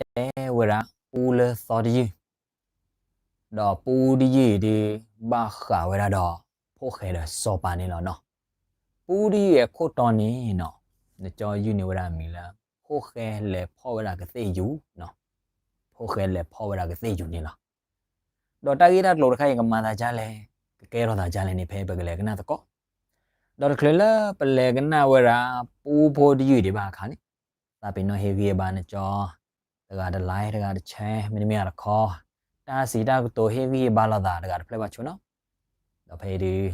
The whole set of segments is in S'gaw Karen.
တဲဝဲဒၣ်ပူလၢသီတယုၢ်, ဒီးပူတယုၢ်အံၤဒုး ဘၣ်ဃးဝဲဒၣ်ဒီး ဖိၣ်ဃဲဒီးစီၤပၤန့ၣ်လီၤနီၤ. ပူတယုၢ်အခိၣ်တီန့ၣ်နီၤ, နကၠီယုၢ်န့ၢ်ဝဲဒၣ်အမံၤလၢ ဖိၣ်ဃဲလဲၤဖီၣ်ဝဲဒၣ်ကသ့ၣ်ယူၤနီၤ, ဖိၣ်ဃဲလဲၤဖီၣ်ဝဲဒၣ်ကသ့ၣ်ယူၤန့ၣ်လီၤ. ဒီးတၢ်ဂ့ၢ်တၢ်ကျိၤတခါအံၤ ကမၤသးဒ်လဲၣ်, ကကဲထီၣ်သးဒ်လဲၣ်န့ၣ် ဖဲပကလဲၤကနၣ်သကိး. ဒီးတချုးလၢပလဲၤကနၣ်ဝဲဒၣ် ပူဖိတယုၢ်ဒံးဘၣ်အခါန့ၣ်, သးပ့ၤနီၣ်ဟ့ၣ်ဂံၢ်ဘါနကၠီ တဂၤတlike တဂၤတshare မ့တမ့ၢ်တခီ, တၢ်စံးတၢ်ကတိၤဟ့ၣ်ဂံၢ်ဟ့ၣ်ဘါလိာ်သးတဂၤတဖျၢၣ်ဘၣ်ဆိနီၤ. ဒီးဖဲအံၤဒုး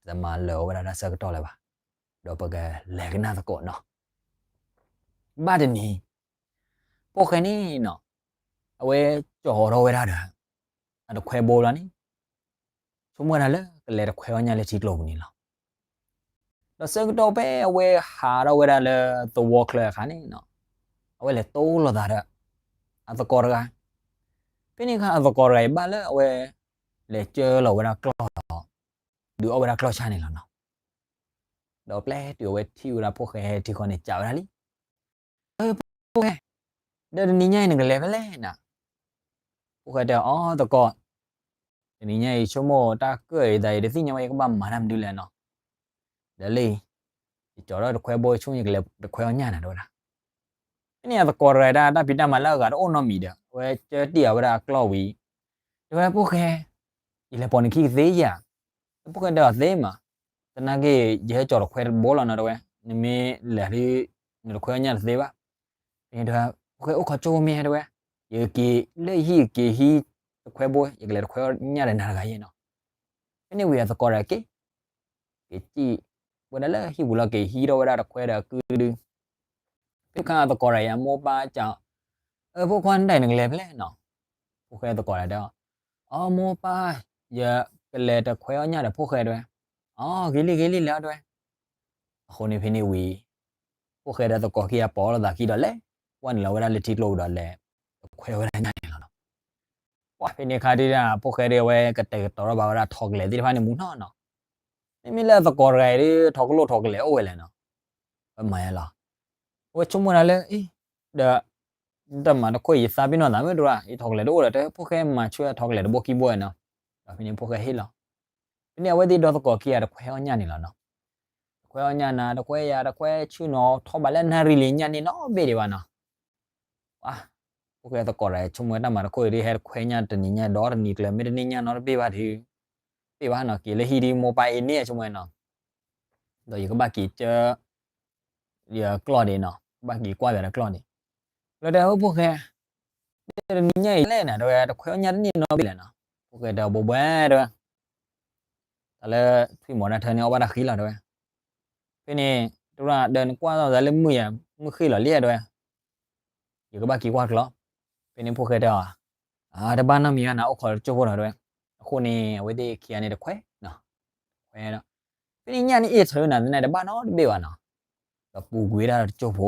တမၤလၢာ်ဝဲဒၣ်တၢ်ဆၢကတီၢ်လၢၤဘၣ်, ဒီးပကလဲၤကနၣ်သကိးနီၤ. ဘၣ်တနံၤ ဖိၣ်ဃဲန့ၣ်နီၤ, အဝဲကၠီထီၣ်ဝဲဒၣ်ဒီး အတခွဲဘိလီၤန့ၣ်, ဆိကမိၣ်ဝဲဒၣ်လၢကလဲၤတခွဲအီၣ်ညၣ်လၢထံကျိပူၤန့ၣ်လီၤ. ဒီးဆၢကတီၢ်ဖဲအဝဲဟးထီၣ်ဝဲဒၣ်လၢသဝီချၢအခါန့ၣ်နီၤ, အဝဲလဲၤတိလိာ်သးဒီး အသကိးတဂၤ, ဖဲန့ၣ်အခါအသကိးတဂၤအံၤဘၣ်လၢအဝဲ လဲၤကၢလီၤဝဲဒၣ်ကျီၢ်ဒီး ဒုးအီၣ်ဝဲဒၣ်ကျီၢ်ဆၣ်န့ၣ်လီၤနီၤ. ဒီးပျဲတုၤအဝဲထံၣ်ဝဲဒၣ်ဖိၣ်ဃဲဟဲထံဃီန့ၣ် စံးဝဲဒၣ်လံ, ဖိၣ်ဃဲ, ဒီးတနံၤညါအံၤနကလဲၤဖဲလဲၣ်နီၤ. ဖိၣ်ဃဲတဲအီၤ သကိး, တနံၤညါအံၤဆိကမိၣ်တၢ်ကၢၣ်အံၤသးအံၤ တသ့ၣ်ညါဝဲယကဘၣ်မၤတၢ်မနုၤလဲၣ်နီၤ. ဒီးလၢ ယကၠီထီၣ်တခွဲဘိ ယဆိကမိၣ်ယကလဲၤတခွဲအီၣ်ညၣ်နၤ တဲဝဲဒၣ်. ဖဲန့ၣ်အသကိးတဂၤအံၤ တၢ်ဖံးတၢ်မၤလၢအဂၤတအိၣ်နီတမံၤဒီး အဝဲကၢတံၢ်အီၤဝဲဒၣ်အကျီၢ်ဝံၤ, တဲဝဲ ဖိၣ်ဃဲ, ယလဲၤပိာ်နခံကသ့ဧါ. ဒီးဖိၣ်ဃဲတဲအီၤသ့မး, သနာ်က့ ယဟဲကၠီတခွဲတဘိလီၤနီၤ တဲဝဲ, နမ့ၢ်လဲၤဒုး နတခွဲအီၣ်ညၣ်တသ့ဘၣ်. ဖဲန့ၣ်တဲဝဲ ဖိၣ်ဃဲအိၣ်ခိးကၠိမ့ၢ်ဧါ တဲဝဲ, ယက့ၤလၢဟံၣ်က့ၤဟံးတခွဲဘိ ယကလဲၤတခွဲအီၣ်ညၣ်ဒီးနၤတဂၤအံၤနီၤ. ဖဲန့ၣ်ဝံၤအသကိးတဂၤက့ၤ က့ၤစံၣ်ဝဲဒၣ်လၢဟံၣ်ပူၤလီၤ က့ၤဟံးထီၣ်ဝဲဒၣ်တခွဲဒီးကုဒု, ဖဲခါအသကိးတဂၤအံၤအမိၢ်ပၢ်စံး, အၢ ဖိခွါ နဒၣ်အံၤနကလဲၤဖဲလဲၣ်နီၤ. ဖိၣ်ဃဲသကိးတဂၤတဲအီၤ, အီ မိၢ်ပၢ်, ယကလဲၤတခွဲအီၣ်ညၣ်ဒီးဖိၣ်ဃဲ တဲဝဲ. အီ ဂ့ၤလံ ဂ့ၤလံ လဲၤအီၤ တဲဝဲ. အဃိန့ၣ်ဖဲန့ၣ်ဝံၤ ဖိၣ်ဃဲဒီးသကိးခံဂၤပိာ်လိာ်သးခံဒီးလဲၤ ကွၢ်နုာ်လီၤဝဲဒၣ်လၢထံကျိပူၤဒီးလဲၤတခွဲဝဲဒၣ်ညၣ်န့ၣ်လီၤနီၤ. ပှၤဖဲန့ၣ်အခါဒုး ဖိၣ်ဃဲဒုးအဝဲကတဲာ်ကတီၤထီၣ်ဘၣ်ဝဲဒၣ်ထိးကလဲာ်သ့ၣ်တဖၣ်န့ၣ်မူနီၤနီၤ. မ့မ့ၢ်လၢအသကိးတဂၤအံၤဒုး ထိးကလိာ်ထိးကလဲာ်အိၣ်ဝဲလဲၣ်နီၤ. ပမၤယါလီၤ. အဝဲဆိကမိၣ်ဒၣ်လၢ အ့ ဒီး တၢ်မၤတခိၣ်အံၤ ယသးပ့ၤနီၣ်သးမ့ၢ်တရၣ် ယထိးကလဲာ်တအိၣ်ဒီး တဲဖိၣ်ဃဲမၤဆွဲအထိးကလဲာ်တဘိခံဘိနီၤ. ဒီးဖဲန့ၣ်ဖိၣ်ဃဲဟ့ၣ်လီၤ. ဖဲန့ၣ်အဝဲသ့ၣ်ဒီသကိးခံဂၤတခွဲအီၣ်ညၣ်န့ၣ်လီၤနီၤ. တခွဲအီၣ်ညၣ်နၤ တခွဲယၤ တခွဲဆူၣ်နီၤ ထီၣ်ဘးလၢနၣ်ရံၣ်လံ ညၣ်န့ၢ်နီတဘ့ၣ်ဒံးဘၣ်နီၤ. ပှၤ ဖိၣ်ဃဲသကိးတဂၤအံၤ ဆိကမိၣ်ဝဲတၢ်မၤတခိၣ်အံၤဒုး ဟဲတခွဲညၣ်တနံၤညါဒီတနံၤကျၢၤ မ့ၢ်တန့ၢ်ညၣ်နီတဘ့ၣ်ဘၣ်ဒုး တဘ့ၣ်ဘၣ်နီၤ က့ၤလၢဟံၣ်ဒုးမိၢ်ပၢ်အ့န့ၢ် ဆိကမိၣ်ဝဲနီၤ. ဒီးယကဘၣ်က့ၤကၢ ယကျီၢ်ဒံးနီၤ ကဘၣ်က့ၤကွၢ်ယၤဒီးကျီၢ်ဒံး. လၢတဲဖိၣ်ဃဲ တနံၤညါအံၤလဲၣ်နၤ တဲဝဲ တခွဲအီၣ်ညၣ်တန့ၢ်နီတဘ့ၣ်လဲၣ်နီၤ. ဖိၣ်ဃဲတဲအီၤ ဘိဘဲ တဲဝဲ တၢ်လၢထွံၣ်မီၤတၢ်ထၢန့ၣ် အီၣ်ဘၣ်တၢ်ဃံလီၤ တဲဝဲ. ဖဲန့ၣ် တရၣ်ဒီးနကွၢ်သးလၢမုၢ်ယၤ မုၢ်ဃ့ၢ်လီၤလံ တဲဝဲ. ယကဘၣ်က့ၤကွၢ်ကျီၢ်. ဖဲန့ၣ်ဖိၣ်ဃဲတဲအီၤ တဘၣ်နီတမံၤဘၣ်နၤ အိၣ်ခိးတစိၢ်ဖိနီၤ တဲဝဲ. အဃိန့ၣ် အဝဲသ့ၣ်ခံဂၤန့ၣ်တခွဲ တခွဲဒီး ဖဲန့ၣ်ညၣ်န့ၣ်အ့ၣ်ထုးနၤ သနာ်က့တဘၣ်နီတဘ့ၣ်ဘၣ်နီၤ. ဒီးပူၤကွံာ်ဝဲဒၣ်တစိၢ်ဖိ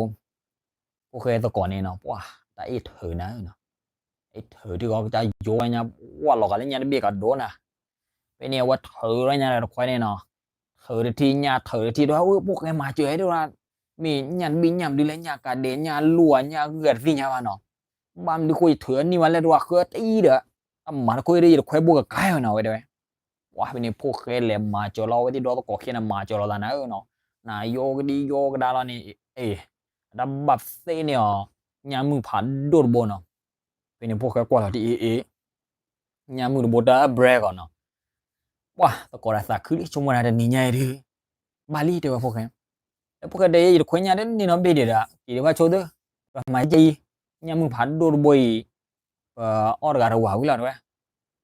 ဖိၣ်ဃဲသကိးန့ၣ်နီၤ ပှၤ တၢ်အ့ၣ်ထုးနၤ အ့ၣ်ထုးထံၣ်ဂီၤကစၢ်ယိညါ ဝၢ်လီၤဂာ်လၢညၣ်တဘ့ၣ်ကဒီးနၤ. ဖဲန့ၣ်အဝဲထုးထီၣ်ညၣ်ဒီးတခွဲန့ၣ်နီၤ ထုးတထံၣ်ညၣ်ထုးတထံၣ်ဒီး ဖိၣ်ဃဲမၤစၢၤဟဲဒၣ် မ့ၢ်ညၣ်တဘ့ၣ်ညၣ်မနုၤလဲၣ် ညၣ်ကးဒဲး ညၣ်လူၢ် ညၣ်ဂုၢ်တသ့ၣ်ညါဘၣ်နီၤ. ဘၣ်မနုၤဃိယထုးအနံၣ်ဘၣ်လဲၣ် တရၣ်ဃၢတအံၤဒီး တၢ်မၤတခိၣ်အံၤဒီး ယတခွဲဘိကကါဝဲနီၤ ဝဲတဲဝဲ. ပှၤဖဲန့ၣ်ဖိၣ်ဃဲလဲၤမၤစၢၤလီၤ အဝဲသ့ၣ်ဒီသကိးခံဂၤန့ၣ် မၤစၢၤလီၤသးနၤဧၢနီၤ. နယိကဒံယိကဒါလီၤန့ၣ် အ့ၣ် အတၢ်ဘၣ်သ့ၣ်န့ၢ်အီၤ ညၣ်မုၢ်ဖးဒိၣ်တဘိနီၤ. ဖဲန့ၣ်ဖိၣ်ဃဲကွၢ်လီၤတအ့ၣ်အ့ၣ် ညၣ်မုၢ်တဘိတၢ်အ brand ဂီၤနီၤ. ပှၤသကိးတၢ်သးခုလံ ဆိကမိၣ်နၤတနံၤညါအံၤဒုး ဘၣ်လံ တဲဝဲဖိၣ်ဃဲ. ဒီးဖိၣ်ဃဲတဲ ယတခွဲညၣ်တန့ၢ်နီတဘ့ၣ်ဒံးဒီး က့ၤဒံးဘၣ်ဆိသၢ ပမၤကဲအံၤ ညၣ်မုၢ်ဖးဒိၣ်တဘိအံၤ ပအီၣ်တဂၤတဝၤဝံၤလီၤ တဲဝဲ.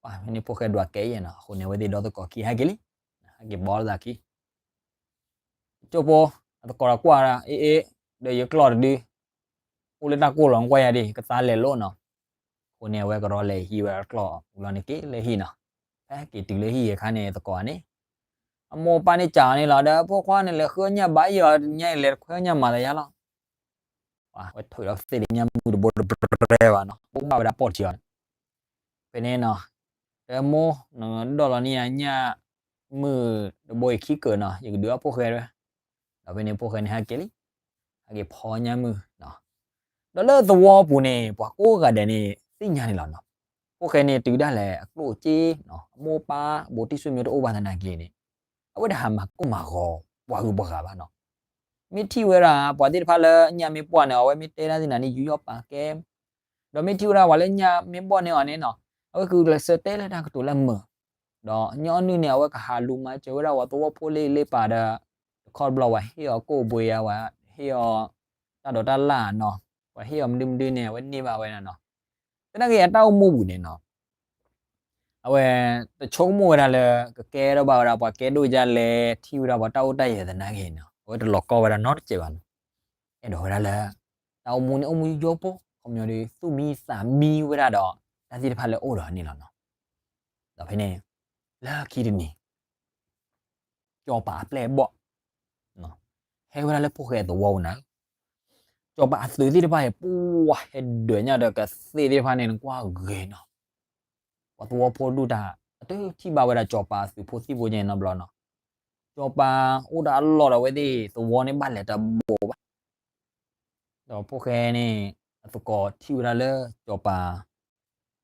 ပှၤဖဲန့ၣ်ဖိၣ်ဃဲဒွးကဲယဲနီၤ အဃိန့ၣ် အဝဲသ့ၣ်ဒီသကိးခံဟဲက့ၤလံ ဟဲက့ၤဘီလိာ်သးခံ ကၠိဖိ အသကိးဒီးကွၢ် အ့ၣ်အ့ၣ် ဒီးယကျီၢ်တဒု အိၣ်လၢတၢ်ကိၢ်လီၤ ကွၢ်ယၤဒံး ကသါလဲၤလိာ်နီၤ. အဃိန့ၣ် အဝဲကရီလဲၤဟံးဝဲကျီၢ်ဝံၤလီၤန့ၣ် က့ၤလၢဟံၣ်နီၤ. ဖဲက့ၤတုၤလၢဟံၣ်အခါန့ၣ် သကိးန့ၣ် အမိၢ်ပၢ်န့ၣ်စံးအီၤန့ၣ်လီၤ ဒီးဖိခွါန့ၣ် လဲၤဃုအီၣ်ညၣ်ဘၣ်ယီၤ ညါအံၤလဲၤတခွဲအီၣ်ညၣ်မၤသးယါလီၤ. ပှၤဝဲထုးဒီးသ့ၣ်ညၣ်မုၢ်တဘိတဘြဲဘၣ်နီၤ ဘၣ်ဝဲဒၣ်ပိာ်ထံအီၤန့ၣ် ဖဲန့ၣ်နီၤ ဒီးမိၢ် နဒိးလီၤန့ၢ်ယၤညၣ်မုၢ်တဘိအံၤခံကၢၢ်နီၤ ယကဒုးအီၣ်ဖိၣ်ဃဲဝဲ. ဒီးဖဲန့ၣ်ဖိၣ်ဃဲန့ၣ်ဟဲက့ၤလံ ဟဲက့ၤဖီညၣ်မုၢ်နီၤ. ဒီးလၢသဝီပူၤန့ၣ် ပှၤကိးဂၤဒဲးန့ၣ် သ့ၣ်ညါန့ၣ်လီၤနီၤ. ဖိၣ်ဃဲန့ၣ်တုၤဒၣ်လဲာ်အကျိၣ်အစ့နီၤ, အမိၢ်ပၢ် ဘူးတံၢ်ဆူၣ်မံတအိၣ်ဘၣ်သနာ်က့န့ၣ်, အဝဲတဟးမၤကိၢ်မၤဂီၤပှၤဂုၤပှၤဂၤဘၣ်နီၤ. မ့ၢ်ထံၣ်ဝဲဒၣ် ပှၤသ့ၣ်တဖၣ်လၢညၣ်မ့ၢ်ဘီၣ်န့ၣ် အဝဲမ့ၢ်တဲဒၣ်သ့ၣ်နၤန့ၣ် ယူးယီၣ်ပာ်ကဲ, ဒီးမ့ၢ်ထံၣ်ဝဲဒၣ်ပှၤလၢညၣ်မ့ၢ်ဘီၣ်န့ၢ်အီၤန့ၣ်နီၤ, အဝဲကကျဲးစၢးတဲလၢတၢ်ကတိၤလၢမုာ်, ဒီးညီနုၢ်န့ၣ် အဝဲကဟးလူၤမၤစၢၤဝဲဒၣ်ပှၤသဝီဖိလၢလ့ပာ်ဒီး တခီတဘျီ ပှၤဟ့ၣ်အီၤကိၣ်ဘှံးဧါ, ပှၤဟ့ၣ်အီၤတၢ်ဒိးတၢ်လၣ်နီၤ, ပှၤဟ့ၣ်အီၤမနုၤမနုၤန့ၣ် အဝဲန့ၢ်ဘၣ်ဝဲဒၣ်နီၤ. သနာ်က့အတၢ်အိၣ်မူပူၤန့ၣ်နီၤ, အဝဲတဆိကမိၣ်ဝဲဒၣ်လၢ ကကဲထီၣ်ဘၣ်ဝဲဒၣ်ပှၤကဲဒိၣ်ကလဲၣ်, ထံၣ်ဝဲဒၣ်ပှၤတၢ်အိၣ်တၢ်ယၢၤသနာ်က့န့ၣ် အဝဲတလီၤကီဝဲဒၣ်နီတစဲးဘၣ်နီၤ. အဲၣ်ဒိးဝဲဒၣ်လၢ တၢ်အိၣ်မူန့ၣ်အိၣ်မူယိယိဖိ ခီပညီဒီး သူၣ်မံသးမံဝဲဒၣ်ဒီး တၢ်သ့ၣ်တဖၣ်လၢအအိၣ်ဒီးန့ၣ်လီၤနီၤ. ဒီးဖဲန့ၣ် လၢခံတနံၤ စီၤပၤအပျဲၢ်အဘီၣ် ဟဲဝဲဒၣ်လၢဖိၣ်ဃဲအသဝီပူၤနၤ, စီၤပၤအသုးသ့ၣ်တဖၣ်အံၤ ပှၤဟဲဒၢးညၣ်ဒီးကသ့ၣ်သ့ၣ်တဖၣ်န့ၣ် နကွၢ်ဂ့ၤနီၤ. ပှၤသဝီဖိဒူၣ်တၢ် အတထံၣ်ဘၣ်ဝဲဒၣ်စီၤပၤအသုးဖိသံၣ်ဖိညါနီတဘျီနီၤ. စီၤပၤအိၣ်တၢ်အလီၢ်ဒီးအဝဲသ့ၣ်သဝီန့ၣ်ဘၣ်လဲၤတဘိးဘၣ် ဒီးဖိၣ်ဃဲန့ၣ် အသကိးထံၣ်ဝဲဒၣ်လၢစီၤပၤ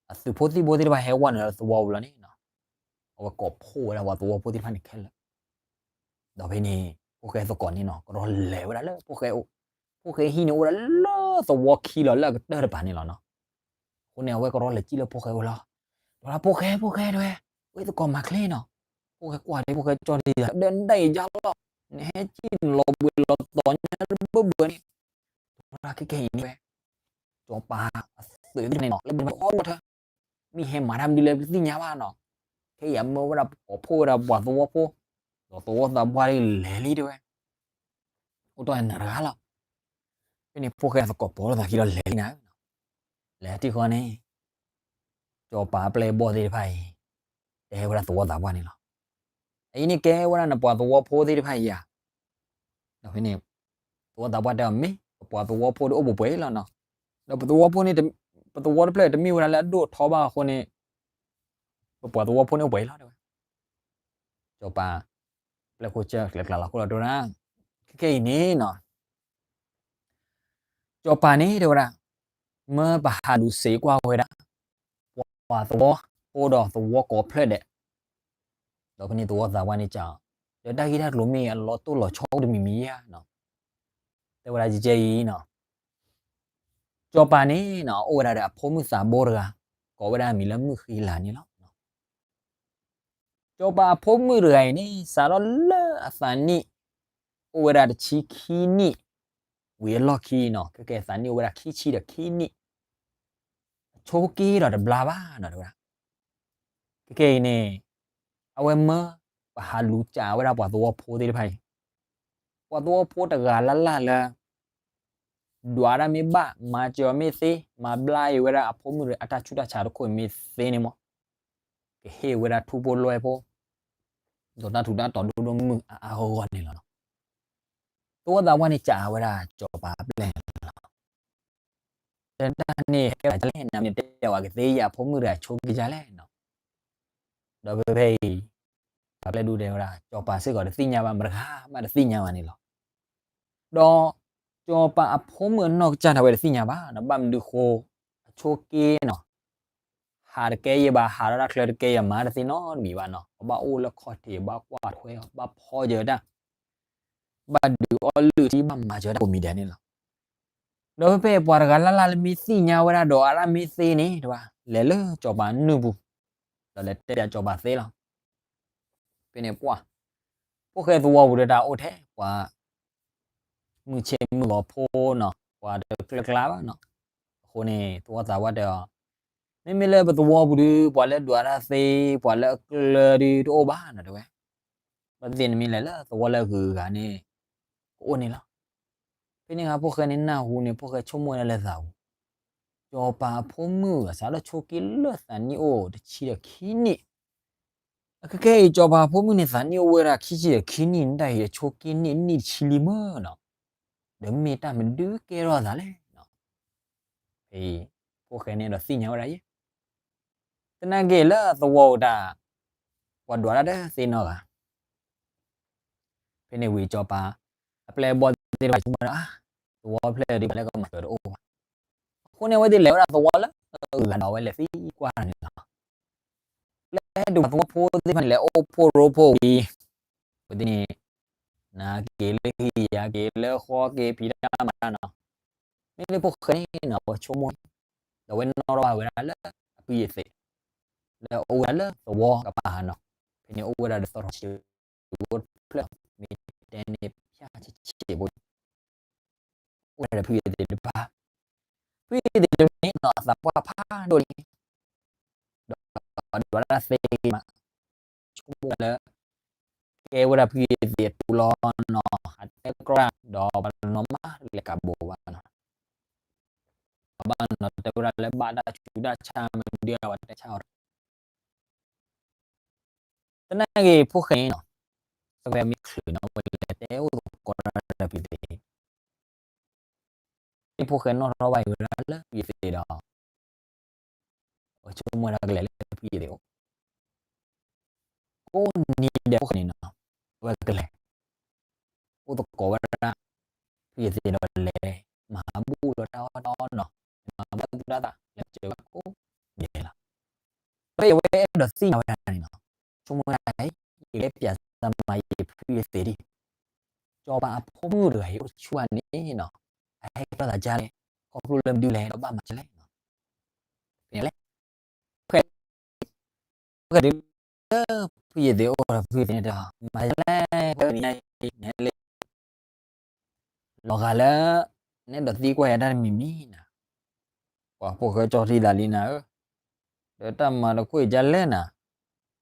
အသုးဖိသံၣ်ဖိသ့ၣ်တဖၣ်ဟဲဝဲနုာ်လၢသဝီပူၤလီၤန့ၣ်နီၤ, အဝဲကိးဖှိၣ်ဝဲဒၣ်ပှၤသဝီဖိသ့ၣ်တဖၣ်န့ၣ်ခဲလၢာ်. ဒီးဖဲန့ၣ် ဖိၣ်ဃဲသကိးန့ၣ်နီၤ ကရီလဲၤဝဲဒၣ်လၢဖိၣ်ဃဲအအိၣ်, ဖိၣ်ဃဲဟံၣ်န့ၣ်အိၣ်ဝဲဒၣ်လၢသဝီခံလီၤ လၢအကတၢၢ်တပၤန့ၣ်လီၤနီၤ. အဃိန့ၣ် အဝဲကရီလဲၤစံၣ်လၢဖိၣ်ဃဲအအိၣ်လီၤ. ဒီးဖိၣ်ဃဲ ဖိၣ်ဃဲတဲဝဲ, ဝဲသကိးမၤချ့နီၤ, ဖိၣ်ဃဲကွၢ်ဒီး ဖိၣ်ဃဲကၠီဒံး ဒၢးဒၣ်အံၤယါလီၤ, နဟဲစံၣ်နလီၤဘှံးလီၤတီၤညါတဘၢဘၢန့ၣ်, တဝဲဒၣ်ခဲခဲအံၤန့ၣ်ဝဲ စီၤပၤအသုးသ့ၣ်တဖၣ်န့ၣ်နီၤ လၢဘၣ်အီၣ်ထၢ မ့ၢ်ဟဲမၤတၢ်မနုၤလဲၣ်ပတသ့ၣ်ညါဘၣ်နီၤ. ခဲအံၤအမၢဝဲဒၣ်ကိးဖှိၣ်ဝဲဒၣ်ပှၤသဝီဖိ, ဒီးသဝီသးပှၢ်ဒ်လဲၣ်လံတဲဝဲ, အိၣ်တ့ၢ်နၤတဂၤလီၤ. ဖဲန့ၣ်ဖိၣ်ဃဲသကိးပိာ်လိာ်သးခံလီၤလဲၤလံနၤ, လဲၤတံၢ်ဃီန့ၣ် စီၤပၤအပျဲၢ်အဘီၣ်သ့ၣ်တဖၣ်အံၤ တဲဝဲဒၣ်သဝီသးပှၢ်န့ၣ်လီၤ. အအံၤန့ၣ်ကဲဝဲဒၣ်နပှၤသဝီဖိသ့ၣ်တဖၣ်အံၤဧါ. ဒီးဖဲန့ၣ် သဝီသးပှၢ်တဲအီၤမ့ၢ် ပပှၤသဝီဖိဒီးအိၣ်ပှဲၤပှဲၤလီၤနီၤ. ဒီးပသဝီဖိန့ၣ် ပသဝီတဖျၢၣ်တမ့ၢ်ဝဲဒၣ်လၢအဒိၣ်ထီဘၣ်အဃိန့ၣ် ပပှၤသဝီဖိန့ၣ်အိၣ်ပှဲၤလီၤတဲဝဲ. စီၤပၤ ပျဲၢ်ခိၣ်ဆၢကျဲၤကျါလီၤခိၣ်လီၤတဲဝဲဒၣ်, ခဲခဲအံၤန့ၣ်နီၤ စီၤပၤန့ၣ်တဲဝဲဒၣ်, မၢပဟးလူၤစ့းကွၢ်ဝဲဒၣ် ပှၤသဝီဖိဒီးသဝီကိးဖျၢၣ်ဒဲး, ဒီးဖဲန့ၣ်သဝီသးပှၢ်န့ၣ်စံး, ဒီးတၢ်ဂ့ၢ်တၢ်ကျိၤမ့ၢ်အလီၤတိၢ်လီၤဆီအိၣ်တမံၤမံၤဧါနီၤ. တဲဝဲဒၣ်ကဲကဲအံၤနီၤ စီၤပၤန့ၣ်နီၤ အိၣ်ဝဲဒၣ်ဒီးအဖိမုၣ်သးဘိတဂၤ, ကိးဝဲဒၣ်အမံၤလၢမုၣ်ဃ့လၤန့ၣ်လီၤ. စီၤပၤအဖိမုၣ်တဂၤအံၤန့ၣ် စးထီၣ်လၢအသးနံၣ် အိၣ်ဝဲဒၣ်တဆံခံနံၣ် ဝံၤအလီၢ်ခံနီၤ, ခဲကဲအသးနံၣ်အိၣ်ဝဲဒၣ်ခံဆံဒီးခံနံၣ်, အဆိက့ဒီးတဘျါဘၣ်နီၤ တဲဝဲဒၣ်. ခဲကဲအံၤန့ၣ် အဝဲမၢပဟးလူၤစံးဝဲဒၣ်ပှၤသဝီဖိသ့ၣ်တဖၣ်အံၤ, ပှၤသဝီဖိတဂၤလၢ်လၢ်လၢ ဒွးတၢ်မ့ၢ်ဘၣ် မၤစၢၤအီၤမ့ၢ်သ့ မၤဘျါအီၤဝဲဒၣ်အဖိမုၣ်အတၢ်ဆူးတၢ်ဆါတခိၣ်အံၤမ့ၢ်သ့န့ၣ်မး ကဟ့ၣ်ဝဲဒၣ်ထူဖိလွဲဖိ ဒီးတၢ်ထူးတၢ်တီၤဒိၣ်ဒိၣ်မုၢ်မုၢ်အါအါဂီၢ်ဂီၢ်န့ၣ်လီၤနီၤ. သဝီသးပှၢ်န့ၣ်စံးဝဲဒၣ်စီၤပၤအပျဲၢ်န့ၣ်လီၤ. တဲဒၣ်န့ၣ်ဟဲဘၣ်လဲၣ် နမ့ၢ်တဲဝဲကသ့ယၤအဖိမုၣ်တဂၤဆိက့ယၤလဲၣ်နီၤ. ဒီးဖဲဖဲအံၤ ပှၤပျဲၢ်ဒူၣ်တဲဝဲဒၣ် စီၤပၤစ့ၢ်ကီးတသ့ၣ်ညါဘၣ် မတဂၤမးတသ့ၣ်ညါဘၣ်န့ၣ်လီၤ. ဒီးစီၤပၤအဖိမုၣ်အနီၢ်ကစၢ်ဒၣ်ဝဲတသ့ၣ်ညါဘၣ်နီၤ, ဘၣ်မနုၤဃိ အဆိက့နီၤ ဟးတကဲယဲၢ်ဘၣ် ဟးထီၣ်တၢ်ချၢတကဲယဲၢ်မးတသ့နီတမံၤဘၣ်နီၤ, အဘၣ်အိၣ်လၢခီၣ်ထံး ဘၣ်ကွၢ်ထွဲအီၤ ဘၣ်ဖီယၢၤတၢ် ဘၣ်ဒုးအီၣ်လုၢ်ထံ ဘၣ်မၤစၢၤတၢ်ကိးမံၤဒဲးန့ၣ်လီၤ. ဒီးဖဲဖဲပှၤတဂၤလၢ်လၢ်လၢမ့ၢ်သ့ၣ်ညါဝဲဒၣ်ဒီးအတၢ်မ့ၢ်သ့န့ၣ် တဲဝဲ လဲၤလၢစီၤပၤနုၢ်ပူၤ ဒီးလဲၤတဲပၠးစီၤပၤသ့လီၤ. ဖဲန့ၣ်ပှၢ် ဖိၣ်ဃဲသဝီပူၤဒီးတၢ်အိၣ်ထဲ ပှၤ မုၢ်ဆ့မုၢ်ဂီၤဖိနီၤ ပှၤတကျၢၤကျါဘၣ်နီၤ. အဃိန့ၣ် သဝီသးပှၢ်တဲအီၤ မ့မ့ၢ်လၢပသဝီပူၤဒီး ပှၤလၢဒွးတၢ်သ့ ပှၤလၢအကျၢၤဒီးတအိၣ်ဘၣ်နီၤ တဲဝဲ. ဘၣ်သ့ၣ်နမ့ၢ်လဲၤလၢသဝီလၢအဂုၤအဂၤန့ၣ် ကအိၣ်န့ၣ်လီၤ. ဖဲန့ၣ်အခါဖိၣ်ဃဲန့ၣ်နၢ်ဟူန့ၣ် ဖိၣ်ဃဲဆိကမိၣ်ဝဲဒၣ်လၢသးပူၤ စီၤပၤအဖိမုၣ်အစးထီၣ်ဆိက့လၢသးနံၣ်အိၣ်တဆံဒီးခံနံၣ် အခဲကဲအံၤ စီၤပၤအဖိမုၣ်န့ၣ် သးနံၣ်အိၣ်ဝဲဒၣ်ခံဆံဒီးခံနံၣ် နတၢ်အံၤအဆိက့န့ၣ်နံၣ်တဆံလံမ့ၢ်နီၤ, ဒီးမ့ၢ်တၢ်မနုၤကဲထီၣ်အသးလဲၣ်နီၤ. ဖဲအံၤ ဖိၣ်ဃဲန့ၣ်ဒီးသ့ၣ်ညါဝဲဒၣ်ယဲၢ် သနာ်က့လၢသဝီအိၣ်တၢ် ပှၤဒွးတၢ်တသ့နီတဂၤ ဖဲန့ၣ်ဝံၤစီၤပၤ အပျဲၢ်အဘီၣ်သ့ၣ်တဖၣ်ဆိကမိၣ်ဒီး သဝီဖျဲၣ်ဒီးပှၤလၢကမၤစၢၤတအိၣ်ဘၣ်. အဃိန့ၣ် အဝဲသ့ၣ်လဲၤဝဲဒၣ်သဝီလၢအဂၤဒီး အဝဲလဲၤသံကွၢ်န့ၣ်လီၤ. ပျဲဒိၣ်သဝီဖိသ့ၣ်တဖၣ်န့ၣ် လဲၤအိၣ်ဖှိၣ်ရိဖှိၣ်ဝံၤ အဝဲသ့ၣ်န့ၣ် နၤက့ၤလၢဟံၣ် ယၤက့ၤလၢဃီ က့ၤဖံးတၢ်မၤတၢ်နီၤ. မ့ၢ်လၢဖိၣ်ဃဲန့ၣ်နီၤ အဝဲဆိကမိၣ် ဒီးအဝဲနီၣ်ထီၣ်ဘၣ်ဝဲဒၣ်လၢအဖုအသ့ၣ် လၢအအိၣ်ဝဲဒၣ်လၢသဝီကပၤနီၤ. ဖဲန့ၣ်အိၣ်ဝဲဒၣ်ဒီးသီၣ်ထီၣ်ဆံးဖိတဖျၢၣ် မ့ၢ်တဲန့ၣ်ဖၠၣ်ဆံးဆံးဖိ အိၣ်ဝဲဒၣ်ဒီးဖုအသ့ၣ်တဖၣ်. ဖုအသ့ၣ်တဖၣ်န့ၣ်နီၤ အသးပှၢ်ဖးဒိၣ်လံ ဒီးဒွးတၢ်သ့မး ဆိကမိၣ်ဝဲဒၣ်လၢ ကဲဝဲဒၣ်ဖုအသ့ၣ်အတူၢ်လီၤနီၤ အတဲကြီဒီးပှၤတနီၤမးလဲၤကးဘိးဘၣ်နီၤ. ပှၤဘၣ်နီၤတဲဝဲဒၣ်လၢဘၣ်တၢ်ဆူးတၢ်ဆါမနုၤဒုး ပှၤတဲဆါအီၤ သနာ်က့ဖိၣ်ဃဲန့ၣ်နီၤ အဝဲမ့ၢ်ချုးနီၤ အဝဲလဲၤတဲအိၣ်သကိးတၢ်ဒီးဖုအသ့ၣ် ဖိၣ်ဃဲနီၣ်ထီၣ်ဘၣ်ဝဲဒၣ်လၢဖုအသ့ၣ်ဒီး အဝဲဆိကမိၣ်ဝဲဒၣ်ကလဲၤလၢဖုအသ့ၣ်အိၣ် ကိးနံၤဒဲးဖိၣ်ဃဲန့ၣ်နီၤ အဝဲကလဲၤ အိၣ်သကိးဝဲဒၣ် ဖုအသ့ၣ်ဒီးလဲၤ မၤဘူၣ်လီၤတၢ်အီၣ်တၢ်အီနီၤ မၤဘၣ်သူၣ်တၢ်သး လဲၤစၢၤဘၣ်ကိးနံၤဒဲးလီၤ. ဖဲအဝဲအဲၣ်ဒိးသ့ၣ်ညါဝဲဒၣ်န့ၣ်နီၤ ဆိကမိၣ်ဝဲဒၣ် ယကလဲၤပၠးသးမၤယဖုအသ့ၣ်ဒံး စီၤပၤအဖိမုၣ်တဂၤအံၤအိၣ်တဆူၣ်ဘၣ်န့ၣ်နီၤ အဟဲကဲထီၣ်သးဒ်လဲၣ် ခီဖျိလၢမနုၤလဲၣ် ဒီးဘၣ်မၤဒ်လဲၣ် ဖဲန့ၣ်လဲၣ် ဖဲ ဖုအသ့ၣ် ဖုအသ့ၣ်အိၣ်ဒီးဖုအသ့ၣ်န့ၣ်တဲ မၤဒ်လဲၣ် ဖဲန့ၣ် လီၤဂာ်လၢ နအဲၣ်ဒိးသံကွၢ်ယၤတၢ်တမံၤမံၤနၤ, ပှၤဖိၣ်ဃဲကၠီထံသးလံနၤဧၢ, ဒီးတၢ်မၤတခိၣ်အံၤဒ်လဲၣ်နၤ,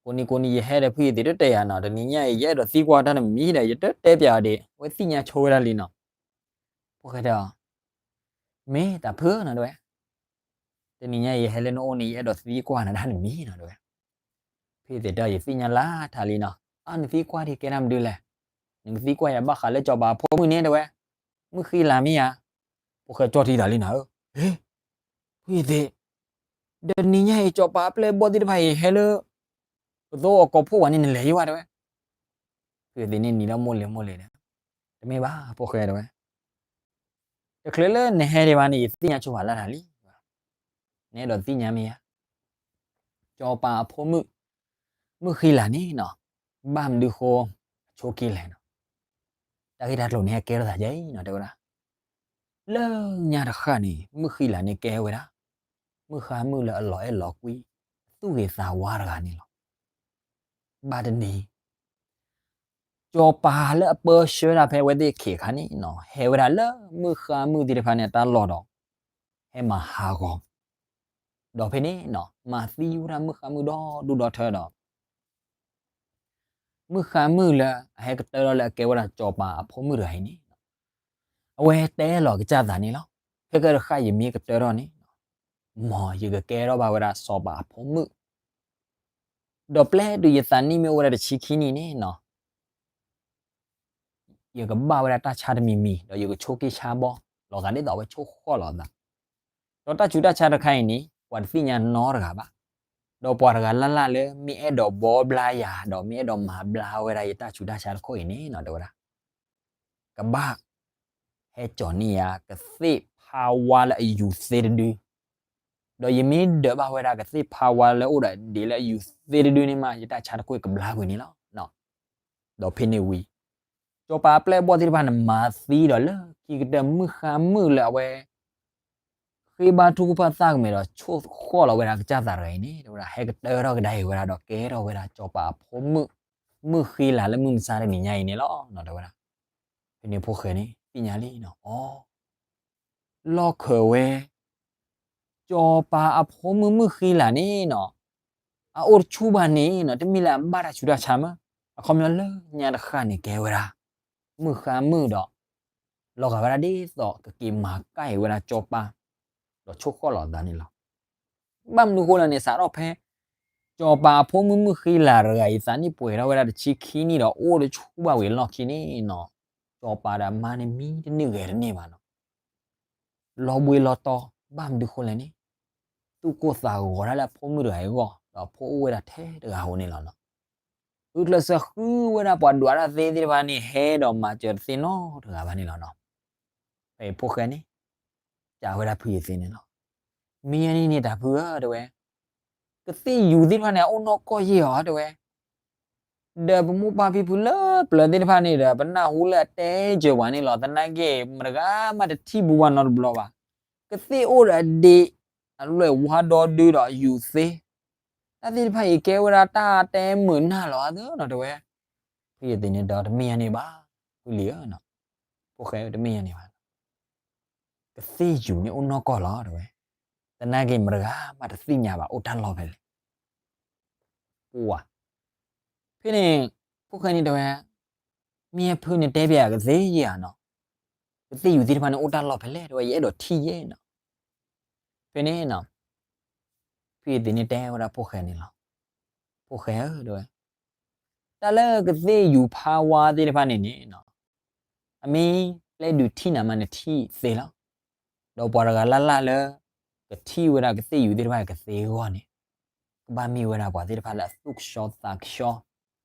ကိးနံၤကိးနံၤယဟဲဒီးဖုအသ့ၣ်တတဲယၤနီၤ, တနံၤညါအံၤ ယအဲၣ်ဒိးသံကွၢ်တၢ်တမံၤမံၤဒီး ယတတဲပၠးအီၤဒံး, အဝဲသ့ၣ်ညါဆိဝဲဒၣ်လံနီၤ. ဖိၣ်ဃဲတဲအီၤ, မ့ၢ်တၢ်ဖုနီၤတဲဝဲ, တနံၤညါအံၤ ယဟဲလၢနအိၣ်န့ၣ် ယအဲၣ်ဒိးသံကွၢ်နၤတၢ်တမံၤမံၤနီၤတဲဝဲ. ဖုအသ့ၣ်တဲအီၤ ယသ့ၣ်ညါလၢထးလံနီၤ, အါ နသံကွၢ်ဒ်ကဲတၢ်မနုၤလဲၣ်, နကသံကွၢ်ယၤဘၣ်ဃးလၢစီၤပၤအဖိမုၣ်န့ၣ်တဲဝဲ, မုၢ်ဃံလၤမ့ၢ်ဧါ. ဖိၣ်ဃဲကၠီထံသးလံနၤဧၢ, ဟ့, ဖုအသ့ၣ်, ဒီးတနံၤညါအံၤ စီၤပၤအပျဲၢ်အဘီၣ်သ့ၣ်တဖၣ်အံၤ ဟဲလၢ ပသိအီၤကိးဖှိၣ်ဝဲန့ၣ် နလဲၤယံၤဝဲတဲဝဲ. ဖုအသ့ၣ်န့ၣ်နံၤဒီးမိၢ်လ့ၤမိၢ်လ့ၤဒီး, တမ့ၢ်ဘၣ်ဖိၣ်ဃဲတဲဝဲ, တချုးလၢနဟဲဒံးဘၣ်န့ၣ် ယသ့ၣ်ညါဆိဖးလၢထးလံ, နအဲၣ်ဒိးသ့ၣ်ညါမ့ၢ်ဧါ, စီၤပၤအဖိမုၣ်, မုၢ်ဃံလၤန့ၣ်နီၤ, ဘၣ်မနုၤဃိ အဆိက့လဲၣ်နီၤ, တၢ်ဂ့ၢ်တၢ်ကျိၤန့ၣ်ဟဲကဲထီၣ်သးဒ်အံၤနီၤတဲဝဲဒၣ်. လၢညါတဃၣ်န့ၣ် မုၢ်ဃံလၤန့ၣ်ကဲဝဲဒၣ် မုၣ်ဃါမုၣ်လၢအလီၤအဲၣ်လီၤကွံ အသူၣ်ဂ့ၤသးဝါတဂၤန့ၣ်လီၤ. ဘၣ်တနံၤ စီၤပၤလၢအပၢဆှၢဒၣ်ဖဲအဝဲသ့ၣ်အခ့အခါန့ၣ်နီၤ ဟဲဝဲဒၣ်လၢမုၣ်ဃါမုၣ်သ့ၣ်တဖၣ်န့ၣ်အတၢ်လီၢ်ဒီး ဟဲမၤဟးဂီၤ, ဒီးဖဲန့ၣ်နီၤ မၤသံဝဲဒၣ်မုၣ်ဃါမုၣ်ဒီဒူၣ်ဒီထၢဒီး မုၣ်ဃါမုၣ်လၢအဟဲကတၢၢ်ထီၣ်လၢအကဲဝဲဒၣ်စီၤပၤအဖိမုၣ်တဂၤအံၤန့ၣ် အဝဲတဲလီၤကစၢ်သးန့ၣ်လီၤ. ဖဲကဲတဃၣ်ယမ့ၢ်ကတၢၢ်ထီၣ်န့ၣ် မ်ယကကဲထီၣ်ဘၣ်ဝဲဒၣ်စီၤပၤအဖိမုၣ် ဒီးပျဲတုၤယသးနံၣ်မ့ၢ်အိၣ်ဝဲဒၣ်တဆံခံနံၣ်န့ၣ်နီၤ ယကဘၣ်ဝဲဒၣ်တၢ်ဆါတမံၤမံၤ ဒီးယကဆိးက့ဆါဘီ လီၤဂာ်ဒ်သိးအဝဲဆိၣ်ဃီၣ်လီၤအသး, ဒီးတၢ်ဆူးတၢ်ဆါတခါအံၤန့ၣ် ပှၤတသ့ၣ်ညါနီတဂၤဘၣ်, ဒီးပှၤတဂၤလၢ်လၢ်လၢမ့ၢ်အဲၣ်ဒိးဘီဘျါယၤ ဒီးမ့ၢ်အဲၣ်ဒိးမၤဘျါဝဲဒၣ်ယတၢ်ဆူးတၢ်ဆါတခိၣ်အံၤန့ၣ်နီၤ တဲဝဲဒၣ် ကဘၣ် ဟဲကၠီၤန့ၢ်ယၤ ကသ့ၣ်ဖးဝါလၢအယူၤသ့တဒု, ဒီးယမ့ၢ်ဒၢးဘၣ်ဝဲဒၣ်ကသ့ၣ်ဖးဝါလၢအအိၣ်ဒီးဒ့လၢအယူၤသ့တဒုန့ၣ်မး ယတၢ်ဆါတခိၣ်ကဘျါကွံာ်န့ၣ်လီၤ. ဒီးဖဲန့ၣ်ဝံၤ စီၤပၤအပျဲၢ်အဘီၣ်သ့ၣ်တဖၣ်န့ၣ် မၤသံဒီးလၢခံကတၢၢ်မုၣ်ဃါမုၣ်လၢအဝဲ ဃ့ဘါထုကဖၣ်သၣ်ကမဲာ်ဒီးဆိၣ်ဃီၣ်လီၤဝဲဒၣ်ကစၢ်သးတဂၤအံၤန့ၣ် တဲဝဲဒၣ် ဟဲကတၢၢ်ထီၣ်ကဒါအံၤဝဲဒၣ်ဒီးကဲထီၣ်ဝဲဒၣ်စီၤပၤအဖိမုၣ် မုၣ်ဃံလၤလၢမုၢ်မဆါတနံၤညါအံၤန့ၣ်လီၤ တဲဝဲဒၣ်. ဖဲန့ၣ်ဖိၣ်ဃဲန့ၣ် သ့ၣ်ညါလံနီၤ အိ လီၢ်ခၢးဝဲ စီၤပၤအဖိမုၣ်မုၣ်ဃံလၤန့ၣ်နီၤ အအိၣ်တဆူၣ်ဘၣ်န့ၣ်နီၤ တမ့ၢ်လၢအဘၣ်တၢ်ဆူးတၢ်ဆါမး, အခီပညီလၢညါတဃၣ်န့ၣ်ကဲဝဲဒၣ် မုၣ်ဃါမုၣ်ဒီး လီၤဂာ်ဝဲဒၣ်ဒ်သိးကက့ၤမၤကၢ်အံၤဝဲဒၣ်စီၤပၤ ဒီးဆိၣ်ဃီၣ်လီၤအသးန့ၣ်လီၤ. ဘၣ်မနုၤဃိလဲၣ်န့ၣ် စးထီၣ်ဖဲ စီၤပၤအဖိမုၣ်မုၣ်ဃံလၤတဂၤအံၤ သးနံၣ်ပှဲၤထီၣ်ဝဲဒၣ်တဆံခံနံၣ်ဒီး အိၣ်တဆူၣ်ဘၣ်ဝံၤအလီၢ်ခံန့ၣ်နီၤ စီၤပၤဒီးအမါန့ၣ်မံတန့ၢ်ဂဲၤတန့ၢ်ဘၣ်နီၤ လီၤဘှံးလီၤတီၤ ဘၣ်မနုၤဃိလဲၣ်န့ၣ် သူၣ်ကိၢ်သးဂီၤတၢ်လၢအဖိမုၣ်တဂၤအံၤအဂီၢ် ဒီးအဖိအိၣ်ဝဲဒၣ်ထဲတဂၤဧိၤန့ၣ်လီၤနီၤ. ဂုာ်ကျဲးစၢးဃုဝဲဒၣ်ပှၤဒွးတၢ်သ့သ့ၣ်တဖၣ်န့ၣ် ဟဲဒီးမၤစၢၤတသ့နီတဂၤဘၣ်န့ၣ်လီၤနီၤ. ဖဲအံၤဖိၣ်ဃဲန့ၣ် စံးဝဲဒၣ်ဖုအသ့ၣ်န့ၣ်လီၤ. မ့ၢ်ယဲန့ၣ်န့ၣ်တၢ်ဖုဧၢ တဲဝဲ, ကသ့ၣ်ယူၤသ့ၣ်တဖၣ်န့ၣ် အအိၣ်နီၢ်ကီၢ်ယဲၢ်ဧါ တဲဝဲ. ဒီးပမိၢ်ပၢ်ဖံဖုလၢပျၢၤသ့ၣ်တဖၣ်န့ၣ်ဒီး ပနၢ်ဟူလၢအတဲစၢၤပှၤန့ၣ်လီၤ. သနာ်က့ မတဂၤမးတထံၣ်ဘူးဘၣ်နီတဘျီဘၣ်. ကသ့ၣ်အိၣ်ဒီးအဒ့, အလွဲၢ်ဝါဒီဒုဒီးယူၤသ့, တၢ်သ့ၣ်တဖၣ်အံၤကဲဝဲဒၣ်တၢ်တဲမုာ်နၢ်လီၤအါသၢနီၤ တဲဝဲ. ဖုယသ့ၣ်န့ၣ်ဒီး တမ့ၢ်ယဲန့ၣ်ဘၣ်, ဖုလံၤဧၢ, ဖိၣ်ဃဲတမ့ၢ်ယဲန့ၣ်ဘၣ်. ကသ့ၣ်ယူၤန့ၣ်အိၣ်နီၢ်ကီၢ်လီၤ တဲဝဲ. သနာ်က့ မတဂၤမးတသ့ၣ်ညါဘၣ် အိၣ်တၢ်လီၢ်ဖဲလဲၣ်. ပှၤ, ဖဲန့ၣ် ဖိၣ်ဃဲန့ၣ်တဲဝဲ, မ့ၢ်ဖုန့ၣ်တဲပၠးကသ့ယဲၢ်ဧါနီၤ, ကသ့ၣ်ယူၤသ့ၣ်တဖၣ်န့ၣ်အိၣ်တၢ်လီၢ်ဖဲလဲၣ် တဲဝဲ, ယအဲၣ်ဒိးထံၣ်ယဲၢ်နီၤ. ဖဲန့ၣ်နီၤ, ဖုယသ့ၣ်န့ၣ်တဲဝဲဒၣ်ဖိၣ်ဃဲန့ၣ်လီၤ. ဖိၣ်ဃဲဧၢ တဲဝဲ, တၢ်လၢကသ့ၣ်ယူၤဖးဝါသ့ၣ်တဖၣ်န့ၣ်န့ၣ်နီၤ, အမ့ၢ်ပျဲဒုးထံၣ်နၤမးနထံၣ်သ့လီၤ. ဒီးပှၤတဂၤလၢ်လၢ်လၢ ကထံၣ်ဝဲဒၣ်ကသ့ၣ်ယူၤသ့ၣ်တဖၣ်ကသ့အဂီၢ်န့ၣ်, ကဘၣ်မ့ၢ်ဝဲဒၣ်ပှၤသ့ၣ်တဖၣ်လၢအသူၣ်ကဆှီသးကဆှီ,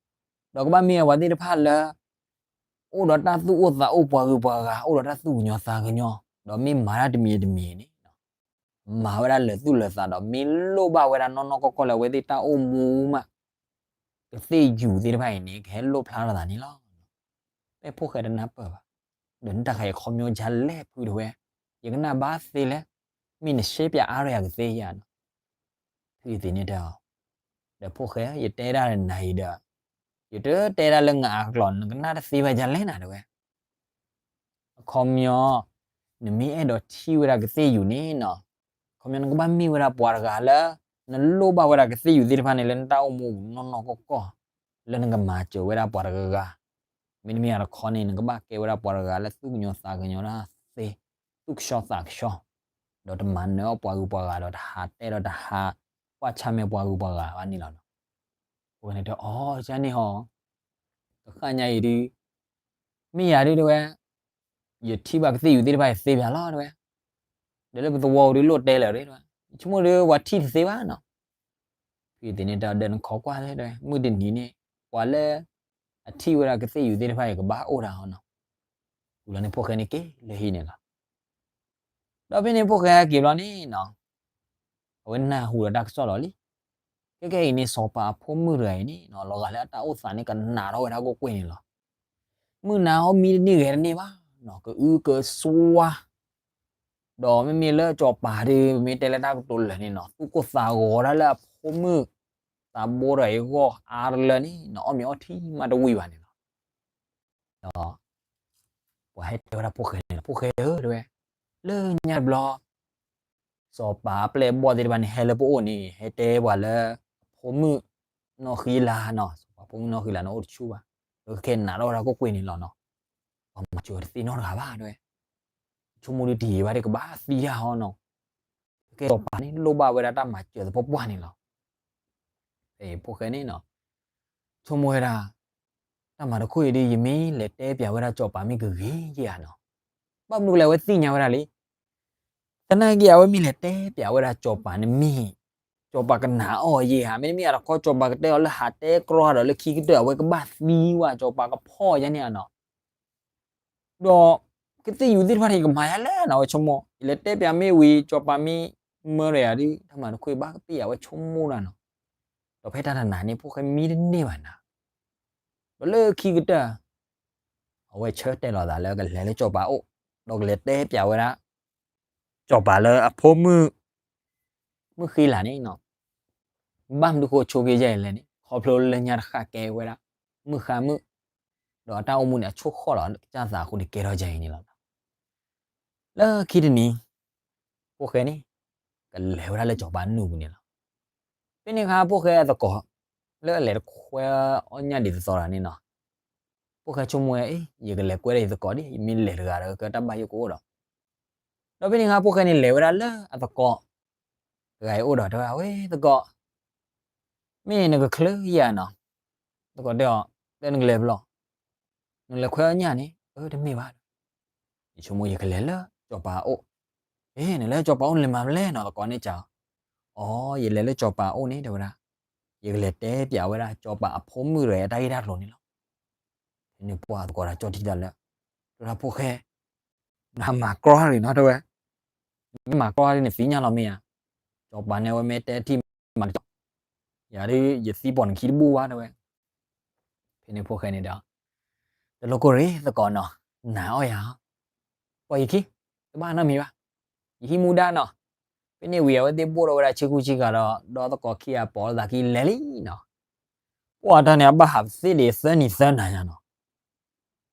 ဒီးကဘၣ်မ့ၢ်ဝဲပှၤသ့ၣ်တဖၣ်လၢ အိၣ်ဒီးတၢ်သူၣ်အိၣ်သးအိၣ် ပှၤဂုၤပှၤဂၤ အိၣ်ဒီးတၢ်သူၣ်ကညီၤသးကညီၤ, ဒီးမ့ၢ်မၤတၢ်တမံၤတမံၤန့ၣ် မၤဝဲဒၣ်လၢာ်သူၣ်လၢာ်သးဒီး မ့ၢ်လိၣ်ဘၣ်ဝဲဒၣ်နီၢ်နီၢ်ကီၢ်ကီၢ်လၢအဝဲသ့ၣ်တၢ်အိၣ်မူမး, ကသ့ၣ်ယူၤသ့ၣ်တဖၣ်အံၤန့ၣ် ကဟဲလိၣ်ဖျါထီၣ်သးန့ၣ်လီၤ. ဖဲဖိၣ်ဃဲတနၢ်ပၢၢ်ဘၣ်, ဒီးနတၢ်ခါအံၤခီပညီဒ်လဲၣ်ဖု တဲဝဲ, ယကနၣ်ဘၣ်သ့လဲၣ်, မ့ၢ်နရှဲပၠးအါရၢယကသ့ဧါနီၤ. ဖုယသ့ၣ်န့ၣ်တဲအီၤ, ဒီးဖိၣ်ဃဲ ယတဲဒၣ်နၤအံၤဒီး ယတတဲဒၣ်လၢနအကျိာ် နကနၣ်တသ့ဘၣ်ဒ်လဲၣ်နၤ တဲဝဲ. အခီပညီ နမ့ၢ်အဲၣ်ဒိးထံၣ်ဝဲဒၣ်ကသ့ၣ်ယူၤန့ၣ်နီၤ, အခီပညီနကဘၣ်မ့ၢ်ဝဲဒၣ်ပှၤတဂၤလၢ နလိၣ်ဘၣ်ဝဲဒၣ်ကသ့ၣ်ယူၤသ့ၣ်တဖၣ်န့ၣ် လၢနတၢ်အိၣ်မူနီၢ်နီၢ်ကီၢ်ကီၢ်, လၢနကမၤစၢၤဝဲဒၣ်ပှၤတဂၤဂၤ, မ့တမ့ၢ်တခီန့ၣ် နကဘၣ်ကဲဝဲဒၣ်ပှၤတဂၤလၢသူၣ်ကညီၤသးကညီၤတၢ်သ့, သူၣ်ကဆှီသးကဆှီ, ဒီးတမၤနၢၤအီၣ်ပှၤဂုၤပှၤဂၤဒီးတဟးတဲဒီးတဟးကွၢ်ဆၢၣ်မဲာ်ပှၤဂုၤပှၤဂၤဘၣ်န့ၣ်လီၤနီၤ. အဃိန့ၣ်တဲအီၤ ကန့ၣ်ဟီ တဃၣ်ညါအံၤဒုး မ့ၢ်ယၤဒုးတဲဝဲ, ယထံၣ်ဘၣ်ကသ့ၣ်ယူၤသ့ၣ်တဖၣ်ယသ့ပၠးလီၤ တဲဝဲ, ဒီးလၢပသဝီပူၤဒုးလိၣ်တဲလၢာ် တဲဝဲ, ယဆိကမိၣ်ဒုးပှၤထံၣ်တသ့ဘၣ်နီၤ. ဖုယသ့ၣ်န့ၣ်တဲအီၤ ဒီးနခိးကွၢ်လဲၣ် တဲဝဲ, မုၢ်တနံၤန့ၣ် ပှၤလၢ အထံၣ်ဝဲဒၣ်ကသ့ၣ်ယူၤသ့ၣ်တဖၣ်အံၤကဘၣ်အိၣ်တၢ်အီၤနီၤ. ဝံၤလီၤန့ၣ်ဖိၣ်ဃဲန့ၣ်က့ၤလၢဟံၣ်န့ၣ်လီၤ. ဒီးဖဲန့ၣ်ဖိၣ်ဃဲဟဲက့ၤဘျီန့ၣ်နီၤ, အဝဲနၢ်ဟူဒီးတၢ်ကစီၣ်လီၤလံ. ခဲကနံၣ်အံၤန့ၣ် စီၤပၤအဖိမုၣ်တဂၤအံၤန့ၣ်နီၤ လီၤဂာ်လၢအတၢ်အိၣ်သးန့ၣ်ကနးထီၣ်ဝဲဒၣ်ကိၣ်ကွ့ၢ်န့ၣ်လီၤ. မုၢ်နၤဟီမံတန့ၢ်ဂဲၤတန့ၢ်ဘၣ်နီၤ, ကအုကစွါ ဒီးမ့မ့ၢ်လၢစီၤပၤဒုး ပမ့ၢ်တဲလၢတၢ်ကတိၤလၢာ်န့ၣ်နီၤ သူၣ်ကိၢ်သးဂီၤဒၣ်လၢအဖိမုၣ် သးဘိတဂၤအံၤအဂီၢ်အါတလၢန့ၣ်နီၤ အီၣ်မ့ၤအီထံမးတဝံၤဘၣ်န့ၣ်လီၤ. ဒီး ပှၤဟဲတဲဝဲဒၣ်ဖိၣ်ဃဲန့ၣ်လီၤ, ဖိၣ်ဃဲဧၢ တဲဝဲ, လၢညါတဘျီ စီၤပၤအပျဲၢ်အဘီၣ်သ့ၣ်တဖၣ်န့ၣ် ဟဲလၢပအိၣ်န့ၣ် ဟဲတဲပှၤလၢ အဖိမုၣ်နီၢ်ဃံလၤနီၤ, စီၤပၤဖိမုၣ်နီၢ်ဃံလၤန့ၣ်အိၣ်တဆူၣ်ဘၣ်, ဒီးခဲကနးထီၣ်ဝဲဒၣ်ကိၣ်ကွ့ၢ်န့ၣ်လီၤနီၤ. ပှၤမၤစၢၤတသ့နီတဂၤဘၣ် တဲဝဲ, ဆိကမိၣ်ဒုးတယံာ်ဘၣ်ဒီးကဘၣ်သံယၤဟီနီၤ. ကဲစီၤပၤန့ၣ် လိၣ်ဘၣ်ဝဲဒၣ်တၢ်မၤစၢၤသပှၢ်ပှၢ်န့ၣ်လီၤ. ဖဲအံၤဖိၣ်ဃဲန့ၣ်နီၤ ဆိကမိၣ်ဝဲဒၣ် တၢ်မၤတခီအံၤဒုး ယမ့ၢ်လဲၤတဲပၠးဝဲဒၣ်စီၤပၤမ့ၢ်ကဂ့ၤယဲဧါနီၤ. ဘၣ်မနုၤလဲၣ် အဝဲသ့ၣ်ညါဝဲဒၣ်လံ. သနာ်က့အဝဲမ့ၢ်လဲၤတဲပၠးဝဲဒၣ်စီၤပၤန့ၣ်မ့ၢ် စီၤပၤကနာ်အီၤယဲဧါ, မ့တမ့ၢ်အတခီ စီၤပၤကတဲအီၤလၢဟးတဲကြီဒီးလၢခံကတၢၢ် အဝဲကဘၣ်သံဝဲ စီၤပၤကဖီၣ်ယဲန့ၣ်ဧါနီၤ. ဒီး ကသ့ၣ်ယူၤသ့ၣ်တဖၣ်န့ၣ် ယကမၤယၤလဲၣ်နီၤ အဝဲဆိကမိၣ်, ယလဲၤတဲပၠးမ့ၢ်ဝံၤ စီၤပၤမ့ၢ်မၢဒီးယၤဒုး တၢ်မၤတခီအံၤဘၣ်ကသ့ၣ်ယၤ အဝဲဆိကမိၣ်ဒၣ်နီၤ. ဒီးဖဲတၢ်တနၤန့ၣ် ဖိၣ်ဃဲမံတန့ၢ်ဘၣ်နၤ. ဒီးလၢခံကတၢၢ် အဝဲဆၢတဲာ်လီၤသးလၢကလဲၤလၢစီၤပၤအိၣ်, ဒီးကလဲၤတဲပၠးဝဲဒၣ် စီၤပၤလၢအဖိမုၣ် မုၣ်ဃံလၤန့ၣ်နီၤ. ဘၣ်မနုၤဃိဆိက့ယဲၢ်လဲၣ်န့ၣ် ခီဖျိလၢညါတဃၣ်ကဲဝဲဒၣ် မုၣ်ဃါမုၣ်, ဒီးအတၢ်အိၣ်မူန့ၣ် အဆိၣ်ဃီၣ်လီၤ ကစၢ်သးအဃိန့ၣ်ကဲထီၣ်ယဲၢ်အံၤန့ၣ်လီၤ. လၢခံတနံၤ ဖိၣ်ဃဲန့ၣ် ကလဲၤဝဲဒၣ်လၢစီၤပၤနူၢ်ပူၤန့ၣ်လီၤ. ဖဲန့ၣ်အခါဖိၣ်ဃဲအသကိး လၢအလဲၤတခွဲအီၣ်ညၣ်ဒ်သိးသိးတဂၤန့ၣ်နီၤ, ဖိၣ်ဃဲဆိကမိၣ်ဝဲ အ့ ယကလဲၤကွဲဒီးယသကိးဒ် ယမ့ၢ်လဲၤတဂၤဒီးကတၢ်ဘၣ်ယိၣ်ကအိၣ်ဒီး, ဒီးဖဲန့ၣ်အခါဖိၣ်ဃဲန့ၣ်လဲၤဝဲဒၣ်လၢအသကိး တဂၤအံၤအိၣ်ဒီးတဲဝဲ အဝဲသကိး မ့ၢ်နကချုးယၤနီၤ. သကိးတဲအီၤ တဲနကလဲၤဖဲလဲၣ်, နလဲၤခွဲအီၣ်ညၣ်န့ၣ်, အၢ တမ့ၢ်ဘၣ်, ယဆိကမိၣ်ယကလဲၤလၢစီၤပၤအအိၣ်. အ့ နလဲၤလၢစီၤပၤအအိၣ်နလဲၤမၤမလဲၣ်နီၤ, သကိးန့ၣ်စံးအီၤ, အီ ယလဲၤလၢစီၤပၤအအိၣ်န့ၣ် တဲဝဲဒၣ်, ယကလဲၤတဲပၠးဝဲဒၣ် စီၤပၤအဖိမုၣ်တဂၤအတၢ်ဂ့ၢ်တၢ်ကျိၤန့ၣ်လီၤ. ဖဲန့ၣ်ပှၤသကိးတၢ်ကၠီၣ်ထံတၢ်လၢ, တဲဒၣ်ဖိၣ်ဃဲ နဟးမၤကြီတဂ့ၤနီၤ တဲဝဲ, နမ့ၢ်မၤကြီဒ်န့ၣ်သ့ၣ်ညါလီၤမ့ၢ်ဧါ. စီၤပၤန့ၣ် အဝဲမ့ၢ်တဲထံၣ်မၤတကီၢ်, ယၤဒုးယသံပိာ်နခံတဘူၣ်ဘၣ် တဲဝဲ. ဖဲန့ၣ်ဖိၣ်ဃဲန့ၣ်ဒီး, တလိၣ်ကိၢ်ရ့ၣ်သကိးနီၤ, နၤအီၣ်ယၤ, ပိာ်ယခံ, တဘၣ်နီတမံၤဘၣ်, ယဟံးမူဒါနီၤ. ဖဲန့ၣ်ဝံၤအဝဲသ့ၣ်ဘိၣ်ထီၣ်ဝဲဒၣ်ဆ့ကူဆ့ကၤဒီး ဒီသကိးခံဂၤပိာ်လိာ်သးခံလဲၤလံနီၤ. ပှၢ်တၢ်န့ၣ် အဘၣ်ဟးပသ့ၣ်ဒံးသၢနံၤသၢနၤညါနီၤ.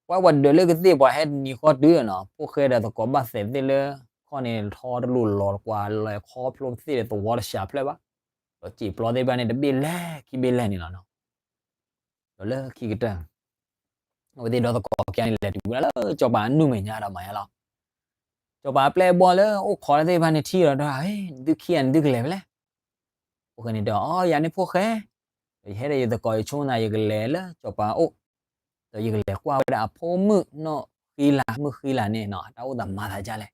ပှၤပှၤဒၢးလၢကသ့ၣ်ပှၤဟဲတနံၤဃီတုၤနီၤ, ဖိၣ်ဃဲဒီးသကိးဘၣ်သဲးသ့ၣ်လၢခီၣ်န့ၣ် ထီတလိၣ်လီၤကွၢ်လၢခီဖျိသ့ၣ်ဒီးသဝီတစှၤဖျၢၣ်ဘၣ်, ဒီးစံာ်ပျီသ့ၣ်တဖၣ်န့ၣ် တဘ့ၣ်လဲၣ်ခံဘ့ၣ်လဲၣ်န့ၣ်လီၤနီၤ. ဒီးလၢခံကတၢၢ် အဝဲသ့ၣ်ဒီသကိးခံဂၤန့ၣ် လဲၤတုၤဝဲဒၣ်လၢစီၤပၤအနုာ်မဲာ်ညါဒီးမၤညါလီၤ. စီၤပၤအပျဲၢ်အဘီၣ်လၢအိၣ်ခိးတၢ်သ့ၣ်တဖၣ်န့ၣ်ထံၣ်ဒီးတဲ, နသုခံဂၤန့ၣ် သုကလဲၤဖဲလဲၣ်. ဖိၣ်ဃဲန့ၣ်တဲအီၤ, ယၤန့ၣ်ဖိၣ်ဃဲ, ဒီးယဟဲဒီးယသကိးယဆိန့ၣ် ယကလဲၤလၢစီၤပၤအအိၣ်, ဒီးယကလဲၤကွၢ်ဝဲဒၣ်အဖိမုၣ်နီၢ်ဃံလၤ မုၢ်ဃံလၤန့ၣ်နီၤ အတၢ်အိၣ်သးမၤသးဒ်လဲၣ်.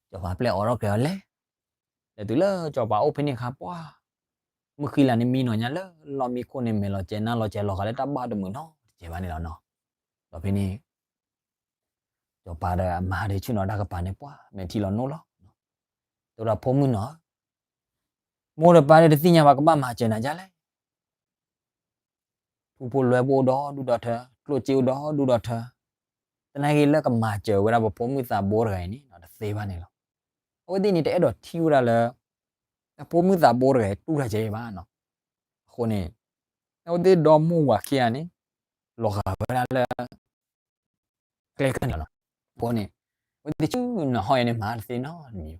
စီၤပၤအပျဲၢ်အိးထီၣ်ကျဲၤအီၤလဲၤ, လဲၤတုၤလၢစီၤပၤအအိၣ်ဖဲန့ၣ်အခါ ပှၢ် မုၢ်ဃံလၤန့ၣ်မံနီၤညါလၢလီၢ်မံခိၣ်န့ၣ် မဲာ်လီၤကဲနါလီၤကဲလီၤဂာ်လၢတၢ်ဘၣ်တမုာ်နီတစဲးဘၣ်န့ၣ်လီၤနီၤ. ဒီးဖဲန့ၣ် စီၤပၤဒီးအမါဒီးဆ့ၣ်နီၤတၢ်ကပၤန့ၣ် ပှၢ်မဲာ်ထံလီၤနိလီၤ, တဲဝဲဒၣ်ဖိမုၣ်နီၤ, မိၢ်ဒီးပၢ်ဒီးတသ့ၣ်ညါဘၣ် ကဘၣ်မၤစၢၤနၤဒ်လဲၣ်. ထူဖိလွဲဖိအိၣ်ဒီဒူၣ်ဒီထၢ, ကျိၣ်စ့အိၣ်ဒီဒူၣ်ဒီထၢ, သနာ်က့လၢကမၤစၢၤဝဲဒၣ်ပဖိမုၣ်သးဘိတဂၤအံၤန့ၣ် တသ့ဘၣ်န့ၣ်လီၤ. အဝဲသ့ၣ်န့ၣ်တအဲၣ်ဒိးထံၣ်ဝဲဒၣ်လၢ အဖိမုၣ်သးဘိတဂၤအံၤတူၢ်တၢ်ကဲဘၣ်နီၤ. အဃိန့ၣ် အဝဲသ့ၣ်ဒီမိၢ်ဝၤခံဂၤန့ၣ် လီၤဂာ်ဝဲဒၣ်လၢ ကျဲကတၢၢ်န့ၣ်လီၤ. အဃိန့ၣ် အဝဲသ့ၣ်ဆ့ၣ်နီၤဟီၣ်ယၤန့ၣ် မၤတသ့နီတမံၤဘၣ်.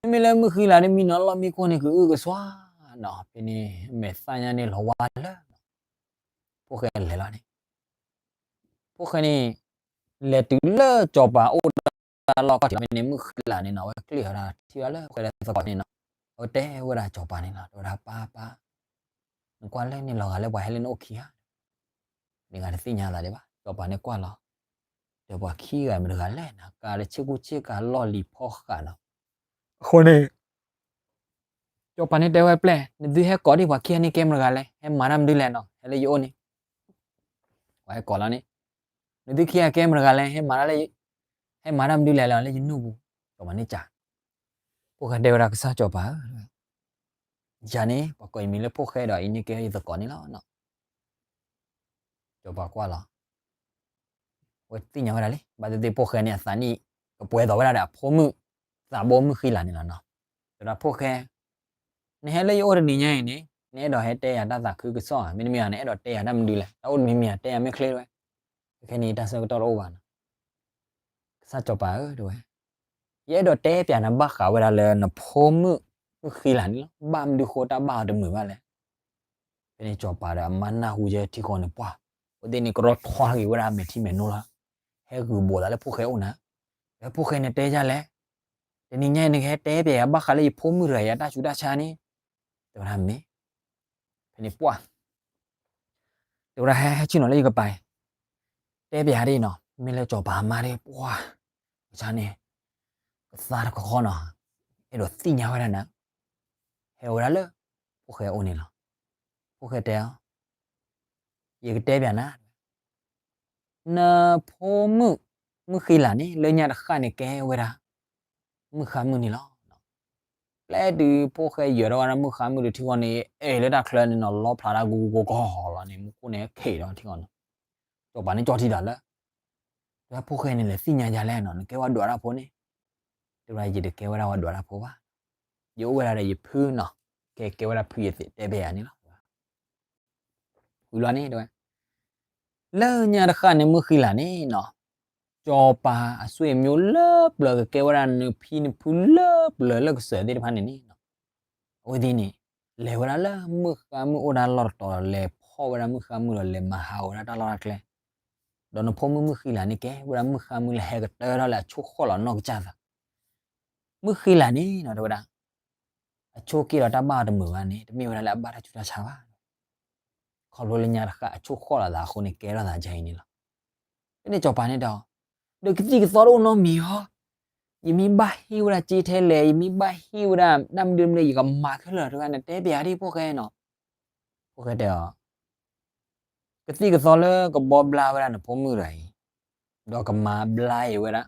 မ့မ့ၢ်လၢမုၢ်ဃံလၤန့ၣ်မံနီၤလီၢ်မံခိၣ်န့ၣ် ကအုကစွါနီၤ, ဖဲန့ၣ် မဲာ်သၣ်ညါန့ၣ်လီၤဝါလၢ ဖိၣ်ဃဲလဲၤလီၤန့ၣ်, ဖိၣ်ဃဲန့ၣ် လဲၤတုၤလၢစီၤပၤအိၣ်တၢ်လီၢ်ခီၣ်ထံးန့ၣ် မုၢ်ဃံလၤန့ၣ်နီၤ အဝဲကျ့ၣ်ဝဲဒၣ်ထံၣ်ဝဲဒၣ်လၢဖိၣ်ဃဲဒီးသကိးန့ၣ်နီၤ, အဝဲတဲဝဲဒၣ်စီၤပၤန့ၣ်လီၤ, တဲဝဲဒၣ်ပၢ်ပၢ် နကွၢ်လၢန့ၣ်လီၤဂာ်လၢပှၤဟဲလၢနအိၣ်ခံဂၤ, န့ၣ်ဂၤတသ့ၣ်ညါသးဒံးဘၣ်. စီၤပၤန့ၣ်ကွၢ်လီၤ, ဒီးပှၤခံဂၤမတၤတဂၤလဲၣ်နီၤ, ကးဒီးဆ့ကူဆ့ကၤလီၢ်လံၤဖီဃးနီၤ. အဃိန့ၣ် စီၤပၤန့ၣ်တဲဝဲပျဲၢ်, နသုဟဲကိးဒံးပှၤခံဂၤန့ၣ်ကဲမတၤတဂၤလဲၣ်, ဟဲမၤတၢ်မနုၤလဲၣ်နီၤ, ဟဲလၢယအိၣ်န့ၣ် ပှၤဟဲကိးလီၤန့ၣ်, နသုခံဂၤကဲမတၤတဂၤလဲၣ်, ဟဲမၤတၢ်လၢ ဟဲမၤတၢ်မနုၤလဲၣ်လၢယနူၢ်ပူၤ, စီၤပၤန့ၣ်စံး, ဖိၣ်ဃဲတဲဝဲဒၣ်ကစၢ်စီၤပၤဧၢ, ယၤန့ၣ် ပှၤကိးယမံၤလၢဖိၣ်ဃဲဒီးအံၤန့ၣ်ကဲယသကိးန့ၣ်လီၤ. စီၤပၤကွၢ်လီၤ, အဝဲသ့ၣ်ညါဝဲဒၣ်လံ, ဘၣ်သ့ၣ်သ့ၣ်ဖိၣ်ဃဲန့ၣ် အသးနံၣ်ကပှဲၤသိးဝဲဒၣ်ဒီးအဖိမုၣ်သးဘိမုၢ်ဃံလၤန့ၣ်လီၤနီၤ. တဲဝဲဒၣ်ဖိၣ်ဃဲ, နဟဲလၢယအိၣ်တနံၤညါအံၤန့ၣ် နအဲၣ်ဒိးဟဲတဲယၤတၢ်သးခုကစီၣ်ဧါ, မ့တမ့ၢ်ဧါ နအဲၣ်ဒိးတဲယၤတၢ်မနုၤလဲၣ်, တၢ်အိၣ်တမံၤမံၤဧါ တဲယၤမ့ၢ်ချ့ဝဲ, ခဲခဲန့ၣ်တၢ်ဆၢကတီၢ်တအိၣ်ဘၣ်နီၤ. ကစၢ်စီၤပၤဧၢ တဲဝဲ, ယအဲၣ်ဒိးတဲပျးနဘၣ်ဃးဝဲဒၣ်လၢနဖိမုၣ်မုၢ်ဃံလၤန့ၣ်လီၤ, ဘၣ်မနုၤဃိတၢ်ဘၣ်အီၤတမုာ်ဘၣ်လဲၣ်. ဖဲန့ၣ်စီၤပၤဒီးအမါနၢ်ဟူယဲထံဃီန့ၣ်ပှၢ်, အဝဲသ့ၣ်န့ၣ်ကရီထွါက့ၤဝဲဒၣ်မဲာ်ထံမဲာ်နိလီၤ, ဟဲဂုာ်ဘိးသးလၢဖိၣ်ဃဲအိၣ်နၤ, ဒီးဖိၣ်ဃဲန့ၣ်တဲဒ်လဲၣ်, တနံၤညါအံၤနကဟဲတဲပျးယၤဘၣ်ဃးလၢယဖိမုၣ်တဂၤအံၤအတၢ်ဆူးတၢ်ဆါန့ၣ်, တဲဝဲဒၣ်မ့ၢ် ဖဲန့ၣ်ပှၢ် တဲဝဲဒၣ်ဟဲဟဲဆ့ၣ်နီၤလၢယကပၤအံၤ, တဲပျးဒ်နီၤ, မ့ၢ်လၢစီၤပၤအမါဒ်ပှၢ်, ကစၢ်န့ၣ် ကသါတခီခီနီၤ, အဲၣ်ဒိးသ့ၣ်ညါဝဲဒၣ်နၤ, ဟဲဝဲဒၣ်လၢ ဖိၣ်ဃဲအအိၣ်န့ၣ်လီၤ. ဖိၣ်ဃဲတဲအီၤ, ယကတဲပျးနၤ နဖိမုၣ် မုၢ်ဃံလၤန့ၣ် လၢညါတဃၣ်န့ၣ် ကဲဝဲဒၣ် မုၢ်ဃါမုၣ်န့ၣ်လီၤ. ပျဲတုၤဖိၣ်ဃဲယၢၤထီၣ်ဝဲဒၣ်မုၢ်ဃါမုၣ်ဒီးထံဃီန့ၣ် အဲၣ်လၢတၢ်ချၢန့ၣ်နီၤ လီဖျးတၢ်ဂူဂူဂီၤဂီၤလီၤန့ၣ် မူခိၣ်န့ၣ်ဟဲက့ၤဒီးထံဃီန့ၣ်, စီၤပၤန့ၣ်ကၠီထံတၢ်လၢ တဲဝဲဖိၣ်ဃဲန့ၣ် လဲၤသ့ၣ်ညါဒ်လဲၣ်နီၤ နကဲဝဲဒွးတၢ်ဖိန့ၣ်, တဲဝဲဒၣ်ယတကဲဝဲဒၣ်ဝဲဒွးတၢ်ဖိဘၣ်, ယအိၣ်ဝဲဒၣ်ဒီးယဖုနီၤ, ကဲကဲဝဲဒၣ်ဖုယသ့ၣ်တဲဘၣ်ယၤန့ၣ်လီၤ. ဝံၤလီၤန့ၣ်တဲဝဲ, လၢညါတဃၣ်န့ၣ်မုၢ်ဃံလၤန့ၣ်နီၤ, စီၤပၤအဆွေမျိုးလၢပျၢၤကကဲဝဲဒၣ်နဖံနဖုလၢပျၢၤလၢကစၢၢ်သ့ၣ်တဖၣ်န့ၣ်န့ၣ်နီၤ, အဝဲသ့ၣ်န့ၣ် လဲၤဝဲဒၣ်လၢမုၢ်ဃါမုၢ်အိၣ်တၢ်လီၢ်တတီၤ လဲၤဖီၣ်ဝဲဒၣ်မုၢ်ဃါမုၢ်ဒီးလဲၤမၤဟးဂီၤဝဲဒၣ်တၢ်လီၢ်တၢ်ကျဲ, ဒီးနဖိမုၣ်မုၢ်ဃံလၤန့ၣ်ကဲဝဲဒၣ်မုၢ်ဃါမုၢ်လၢဟဲကတၢၢ်ထီၣ်လၢအဆိၣ်ဃီၣ်လီၤနီၢ်ကစၢ်သး မုၢ်ဃံလၤန့ၣ်နီၤ တဲဝဲဒၣ်, အဆိက့ၢ်ဒီးတၢ်ဘၣ်အီၤတမုာ်ဘၣ်န့ၣ် တမ့ၢ်ဝဲဒၣ်လၢအဘၣ်တၢ်ဆူးတၢ်ဆါဘၣ်. ခီဖျိလၢညါတဃၣ်အဆိၣ်ဃီၣ်လီၤသးအဃိန့ၣ် ကဲထီၣ်သးဒ်အံၤန့ၣ်လီၤ. ဖဲန့ၣ်စီၤပၤန့ၣ်ဒီး, ဒီးကသံၣ်ကသီတအိၣ်နီတမံၤဧါ, ယမ့ၢ်ဘၣ်ဟ့ၣ်ဝဲဒၣ်စ့ထဲလဲၣ် ယမ့ၢ်ဘၣ်ဟ့ၣ်ဝဲဒၣ်တၢ်မနုၤမနုၤ ယကမၤခဲလၢာ်တဂၤန့ၣ် တဲပျးဒ်ဖိၣ်ဃဲနီၤ. ဖိၣ်ဃဲတဲအီၤ, ကသံၣ်ကသီလၢကဘီဘျါဝဲဒၣ်နဖိမုၣ်တဂၤအံၤ, ဒီးကမၤဘျါအံၤဝဲဒၣ်,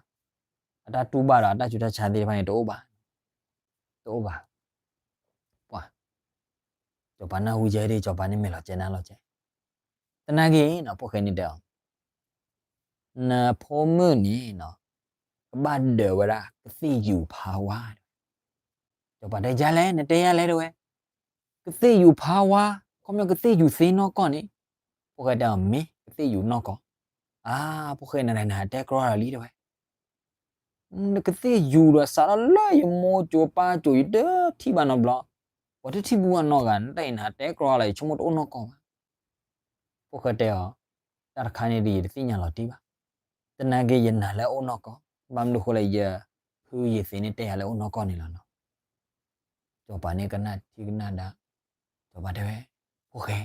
အတၢ်တူၢ်ဘၣ်ဒီးအတၢ်ဆူးတၢ်ဆါသ့ၣ်တဖၣ်န့ၣ်တအိၣ်ဘၣ်. တအိၣ်ဘၣ်. ပှၤ, စီၤပၤနၢ်ဟူကဲဒ် စီၤပၤန့ၣ်မဲာ်လီၤကဲနါလီၤကဲ. သနာ်က့နီၤ ဖိၣ်ဃဲန့ၣ်တဲအီၤ, နဖိမုၣ်န့ၣ်နီၤ ကဘၣ်ဒၢးဝဲဒၣ်ကသ့ၣ်ယူၤဖါဝါ. စီၤပၤတဲယၤလဲၣ် နတဲယၤလဲၣ်တဲဝဲ, ကသ့ၣ်ယူၤဖါဝါ, ခီပညီကသ့ၣ်ယူၤသ့နီၢ်ကီၢ်န့ၣ်. ဖိၣ်ဃဲတဲအီၤ မ့ၢ်ကသ့ၣ်ယူၤနီၢ်ကီၢ်. အါ, ဖိၣ်ဃဲ နတဂၤနတဲကြီလီၤလံတဲဝဲ, ကသ့ၣ်ယူၤဒီးစးထီၣ်လၢယမိၢ်ကၠိ ပၢ်ကၠိ ယတထံၣ်ဘၣ်နီတဘျီ, ပှၤတထံၣ်ဘူးဘၣ်နီတဂၤ, နတၢ်အံၤနတဲကြီလီၤ ယဆိကမိၣ်တအိၣ်နီၢ်ကီၢ်ဘၣ်. ဖိၣ်ဃဲတဲအီၤ, တၢ်တခါန့ၣ်ဒီးယတသ့ၣ်ညါလီၤတံၢ်ဘၣ်, သနာ်က့ယနာ်လၢအအိၣ်နီၢ်ကီၢ်, ဘၣ်မနုၤဃိလဲၣ် ယဖုယသ့ၣ်န့ၣ်တဲယၤလၢအအိၣ်နီၢ်ကီၢ်န့ၣ်လီၤနီၤ. စီၤပၤန့ၣ်ကနၣ်ထံကနၣ်ဒါ, စီၤပၤတဲဝဲ, ဖိၣ်ဃဲ,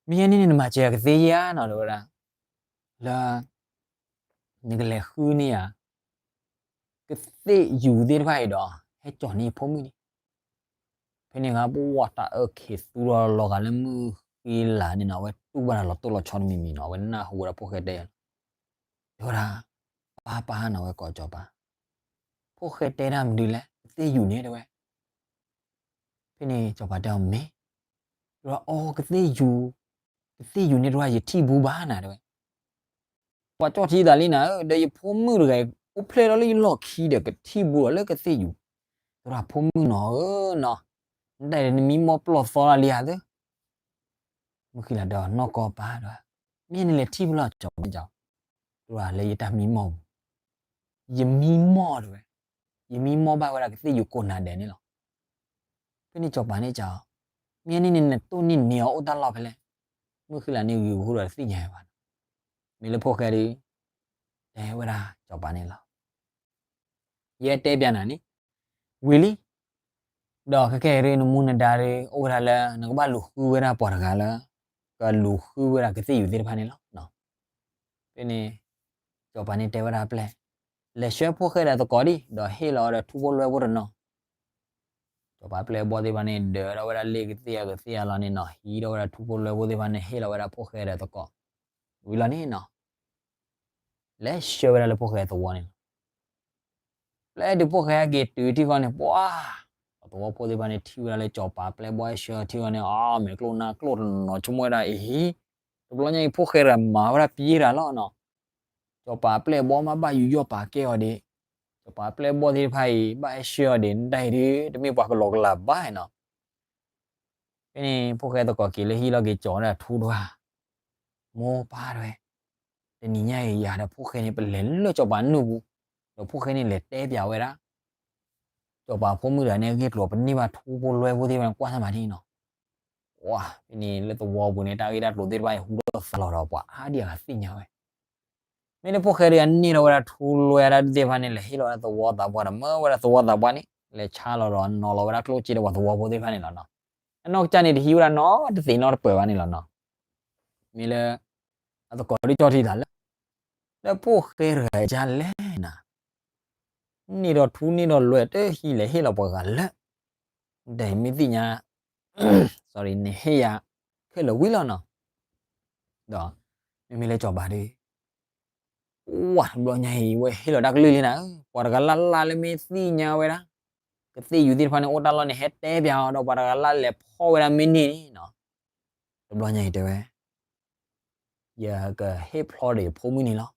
မ့ၢ်ယဲန့ၣ်န့ၣ် နမၤစၢၤယၤကသ့ဧါနီၤ တဲဝဲဒၣ်, လၢ နကလဲၤဃုန့ၢ်ယၤ ကသ့ၣ်ယူၤသ့ၣ်တဖၣ်အံၤဒီး ဟဲကၠီၤန့ၢ်ယဖိမုၣ်န့ၣ်. ဖဲန့ၣ်အခါ ပှၤတၢ်အၢၣ်ခံးသူဒီးလီၤဂာ်လၢမုၢ်ဃံလၤန့ၣ်နီၤ, အဝဲတူၢ်ဘၣ်တၢ်လီၤတိၢ်လီၤဆီတမံၤမံၤနီၤ, အဝဲနၢ်ဟူဝဲဒၣ်ဖိၣ်ဃဲတဲလီၤ. တဲဝဲဒၣ်, ပၢ်ပၢ်နီၤ ဝဲကိးစီၤပၤ, ဖိၣ်ဃဲတဲတၢ်မနုၤလဲၣ် ကသ့ၣ်ယူၤန့ၣ်တဲဝဲ. ဖဲန့ၣ်စီၤပၤတဲအီၤမ့ၢ်, တဲဝဲဒၣ်အီ ကသ့ၣ်ယူၤ, ကသ့ၣ်ယူၤန့ၣ်တဲဝဲ ယထံၣ်ဘူးဘၣ်နၤတဲဝဲ. ပှၤကၠီၣ်ထံသးလံနၤဧၢ, ဒီးယဖိမုၣ်တဂၤအံၤ အိၣ်ဖျဲၣ်ထီၣ်လၢယလီၢ်ခံဒီး ကထံၣ်ဘူးလီၤလၢကသ့ၣ်ယူၤ, တဲဝဲဒၣ်ဖိမုၣ်နီၤဧၢနီၤ, နတၢ်အံၤနမံမီၢ်ပျီၢ်သီလၢလံဧါသၢ. မုၢ်ဃံလၤတဲအီၤ နီၢ်ကီၢ်ပၢ်တဲဝဲ, မ့ၢ်နလဲၤထံၣ်ဖဲလဲၣ်စီၤပၤန့ၣ်, တဲဝဲဒၣ်လၢယတၢ်မံမီၢ်ပူၤ, ယမံမီၢ်တဲဝဲ, ယမံမီၢ်ဘၣ်ဝဲဒၣ်ကသ့ၣ်ယူၤကိးနၤဒဲးန့ၣ်လီၤ. ဖဲန့ၣ်စီၤပၤန့ၣ်စံး, မ့ၢ်န့ၣ်န့ၣ် နတိၢ်န့ၢ်န့ၢ်အီၤအိၣ်တၢ်လီၢ်ဖဲလဲၣ်. မုၢ်ဃံလၤန့ၣ်ဂ့ၤဂ့ၤဒီးတသ့ၣ်ညါဘၣ်နီၤ. မ့ၢ်လၢဖိၣ်ဃဲဒီး တဲဝဲဒၣ်စီၤပၤန့ၣ်လီၤ. ယဲတဲပျးနၤန့ၣ် ဝံၤလံ, ဒီးခဲကနံၣ်အံၤဒုး နမူနဒါဒုး အိၣ်ဝဲဒၣ်လၢ နကဘၣ်လူၤဃုဝဲဒၣ်ပှၤတဂၤလၢ ကလူၤဃုဝဲဒၣ်ကသ့ၣ်ယူၤသ့ၣ်တဖၣ်န့ၣ်လီၤ. ဖဲန့ၣ် စီၤပၤန့ၣ်တဲဝဲဒၣ်ပျဲၢ်, လဲၤဆှၢဖိၣ်ဃဲဒီးသကိးဒံး ဒီးဟ့ၣ်လီၤဝဲဒီးထူဖိလွဲဖိတနီၤ. စီၤပၤပျဲၢ်ဘီသ့ၣ်တဖၣ်န့ၣ် ဒၢးထီၣ်ဝဲဒၣ်လ့ၣ်ကသ့ၣ်အကသ့ၣ်အလီၢ်န့ၣ်နီၤ, ဟံးထီၣ်ဝဲဒၣ်ထူဖိလွဲဖိသ့ၣ်တဖၣ်န့ၣ် ဟ့ၣ်လီၤဝဲဒၣ်ဖိၣ်ဃဲဒီးသကိး ဝံၤလီၤန့ၣ်နီၤ, လဲၤဆှၢဝဲဒၣ်လၢဖိၣ်ဃဲသဝီန့ၣ်လီၤ. ပျဲၢ်ဒုးဖိၣ်ဃဲဟဲက့ၤတုၤထံၣ်ဃီန့ၣ် ပှၤ, ပှၤသဝီဖိသ့ၣ်တဖၣ်န့ၣ် ထံၣ်ဝဲဒၣ်လၢစီၤပၤပျဲၢ်ဘီဟဲဆှၢထံၣ်ဃီန့ၣ် အါ မဲာ်ကျိၣ်နါကျိၣ်တနီၤ ဆိကမိၣ်ဝဲဒၣ်အံၤ, တဘျီညါအံၤဖိၣ်ဃဲတဂၤမၤဝဲဒၣ်ပျဲၢ်တၢ်လီၤနီၤ. စီၤပၤပျဲၢ်ဘီမ့ၢ်ဘၣ်ယူးယီၣ်ပာ်ကဲအီၤဒံး, စီၤပၤပျဲၢ်ဘီသ့ၣ်တဖၣ်အံၤ ဘၣ်ဟဲဆှၢအီၤဒံး နတၢ်အံၤဒုး တမ့ၢ်ပှၤကလီကလးဘၣ်နီၤ. ဖဲန့ၣ် ဖိၣ်ဃဲသကိးက့ၤလၢဟံၣ်လီၤက့ၤကၠီၤဝဲဒၣ်ထူတဂၤ, မိၢ်ပၢ်တဲဝဲ, တနံၤညါအံၤ ယၤဒီးဖိၣ်ဃဲန့ၣ် ပလဲၤလၢစီၤပၤနူၢ်ပူၤ, ဒီးဖိၣ်ဃဲန့ၣ်လဲၤတဲပျးဝဲဒၣ် စီၤပၤဖိမုၣ်တဂၤန့ၣ် အဂ့ၢ်အကျိၤ ပန့ၢ်ဘၣ်ထူဖိလွဲဖိသ့ၣ်တဖၣ်န့ၣ် ကွၢ်တၢ်မၤန့ၣ်နီၤ. ဝါ, ဖဲန့ၣ်လၢသဝီပူၤန့ၣ် တၢ်ဂ့ၢ်တၢ်ကျိၤသ့ၣ်တဖၣ်အံၤ ဟူထီၣ်သါလီၤဒီး ပှၤအါဒံအါဂၤသ့ၣ်ညါဝဲ မ့ၢ်လၢဖိၣ်ဃဲတဂၤန့ၣ် န့ၢ်လီၤဝဲဒၣ်ထူလွဲဒၣ်ဒုးသ့ၣ်တဖၣ်န့ၣ် လဲၤဟ့ၣ်လီၤဝဲဒၣ်သဝီသးပှၢ်ဒီး မၢဝဲဒၣ်သဝီသးပှၢ်န့ၣ် လဲၤဆါလီၤဒီး နီၤလီၤဝဲဒၣ်ကျိၣ်စ့ဒီးပှၤသဝီဖိသ့ၣ်တဖၣ်န့ၣ်လီၤနီၤ. အနီၢ်ကစၢ်န့ၣ် တဟံးဝဲဒၣ်နီတသ့ၣ်နီတပၢၢ်ဘၣ်န့ၣ်လီၤနီၤ. မ့ၢ်လၢ အသကိးဒုးကၠီထံသးလၢ လၢဖိၣ်ဃဲတဂၤအံၤဒ်လဲၣ်နၤ, န့ၢ်ဒီးထူန့ၢ်ဒီးလွဲတဟံးလဲၤဟ့ၣ်လီၤပှၤဂၤလၢ ဒီးမ့ၢ်သ့ၣ်ညါ sorry နဟ့ၣ်ယၤခဲလၢာ်ဝံၤလီၤနီၤ. ဒီးမ့မ့ၢ်လၢစီၤပၤဒုး ဝါ တဘျီညါအံၤ ဝဲဟ့ၣ်လီၤတၢ်ကလုၢ်လံနၤဧၢ, ပှၤတဂၤလၢ်လၢ်လၢမ့ၢ်သ့ၣ်ညါဝဲဒၣ် ကသ့ၣ်ယူၤသ့ၣ်တဖၣ်န့ၣ် အိၣ်တၢ်လီၢ်န့ၣ် ဟဲတဲပျးအီၤဒီး ပှၤတဂၤလၢ်လဲၤဖီၣ်ဝဲဒၣ်မ့ၢ်န့ၢ်န့ၣ်နီၤ. တဘျီညါအံၤတဲဝဲ ယကဟ့ၣ်ဖျီဒီးယဖိမုၣ်န့ၣ်လီၤ.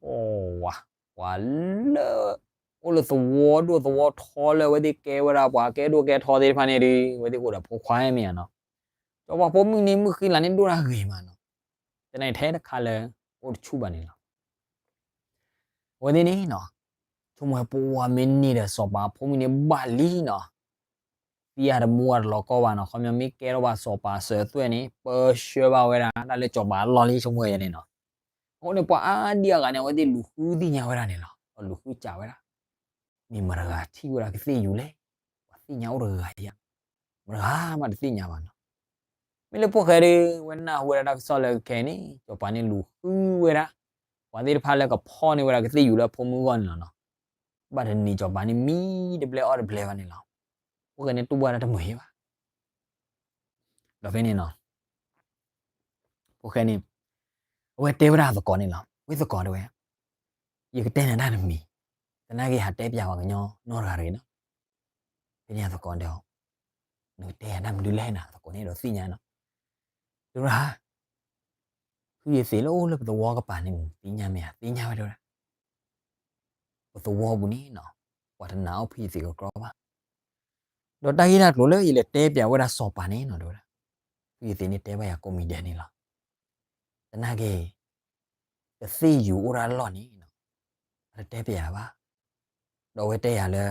ပှၤ, ပှၤလၢ အိၣ်လၢသဝီဒိၣ်သဝီထီလၢအဝဲသ့ၣ်ကဲဝဲဒၣ်ပှၤကဲဒိၣ်ကဲထီသ့ၣ်တဖၣ်န့ၣ်ဒီး အဝဲသ့ၣ်အိၣ်ဒီးဖိခွါမ့ၢ်ဧါနီၤ. စီၤပၤဖိမုၣ်န့ၣ် မုၢ်ဃံလၤန့ၣ်ဒိၣ်တၢ်ဂ့ၤမးနီၤ. တနံၤထဲတခါလၢအိၣ်တဆူၣ်ဘၣ်န့ၣ်လီၤ. အဝဲသ့ၣ်န့ၣ်နီၤ, ဆိကမိၣ်ဝဲပှၤမ့ၢ်န့ၢ်ဒီးစီၤပၤဖိမုၣ်န့ၣ်ဘၣ်လံနီၤ. သံအတမူအတလီၤကီဘၣ်နီၤ, ခီပညီမ့ၢ်ကဲထီၣ်ဘၣ်စီၤပၤစၢၤသွဲၣ်န့ၣ် ပၢဆှၢဘၣ်ဝဲဒၣ် တၢ်လၢစီၤပၤအလီၢ်လံ ဆိကမိၣ်ဝဲန့ၣ်နီၤ. အဃိန့ၣ် ပှၤအါဒံအါဂၤန့ၣ် အဝဲသ့ၣ်လူၤဃုသ့ၣ်ညါဝဲဒၣ်န့ၣ်လီၤ. ဒီးလူၤဃုစံးဝဲဒၣ် မ့ၢ်မတၤတဂၤထံၣ်ဝဲဒၣ်ကသ့ၣ်ယူၤလဲၣ်, ပှၤသ့ၣ်ညါအိၣ်တဂၤဧါ, မတၤတဂၤမးတသ့ၣ်ညါဘၣ်နီၤ. မ့ၢ်လၢဖိၣ်ဃဲဒီး ဝဲနၢ်ဟူဝဲဒၣ်တၢ်ကစီၣ်လၢခဲအံၤန့ၣ် စီၤပၤန့ၣ်လူၤဃုဝဲဒၣ် ပှၤသ့ၣ်တဖၣ်လၢကဖီၣ်န့ၢ်ဝဲဒၣ်ကသ့ၣ်ယူၤလၢအဖိမုၣ်အဂီၢ်န့ၣ်လီၤနီၤ. ဘၣ်တနံၤစီၤပၤန့ၣ်မံတဘျဲအီၣ်တဘျဲဘၣ်န့ၣ်လီၤ. ဖိၣ်ဃဲန့ၣ်တူၢ်ဘၣ်တၢ်တမုာ်ဟ့ဘၣ်. ဒီးဖဲန့ၣ်နီၤ ဖိၣ်ဃဲန့ၣ် အဝဲတဲဝဲဒၣ်အသကိးန့ၣ်လီၤ. ဝဲသကိးတဲဝဲ, ယကတဲနၤတၢ်တမံၤ, တ သနာ်က့ဟးတဲပၠးပှၤကညီနီတဂၤတဂ့ၤနီၤ. ဖဲန့ၣ်အသကိးတဲအီၤ, နကတဲယၤတၢ်မနုၤလဲၣ်နၤ, သကိးန့ၣ်ဒီးသ့ၣ်ညါနီၤ. တဲဝဲဒၣ်, ဖုယသ့ၣ်လၢအိၣ်လၢပသဝီကပၤန့ၣ် သ့ၣ်ညါမ့ၢ်ဧါ, သ့ၣ်ညါဝဲတဲဝဲဒၣ်. ပသဝီပူၤန့ၣ်နီၤ, ပှၤတနာ်အီၣ်ဖုယသ့ၣ်ကကြီဘၣ်. ဒီးတၢ်ဂ့ၢ်တၢ်ကျိၤလၢယလဲၤတဲပၠးဝဲဒၣ်စီၤပၤန့ၣ်နီၤ တဲဝဲဒၣ်, ဖုယသ့ၣ်န့ၣ်တဲဘၣ်ယၤကိးမံၤဒဲးန့ၣ်လီၤ. သနာ်က့ ကသ့ၣ်ယုၢ်အိၣ်ဒၣ်လီၢ်န့ၣ်နီၤ, အတတဲပၠးဘၣ်. ဒီးအဝဲတဲယၤလၢ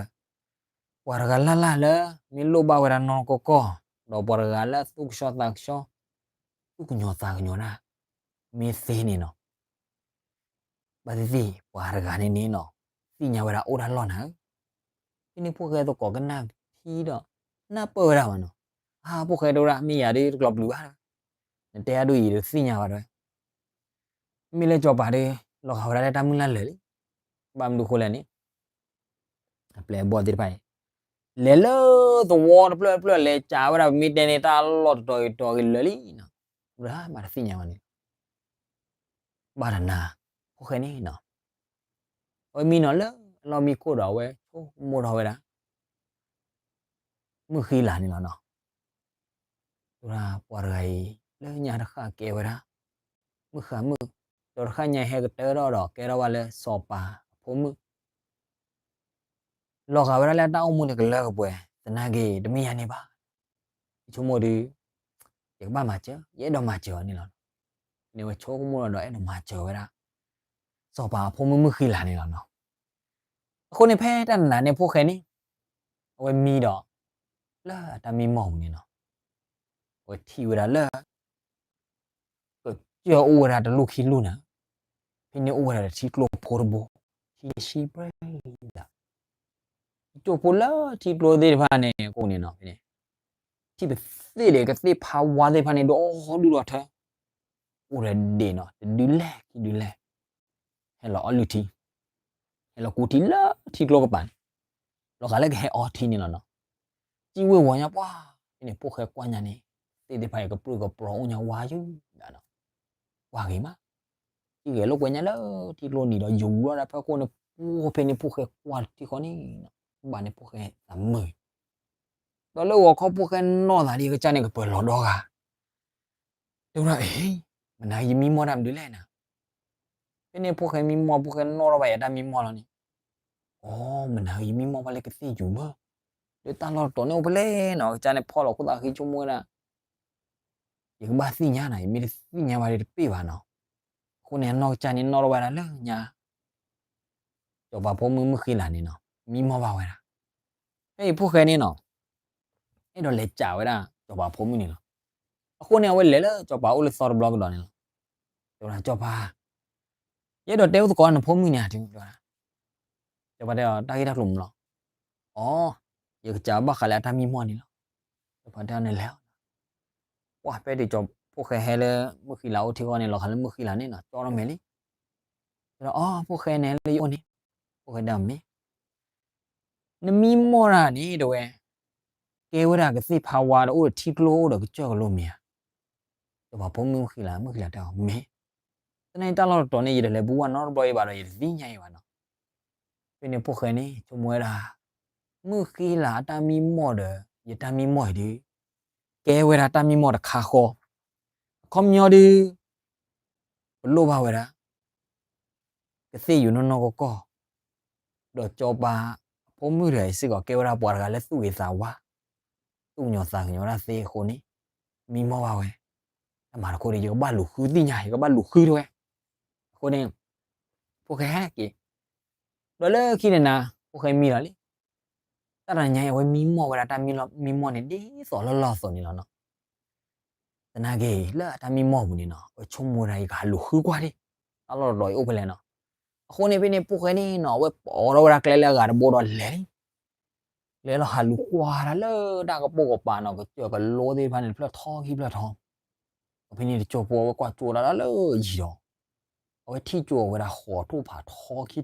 ပှၤတဂၤလၢ်လၢ်လၢ မ့ၢ်လိၣ်ဘၣ်ဝဲဒၣ်နီၢ်ကီၢ်ကီၢ်, ဒီးပှၤတဂၤလၢသူၣ်ကဆှီသးကဆှီ, သူၣ်ကညီၤသးကညီၤဒၣ်, မ့ၢ်သ့န့ၣ်နီၤ. ဘၣ်သ့ၣ်သ့ၣ် ပှၤတဂၤန့ၣ်န့ၣ်နီၤ, သ့ၣ်ညါဝဲဒၣ်အိၣ်ဒၣ်လီၢ်နၤဧၢ. ဖဲန့ၣ်ဖိၣ်ဃဲသကိးကနၣ်ထံဒီး နၢ်ပၢၢ်ဝဲဒၣ်ဘၣ်နီၤ. အါ ဖိၣ်ဃဲတဲဝဲဒၣ် မ့ၢ်ယၤဒ်တကျိၤပျုၤဘၣ်, နတဲအါဒိၣ်အံၤဒီးသ့ၣ်ညါဘၣ်တဲဝဲ. မ့မ့ၢ်လၢစီၤပၤဒီး လီၤဂာ်ဝဲဒၣ်လၢတၢ်မုၢ်လၢ်လၢာ်လံ. ဘၣ်မနုၤဃိလဲၣ်န့ၣ် အပျဲၢ်အဘီၣ်သ့ၣ်တဖၣ်အံၤ လဲၤလၢသဝီတဖျၢၣ်တဖျၢၣ် လဲၤစံးဝဲဒၣ် ပမ့ၢ်တဲန့ၣ် တၢ်လီၢ်တတီၤဂ့ၤတီၤဂ့ၤလၢာ်လံနီၤ. ဝဲဒၣ်ဘၣ်တသ့ၣ်ညါဘၣ်န့ၣ် ဘၣ်တနၤ ဖိၣ်ဃဲန့ၣ်နီၤ, အဝဲမံနီၤလၢအလီၢ်မံခိၣ်ဒီး အဝဲဆိကမိၣ်ထီၣ်ဝဲဒၣ် မုၢ်ဃံလၤန့ၣ်လီၤနီၤ. တဲဝဲဒၣ် ပှၤတဂၤအံၤ လၢညါတဃၣ်ကဲဝဲဒၣ် မုၢ်ဃါမုၣ်, ဒီးတဃၣ်ညါဟဲကတၢၢ်ထီၣ်ဒီး ကဲထီၣ်ဘၣ်လၢစီၤပၤအဖိမုၣ် လီၤဂာ်ဝဲဒၣ်လၢအတၢ်အိၣ်မူန့ၣ်ကလၢကပှဲၤ, သနာ်က့ တမ့ၢ်ယၤန့ၣ်ဘၣ်. ယဆိကမိၣ်ဒီး ယကဘၣ်မၤစၢၤ, ယအဲၣ်ဒိးမၤစၢၤအီၤန့ၣ်လီၤ. န့ၣ်ဝဲဆိကမိၣ်ဒီး အဲၣ်ဒိးမၤစၢၤဝဲဒၣ် စီၤပၤအဖိမုၣ်မုၢ်ဃံလၤန့ၣ်လီၤနီၤ. အဃိန့ၣ် ဖဲတၢ်နၤန့ၣ် ဖိၣ်ဃဲန့ၣ် အဝဲမံဒီး လၢအတၢ်မံမီၢ်ပူၤန့ၣ်နီၤ, အဝဲထံၣ်ဝဲဒၣ်လၢ ကစၢၢ်အိၣ်ဝဲဒၣ်တလူၢ်ခံလူၢ်န့ၣ်, ဖဲန့ၣ်အိၣ်ဝဲဒၣ်ဒီးထံကျိဖိတဘိ, ထံဆှံပြဲလံ, ကစၢၢ်ဖိလၢထံကျိသ့ၣ်တဖၣ်န့ၣ် ကိးန့ၣ်နီၤ, ဖဲန့ၣ် ထံၣ်ပသ့ၣ်ဒီးကသ့ၣ်ဖးဝါသ့ၣ်တဖၣ်န့ၣ် ဒီးဒူၣ်ဒီးထၢ, အိၣ်ဒီးဒ့ၣ်နီၤ, တဒုလဲၣ်ခံဒုလဲၣ် ဟဲလီၤအီလုၢ်ထံ, ဟဲလီၤကူထံလၢထံကျိကပၤန့ၣ်, လီၤဂာ်လၢကဟဲအီထံန့ၣ်လီၤနီၤ. စံၣ်ဝ့ၤဝီၤညါပှၢ်, ဖဲန့ၣ်ဖိၣ်ဃဲကွၢ်ညါန့ၣ် သ့ၣ်သ့ၣ်တဖၣ်အံၤကပြုၢ်ကပြီၤအိၣ်ညါဝါယုၢ်ဒၣ်နီၤ, ကွၢ်ဂ့ၤမး, စံၣ်ဂဲၤလိာ်ကွဲညါလၢထံကျိနံၤဒီး ယူၤလီၤဒၣ်ဖၢခိၣ်န့ၣ် ပှိၢ်ဖဲန့ၣ်ဖိၣ်ဃဲကွၢ်ထံဃီန့ၣ်, ဘၣ်န့ၣ်ဖိၣ်ဃဲသးမုာ် ဒီးလၢဂီၤခီဖိၣ်ဃဲနီၢ်သးဒ်အကစၢ်န့ၣ် ကပၢၤလီၤဒီဂၤ, တဲဝဲဒၣ် အ့, မနၤယမံမီၢ်တၢ်မနုၤလဲၣ်နၤ. ဖဲန့ၣ်ဖိၣ်ဃဲမံမီၢ်, ဖိၣ်ဃဲနီၣ်ထီၣ်ဘၣ်ယၤတၢ်မံမီၢ်လီၤန့ၣ်, အိ, မနၤယမံမီၢ်ဘၣ်လၢကသ့ၣ်ယူၤမး, ဒီးတၢ်လီၢ်တတီၤန့ၣ်အိၣ်ဖဲလဲၣ်နီၤ, အကစၢ်န့ၣ်ဖီၣ်လီၤခိၣ်သးဃံဆိကမိၣ်ဝဲဒၣ် ယကဘၣ်သ့ၣ်ညါနၤ, ယမ့ၢ်တသ့ၣ်ညါဘၣ်ဒီးတပ့ၢ်ဘၣ်နီၤ. အဃိန့ၣ် အနီၢ်ကစၢ်န့ၣ်နီၣ်ထီၣ်ဝဲဒၣ်လၢညါ စီၤပၤဖိမုၣ်မုၢ်ဃံလၤန့ၣ်နီၤ, မံမီၢ်ဘၣ်ဝဲဒၣ်. ဖဲအံၤဖိၣ်ဃဲန့ၣ်နီၤ, အဲၣ်ဒိးလဲၤစံးဝဲဒၣ်စီၤပၤဖိမုၣ်န့ၣ်လီၤ. အဃိန့ၣ် အဝဲလဲၤလၢစီၤပၤအိၣ်လၢသီတဘျီကဒီးန့ၣ်လီၤ. တဲဝဲဒၣ် စီၤပၤ, ယအဲၣ်ဒိးတဲအိၣ်သကိးနဖိမုၣ်န့ၣ်ဧါ, တဲဝဲဒၣ်. စီၤပၤတဲအီၤ တၢ်ဂ့ၢ်တၢ်ကျိၤမနုၤလီၤ. အိ, ယကစံးဘၣ်ဃးလၢအတၢ်မံမီၢ်န့ၣ်လီၤ. စီၤပၤတဲအီၤ နလဲၤအီၤ. ပှၢ် ဖဲတုၤစီၤဖိၣ်ဃဲဟဲလၢမုၢ်ဃံလၤအိၣ်ထံဃီန့ၣ် လီၤဂာ်လၢမုၢ်ဃံလၤန့ၣ်နီၤ ကၠီထီၣ်မဲာ်လံ. တဲဒၣ် အိ, ဖိၣ်ဃဲန့ၣ်လၢယအိၣ်န့ၣ်, ဖိၣ်ဃဲတဲအီၤ မ့ၢ် နမံမီၢ်တၢ်န့ၣ် တဲဝဲ, ကဲဝဲဒၣ်ကသ့ၣ်ဖးဝါဒီးအိၣ်ဒီးထံကျိအိၣ်ဒီးကစၢၢ်ကလိမ့ၢ်ဧါ. စီၤပၤဖိမုၣ်မုၢ်ဃံလၤ, မုၢ်ဃံလၤတဲအီၤ မ့ၢ်, သနာ်က့တၢ်လီၢ်တတီၤန့ၣ် ယတလဲၤဘူးဘၣ်နီတဘျီအံၤဘၣ်ဒီး ယတသ့ၣ်ညါအံၤဘၣ်နီၤ. ဖဲန့ၣ်ဖိၣ်ဃဲန့ၣ် ဆိကမိၣ်ဝဲဒၣ် မုၢ်ဃံလၤအတၢ်မံမီၢ်ဒီး ယတၢ်မံမီၢ်အံၤဒီး ကဲဝဲဒၣ်တၢ်မံမီၢ်တခါဃီ, အခီပညီဒီး ပလိၣ်ဘၣ်ဝဲဒၣ် ကသ့ၣ်ယူၤနီၢ်နီၢ်ကီၢ်ကီၢ်, ဒီးစီၤပၤအဖိမုၣ်တဂၤအံၤစ့ၢ်ကီး ကဲဝဲဒၣ်ပှၤတဂၤလၢသူၣ်ဂ့ၤသးဝါ, သူၣ်ကညီၤသးကညီၤတၢ်သ့အဃိန့ၣ် မံမီၢ်ဘၣ်ဝဲ. တၢ်မၤတခီဒီး ယကဘၣ်လူၤဃုသ့ၣ်ညါ, ယကဘၣ်လူၤဃုတဲဝဲ. အဃိန့ၣ် ဖိၣ်ဃဲဟဲက့ၤ, ဒီးလၢခံတနၤ ဖိၣ်ဃဲမံလီၤလံ. တၢ်တနံၤညါအံၤ အဝဲမံမီၢ်ဝဲဒၣ်တၢ်မံမီၢ်န့ၣ် ဒ်သိးလီၢ်လီၢ်အသိးန့ၣ်လီၤနီၤ. သနာ်က့ လၢအတၢ်မံမီၢ်ပူၤန့ၣ်နီၤ အဝဲဆိကမိၣ်ဝဲဒၣ် ယကဟးလူၤဃုကွၢ်ဒံး တၢ်လီၢ်တတီၤအံၤအိၣ်ဖဲလဲၣ်နီၤ. အဃိန့ၣ် ဖဲန့ၣ်ဖိၣ်ဃဲန့ၣ်နီၤ အဝဲပိာ်ထီၣ်ဝဲဒၣ်ကျဲလၢအဂၤတဘိဒီးလဲၤလံ. လဲၤလီၤဟးလူၤကွၢ်ဒၣ်လၢတၢ်ကပိာ်ကပၤနီၤ ကစၢၢ်ကလိသ့ၣ်တဖၣ်န့ၣ် တဖျၢၣ်ထီခံဖျၢၣ်ထီ. ဒီးဖဲန့ၣ်တစိၢ်ဖိ အဝဲကွၢ်ကၠိဒၣ်လၢယံၤဒီး အဝဲထံၣ်ကၠိဝဲဒၣ်ဃိးထူၣ်ဖးထီခံ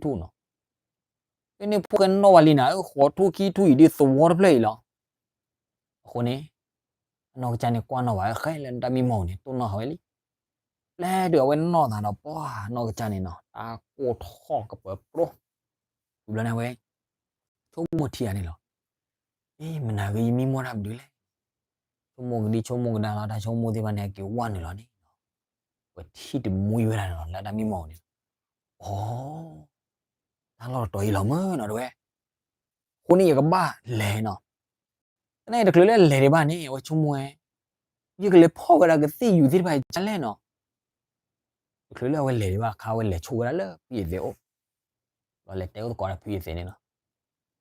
ထူၣ်နီၤ. ဖဲန့ၣ်ဖိၣ်ဃဲနီၣ်ဝဲလံနၤ ဃိးထူၣ်ခံထူၣ်အံၤဒ်သဝီတဖျၢၣ်အံၤလီၤ. အဃိန့ၣ် အနီၢ်ကစၢ်န့ၣ်ကွၢ်နီၣ်ဘၣ် ဃဲလၢနတၢ်မံမီၢ်ပူၤန့ၣ် တိၢ်နီၣ်ဃာ်ဝဲလံ. ပျဲတုၤအဝဲနီၣ်သးဒီးပှၢ်နီၢ်ကစၢ်န့ၣ်နီၤ တၢ်ကိၢ်ထီၣ်ကပၢၤပြိ ဝံၤဘျီန့ၣ်ဝဲ ဆိကမိၣ်ထံဂၤန့ၣ်လီၤ. အ့ မနၤဂ့ၤ ယမံမီၢ်တၢ်မနုၤလဲၣ်. ဆိကမိၣ်ကဒံဆိကမိၣ်ကဒါလီၤ တၢ်ဆိကမိၣ်သ့ၣ်တဖၣ်န့ၣ် အက့ၤဝဲနုာ်လီၤန့ၣ် ဝဲထံၣ်တမှံဝဲဒၣ်န့ၣ်လီၤ လၢတၢ်မံမီၢ်န့ၣ်လီၤ. အိ တၢ်လီၢ်တတီၤအံၤလီၤမ့ၢ်နီၤ တဲဝဲ. အဃိန့ၣ်ယကဘၣ်လဲၤနီၤ. သနာ်က့တချုးလၢလဲၤဒံးဘၣ်န့ၣ် အဝဲဆိကမိၣ်ဝဲ ယကလဲၤဖီၣ်ဝဲဒၣ်ကသ့ၣ်ယူၤသ့ၣ်တဖၣ်အံၤဒ်လဲၣ်နီၤ. တချုးလၢအဝဲလဲၤဒံးဘၣ်အခါ အဝဲလဲၤဆိဝဲဒၣ်လၢဖုယသဲးအိၣ်, ဒီးလဲၤတဲအိၣ်သကိးဒီးဖုယသဲးန့ၣ်လီၤ.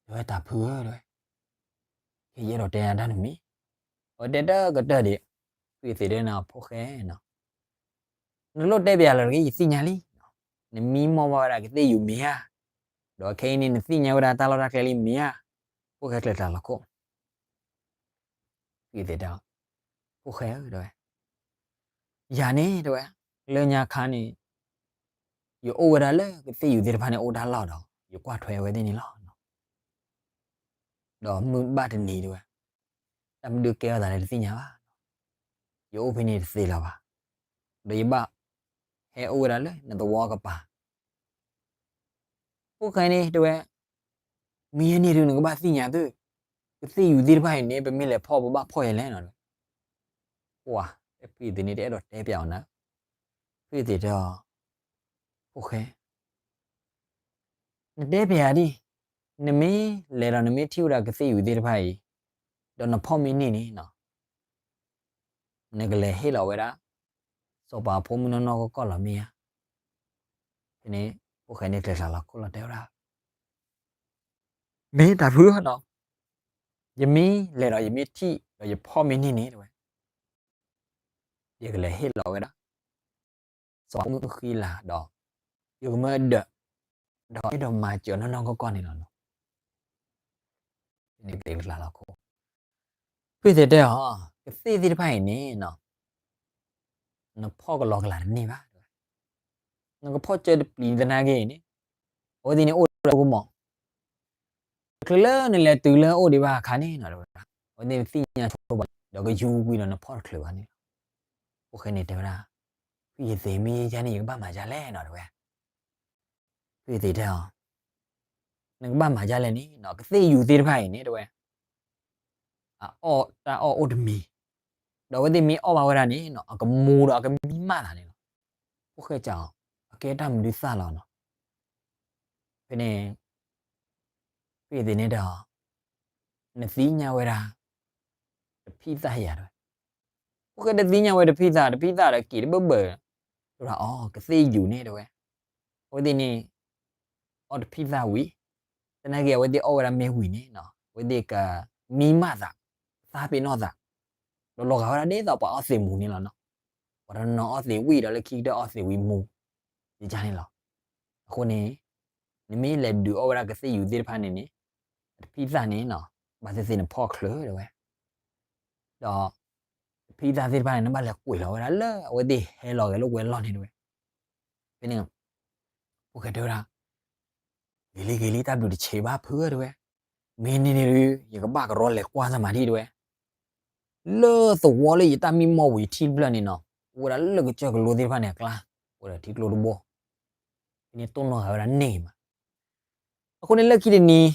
တဲဝဲတၢ်ဖုဧၢ တဲဝဲ, ခဲယအဲၣ်ဒိးတဲနၤတၢ်တမံၤ. အဝဲတဲတၢ်ကတၢၢ်ဒံး, ဖုယသဲးတဲနၤ ဖိၣ်ဃဲနီၤ, နလိၣ်တဲပျးလၢၤတဂ့ၤ ယသ့ၣ်ညါလံ. နမံမီၢ်ဘၣ်ဝဲဒၣ်ကသ့ၣ်ယူၤမ့ၢ်ဧါ, ဒီးခဲအံၤန့ၣ် နသ့ၣ်ညါဝဲဒၣ်တၢ်လီၢ်တၢ်ကျဲလံမ့ၢ်ဧါ. ဖိၣ်ဃဲကျဲၤတၢ်လီၤခိၣ် ဖုယသဲးတဲအီၤ, ဖိၣ်ဃဲဧၢ တဲဝဲ, ယၤန့ၣ် တဲဝဲ, လၢညါခါန့ၣ် ယအိၣ်ဝဲဒၣ်လၢကသ့ၣ်ယူၤသ့ၣ်တဖၣ်န့ၣ် အိၣ်တၢ်လီၢ်ဒီး ယကွၢ်ထွဲဝဲသ့ၣ်န့ၣ်လီၤ. ဒီးမုၢ်ဘၣ်တနံၤ တဲဝဲ, တၢ်မနုၤကဲထီၣ်သးလဲၣ်တသ့ၣ်ညါဘၣ်. ယအိၣ်ဖဲန့ၣ်တသ့လၢၤဘၣ်. ဒီးယဘၣ်ဟဲအိၣ်ဝဲဒၣ်လၢနသဝီကပၤ ဖိၣ်ဃဲန့ၣ် တဲဝဲ, မ့ၢ်ယဲန့ၣ်ဒုး နကဘၣ်သ့ၣ်ညါသု, ကသ့ၣ်ယူၤသ့ၣ်တဖၣ်အံၤန့ၣ် ပမ့ၢ်လဲၤဖီၣ် ပဘၣ်ဖီၣ်ယဲလဲၣ်နီၤ. ပှၤ ဖုယသဲးန့ၣ် တအဲၣ်ဒိးတဲပျးအီၤနၤ, ဖုယသဲးတဲအီၤ, ဖိၣ်ဃဲ နတဲပျးဒံး, နမ့ၢ်လဲၤဒီးနမ့ၢ်ထံၣ်ဝဲဒၣ်ကသ့ၣ်ယူၤသ့ၣ်တဖၣ်အံၤ, ဒီးနဖီၣ်မ့ၢ်န့ၢ်န့ၣ်နီၤ, နကလဲၤဟ့ၣ်လီၤဝဲဒၣ် စီၤပၤဖိမုၣ်နီၢ်နီၢ်ကီၢ်ကီၢ်လီၤမ့ၢ်ဧါ. ဖဲန့ၣ် ဖိၣ်ဃဲန့ၣ်ကျဲၤတၢ်လီၤခိၣ်လီၤတဲဝဲဒၣ်, မ့ၢ်တၢ်ဖုဧၢနီၤ, ယမ့ၢ်လဲၤဒီးယမ့ၢ်ထံၣ်ဒီးယဖီၣ်မ့ၢ်န့ၢ်န့ၣ် တဲဝဲ, ယကလဲၤဟ့ၣ်လီၤဝဲဒၣ် စီၤပၤဖိမုၣ်ဃံလၤဒီး ယကမၢအဒၢး, ဒီးအဲၣ်ဒိးမၤစၢၤနီၢ်နီၢ်ကီၢ်ကီၢ်န့ၣ်လီၤနီၤ. ဖဲန့ၣ်ကျဲၤတၢ်လီၤခိၣ်, ဖုယသဲးတဲအီၤ, ကသ့ၣ်သ့ၣ်တဖၣ်အံၤန့ၣ်နီၤ, နဖီၣ်ကလီကလီတန့ၢ်ဘၣ်, နကဖီၣ်ကၢတပျံၤသနာ်က့န့ၣ်, အဝဲသ့ၣ်န့ၣ်အိၣ်လၢကမီၤ တချုးလၢနလဲၤတုၤလၢအအိၣ်ဒံးဘၣ်အခါန့ၣ်နီၤ, အဝဲသ့ၣ်န့ၣ်သ့ၣ်ညါဆိပာ် ဒီးကယူၤကွံာ်ဒီးနဖီၣ်တချုးဘၣ်န့ၣ်လီၤ. ဖိၣ်ဃဲန့ၣ်တဲဝဲဒၣ်, ဖုယသဲး မ့ၢ်ယဲန့ၣ် ယကဘၣ်မၤဒ်လဲၣ်နီၤ တဲဝဲ. ဖုယသဲးတဲအီၤ, နကဘၣ်မၤဒ်လဲၣ်န့ၣ်နီၤ, ကသ့ၣ်ယူၤသ့ၣ်တဖၣ်အံၤန့ၣ် တဲဝဲ အအီၣ်တၢ်အီၣ်အိၣ်တမံၤ, ဒီးအဝဲသ့ၣ်မ့ၢ်အီၣ်ဘၣ်ဝဲဒၣ်န့ၣ်နီၤ အကမူဒီးအကမံမၣ်သးန့ၣ်လီၤ. ဖိၣ်ဃဲစံးအီၤ, အကဲတၢ်မနုၤသၣ်လီၤနီၤ. ဖဲန့ၣ် ဖုယသဲးန့ၣ်တဲအီၤ, နသ့ၣ်ညါဝဲဒၣ် တဖံးသၣ်ယၤတဲဝဲ. ဖိၣ်ဃဲတသ့ၣ်ညါဝဲတဖံးသၣ်, တဖံးသၣ်ဒီးက့ၤတဘၢၣ်ဘၢၣ်, တဲဝဲဒၣ်အီၤ ကသ့ၣ်ယူၤန့ၣ်တဲဝဲ, အဝဲသ့ၣ်န့ၣ် အီၣ်တဖံးသၣ်ဝံၤ, သနာ်က့အဝဲသ့ၣ်အီၣ်ဝဲဒၣ်မ့ၢ်ဝံၤန့ၣ်နီၤ အဝဲသ့ၣ်ကမံမၣ်သး, သးပ့ၤနီၣ်သး, ဒီးလီၤဂာ်ဝဲဒၣ်ဒ်သိးပှၤအီၣ်သံးမူၤန့ၣ်လီၤနီၤ. ပှၤတနီၤအီၣ်သံးဝံၤဒီးလၢခံကတၢၢ်အီၣ်သံးဝံၤမူၤ ယကန့ၣ်လီၤ. အဃိန့ၣ် နမ့ၢ်လဲၤဒုးအီၣ်ဝဲဒၣ်ကသ့ၣ်ယူၤသ့ၣ်တဖၣ်န့ၣ်န့ၣ်, တဖံးသၣ်န့ၣ်နီၤ, ဘၣ်သ့ၣ်သ့ၣ်နဖီၣ်ချုးတဲဝဲ. ဒီးတဖံးသၣ်သ့ၣ်တဖၣ်န့ၣ် နဘၣ်လဲၤကွံာ်လီၤဝဲဒၣ်လၢအဝဲသ့ၣ်ဟဲလီၤဂဲၤလိာ်ကွဲလီၢ်န့ၣ်တဲဝဲ. ဖဲန့ၣ် ဖိၣ်ဃဲတဲဝဲဒၣ်, ဂ့ၤလံဂ့ၤလံ တၢ်ဘျုးတဆံးဘၣ်ဖုဧၢတဲဝဲ, မ့ၢ်န့ၣ်န့ၣ်ဒုး ယကဘၣ်ကရီလဲၤကွၢ်သးမၤဒံးတဲဝဲ. လၢသဝီလၢယတၢ်မံမီၢ်ဝံၤထံၣ်တဖျၢၣ်န့ၣ်နီၤ, အိၣ်ဝဲဒၣ်လၢကစၢၢ်ကလိသ့ၣ်တဖၣ်န့ၣ်အကျါ, အိၣ်ဒီးထံကျိတဘိ, ဖဲန့ၣ်တိၢ်နီၣ်ဃာ်ဝဲဒၣ်န့ၢ်ဂ့ၤမး. အဃိန့ၣ်လၢခံတနံၤ,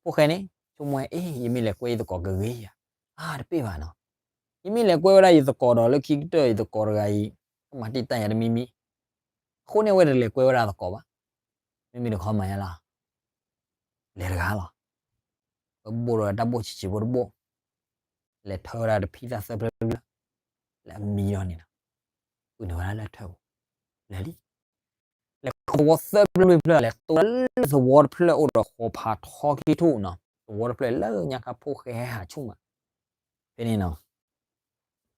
ဖိၣ်ဃဲန့ၣ် ဆိကမိၣ်ဝဲ အ့ ယမ့ၢ်လဲၤကွဲယသကိးကဂ့ၤယၤ, အါတပ့ၢ်ဘၣ်နီၤ. ယမ့ၢ်လဲၤကွဲဝဲဒၣ်ယသကိးဒီးလၢခံကတၢၢ်ယသကိးတဂၤအံၤ, ကမၤတံာ်တာ်ယၤတမံၤမံၤ, အဃိန့ၣ်အဝဲတလဲၤကွဲဝဲဒၣ်သကိးဘၣ်. မ့မ့ၢ်တခီမၤယါလီၤ, လဲၤတဂၤလီၤ. ပဘိၣ်ဒီးတၢ်ဘိၣ်ဆံးဆံးဖိတဘိၣ်, လဲၤထၢဝဲဒၣ်တဖံးသၣ်သၢဖျၢၣ်ဖျၢၣ်, လၢအမံဒီးန့ၣ်လီၤ. ပုၢ်န့ၢ်ဝဲဒၣ်လၢထၢၣ်ပူၤ, လဲၤလံ. လဲၤခီသဝီသၢဖျၢၣ်လွံၢ်ဖျၢၣ် လဲၤတိၢ်ဝဲဒၣ်လၢသဝီတဖျၢၣ်အိၣ်ဒီးဃီဖးထီခံထူၣ်နီၤ, သဝီတဖျၢၣ်လၢညါခါဖိၣ်ဃဲဟဲဟးဆူၣ်မး. ဖဲန့ၣ်နီၤ,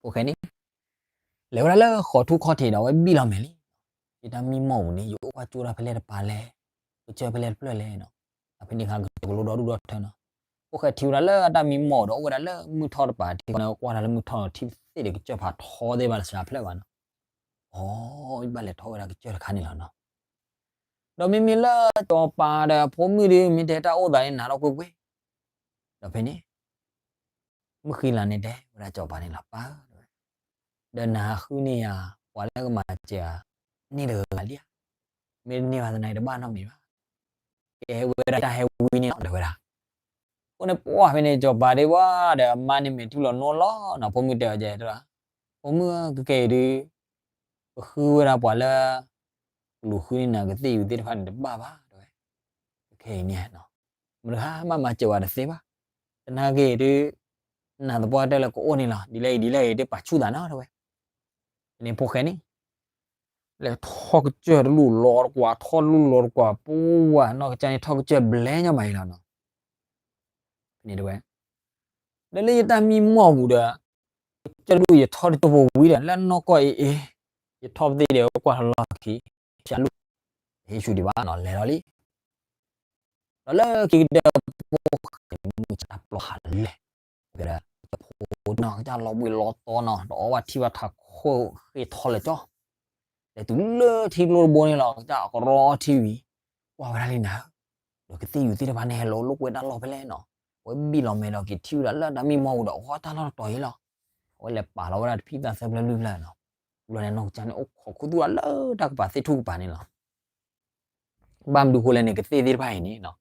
ဖိၣ်ဃဲန့ၣ် လဲၤဝဲဒၣ်လၢဃီထူၣ်ခီၣ်ထံးဒီးအဝဲဘံၣ်လီၤမဲာ်လံ. ယတၢ်မံမီၢ်ပူၤန့ၣ် ယအိၣ်ကွၢ်ကၠိတၢ်ဖဲလဲၣ်တပၤလဲၣ်, ကစၢၢ်ဖဲလဲၣ်တဖျၢၣ်လဲၣ်နီၤ. အဖဲန့ၣ်အခါကစၢၢ်ကလိဒီဒူၣ်ဒီထၢနီၤ. ဖိၣ်ဃဲထံၣ်ဝဲဒၣ်လၢအတၢ်မံမီၢ်ဒီးအိၣ်ဝဲဒၣ်လၢမုၢ်ထီၣ်တပၤ ထံဃီန့ၣ် ကွၢ်တၢ်လၢမုၢ်ထီၣ်ထံၣ်သ့ၣ်ဒီးကစၢၢ်ဖးထီသ့ၣ်တဖၣ်လၢစှၤဖျၢၣ်ဘၣ်နီၤ. အိ ယဘၣ်လဲၤထီၣ်ဝဲဒၣ်ကစၢၢ်တခါန့ၣ်လီၤနီၤ. ဒီးမ့မ့ၢ်လၢစီၤပၤဒီးအဖိမုၣ်ဒီး မ့ၢ်တဲတၢ်အိၣ်သးန့ၣ် နၤထီၣ်ကွ့ၢ်ကွ့ၢ်. ဒီးဖဲန့ၣ် မုၢ်ဃံလၤန့ၣ်တဲဝဲဒၣ်စီၤပၤန့ၣ်လီၤ ပၢ်ဧၢ, ဒီးနၤဃုန့ၢ်ယၤ ပှၤလၢကမၤစၢၤယၤ န့ၢ်တဂၤလံဧါ. မ့ၢ်တန့ၢ်ဘၣ်သနာ်က့တဘၣ်နီတမံၤဘၣ်. ကဲဝဲဒၣ်တၢ်ဟဲဝံန့ၣ်လီၤ တဲဝဲဒၣ်. အဃိန့ၣ် ပှၢ်ဖဲန့ၣ် စီၤပၤဒ့ဝါဒီးအမါန့ၣ်မဲာ်ထံလီၤနီၤလီၤနီၤ, ဖိမုၣ်တဲအီၤကဲ တဲဒၣ်, ဖိမုၣ်ဧၢ ကကဲအံၤဒုး ပဃုဝဲဒၣ်ပှၤလၢ ကလူၤဃုန့ၢ်နၤကသ့ၣ်ယူၤသ့ၣ်တဖၣ်န့ၣ်တဘၣ်ဘၣ် တဲဝဲ. ကကဲအံၤန့ၣ် မတၤတဂၤမၤစၢၤဝဲတသ့ဘၣ်. သနာ်က့ဒုး နၤသပှၢ်တၢၢ်လၢကအိၣ်န့ၣ်လီၤ, ဒ်လဲၣ်အံၤဒ်လဲၣ်အံၤ တပာ်ဆူၣ်သးနီၤ တဲဝဲ. ဖဲန့ၣ်ဖိၣ်ဃဲန့ၣ် လဲၤထီၣ်ကစၢၢ်တလူၢ်လီၤတကွၢ် ထီၣ်တလူၢ်လီၤတကွၢ် ပှၢ်နီၢ်ကစၢ်န့ၣ်ထီၣ်ကစၢၢ်ဘျဲညါမးအံၤလီၤနီၤ. ဖဲန့ၣ်တဲဝဲ ဒီးလၢယတၢ်မံမီၢ်ပူၤဒီး ကစၢၢ်တလူၢ်ယထီၣ်တကၠိဖိဝံၤဒီး လၢနီၢ်ကီၢ်အ့အ့ ယထီၣ်ပသ့ၣ်ဒီးကွၢ်ထီၣ်လီၢ်ခံ ဖၠၣ်လူၢ် ဟ့ၣ်ဆူၣ်ဒံးဘၣ်နီၤ လဲၤလီၤလံ. ဒီးလၢခံကတၢၢ်ဖိၣ်ဃဲမုၢ်ဆါတၢ်ပျီဟးလဲၢ် ကဲဒီးဖိနီၤ ကစၢ်လီၤဘှံးလီၤတီၤနီၤ ဒီးအီၣ်ဘၣ်ထံၣ်ဘၣ်ထးခိၣ်ဃ့ထီၣ်လၢာ်ကၠီ လဲၤတုၤလၢထံကျိတဘိန့ၣ်လီၤ ကစၢ်ကရီထံဝံၤ ကွၢ်ဝဲဒၣ်လံနၤဧၢ, ဒီးကသ့ၣ်ယူၤသ့ၣ်တဖၣ်န့ၣ် ဟဲလီၤလိာ်ကွဲတၢ်လီၢ်ဖဲလဲၣ်နီၤ, အဝဲဘံၣ်လီၤမဲာ်ဒီးက့ၤထံၣ်ဝဲဒၣ်လၢတၢ်မံမီၢ်ပူၤဒီး အီၣ်တၢ်လီၢ်တတီၤအံၤလီၤ. အဝဲလဲၤပာ်လီၤဝဲဒၣ်တဖံသၣ်သၢဖျၢၣ်လွံၢ်ဖျၢၣ်နီၤ, ဘျီန့ၣ်နီၢ်ကစၢ်န့ၣ်အိၣ်ခိးခူသူၣ်အလၢတၢ်ကပၤသ့ၣ်ထူၣ်ကပၤန့ၣ်လီၤ. ဘၣ်မနုၤဃိလဲၣ်န့ၣ် ကသ့ၣ်သ့ၣ်တဖၣ်အံၤန့ၣ်နီၤ,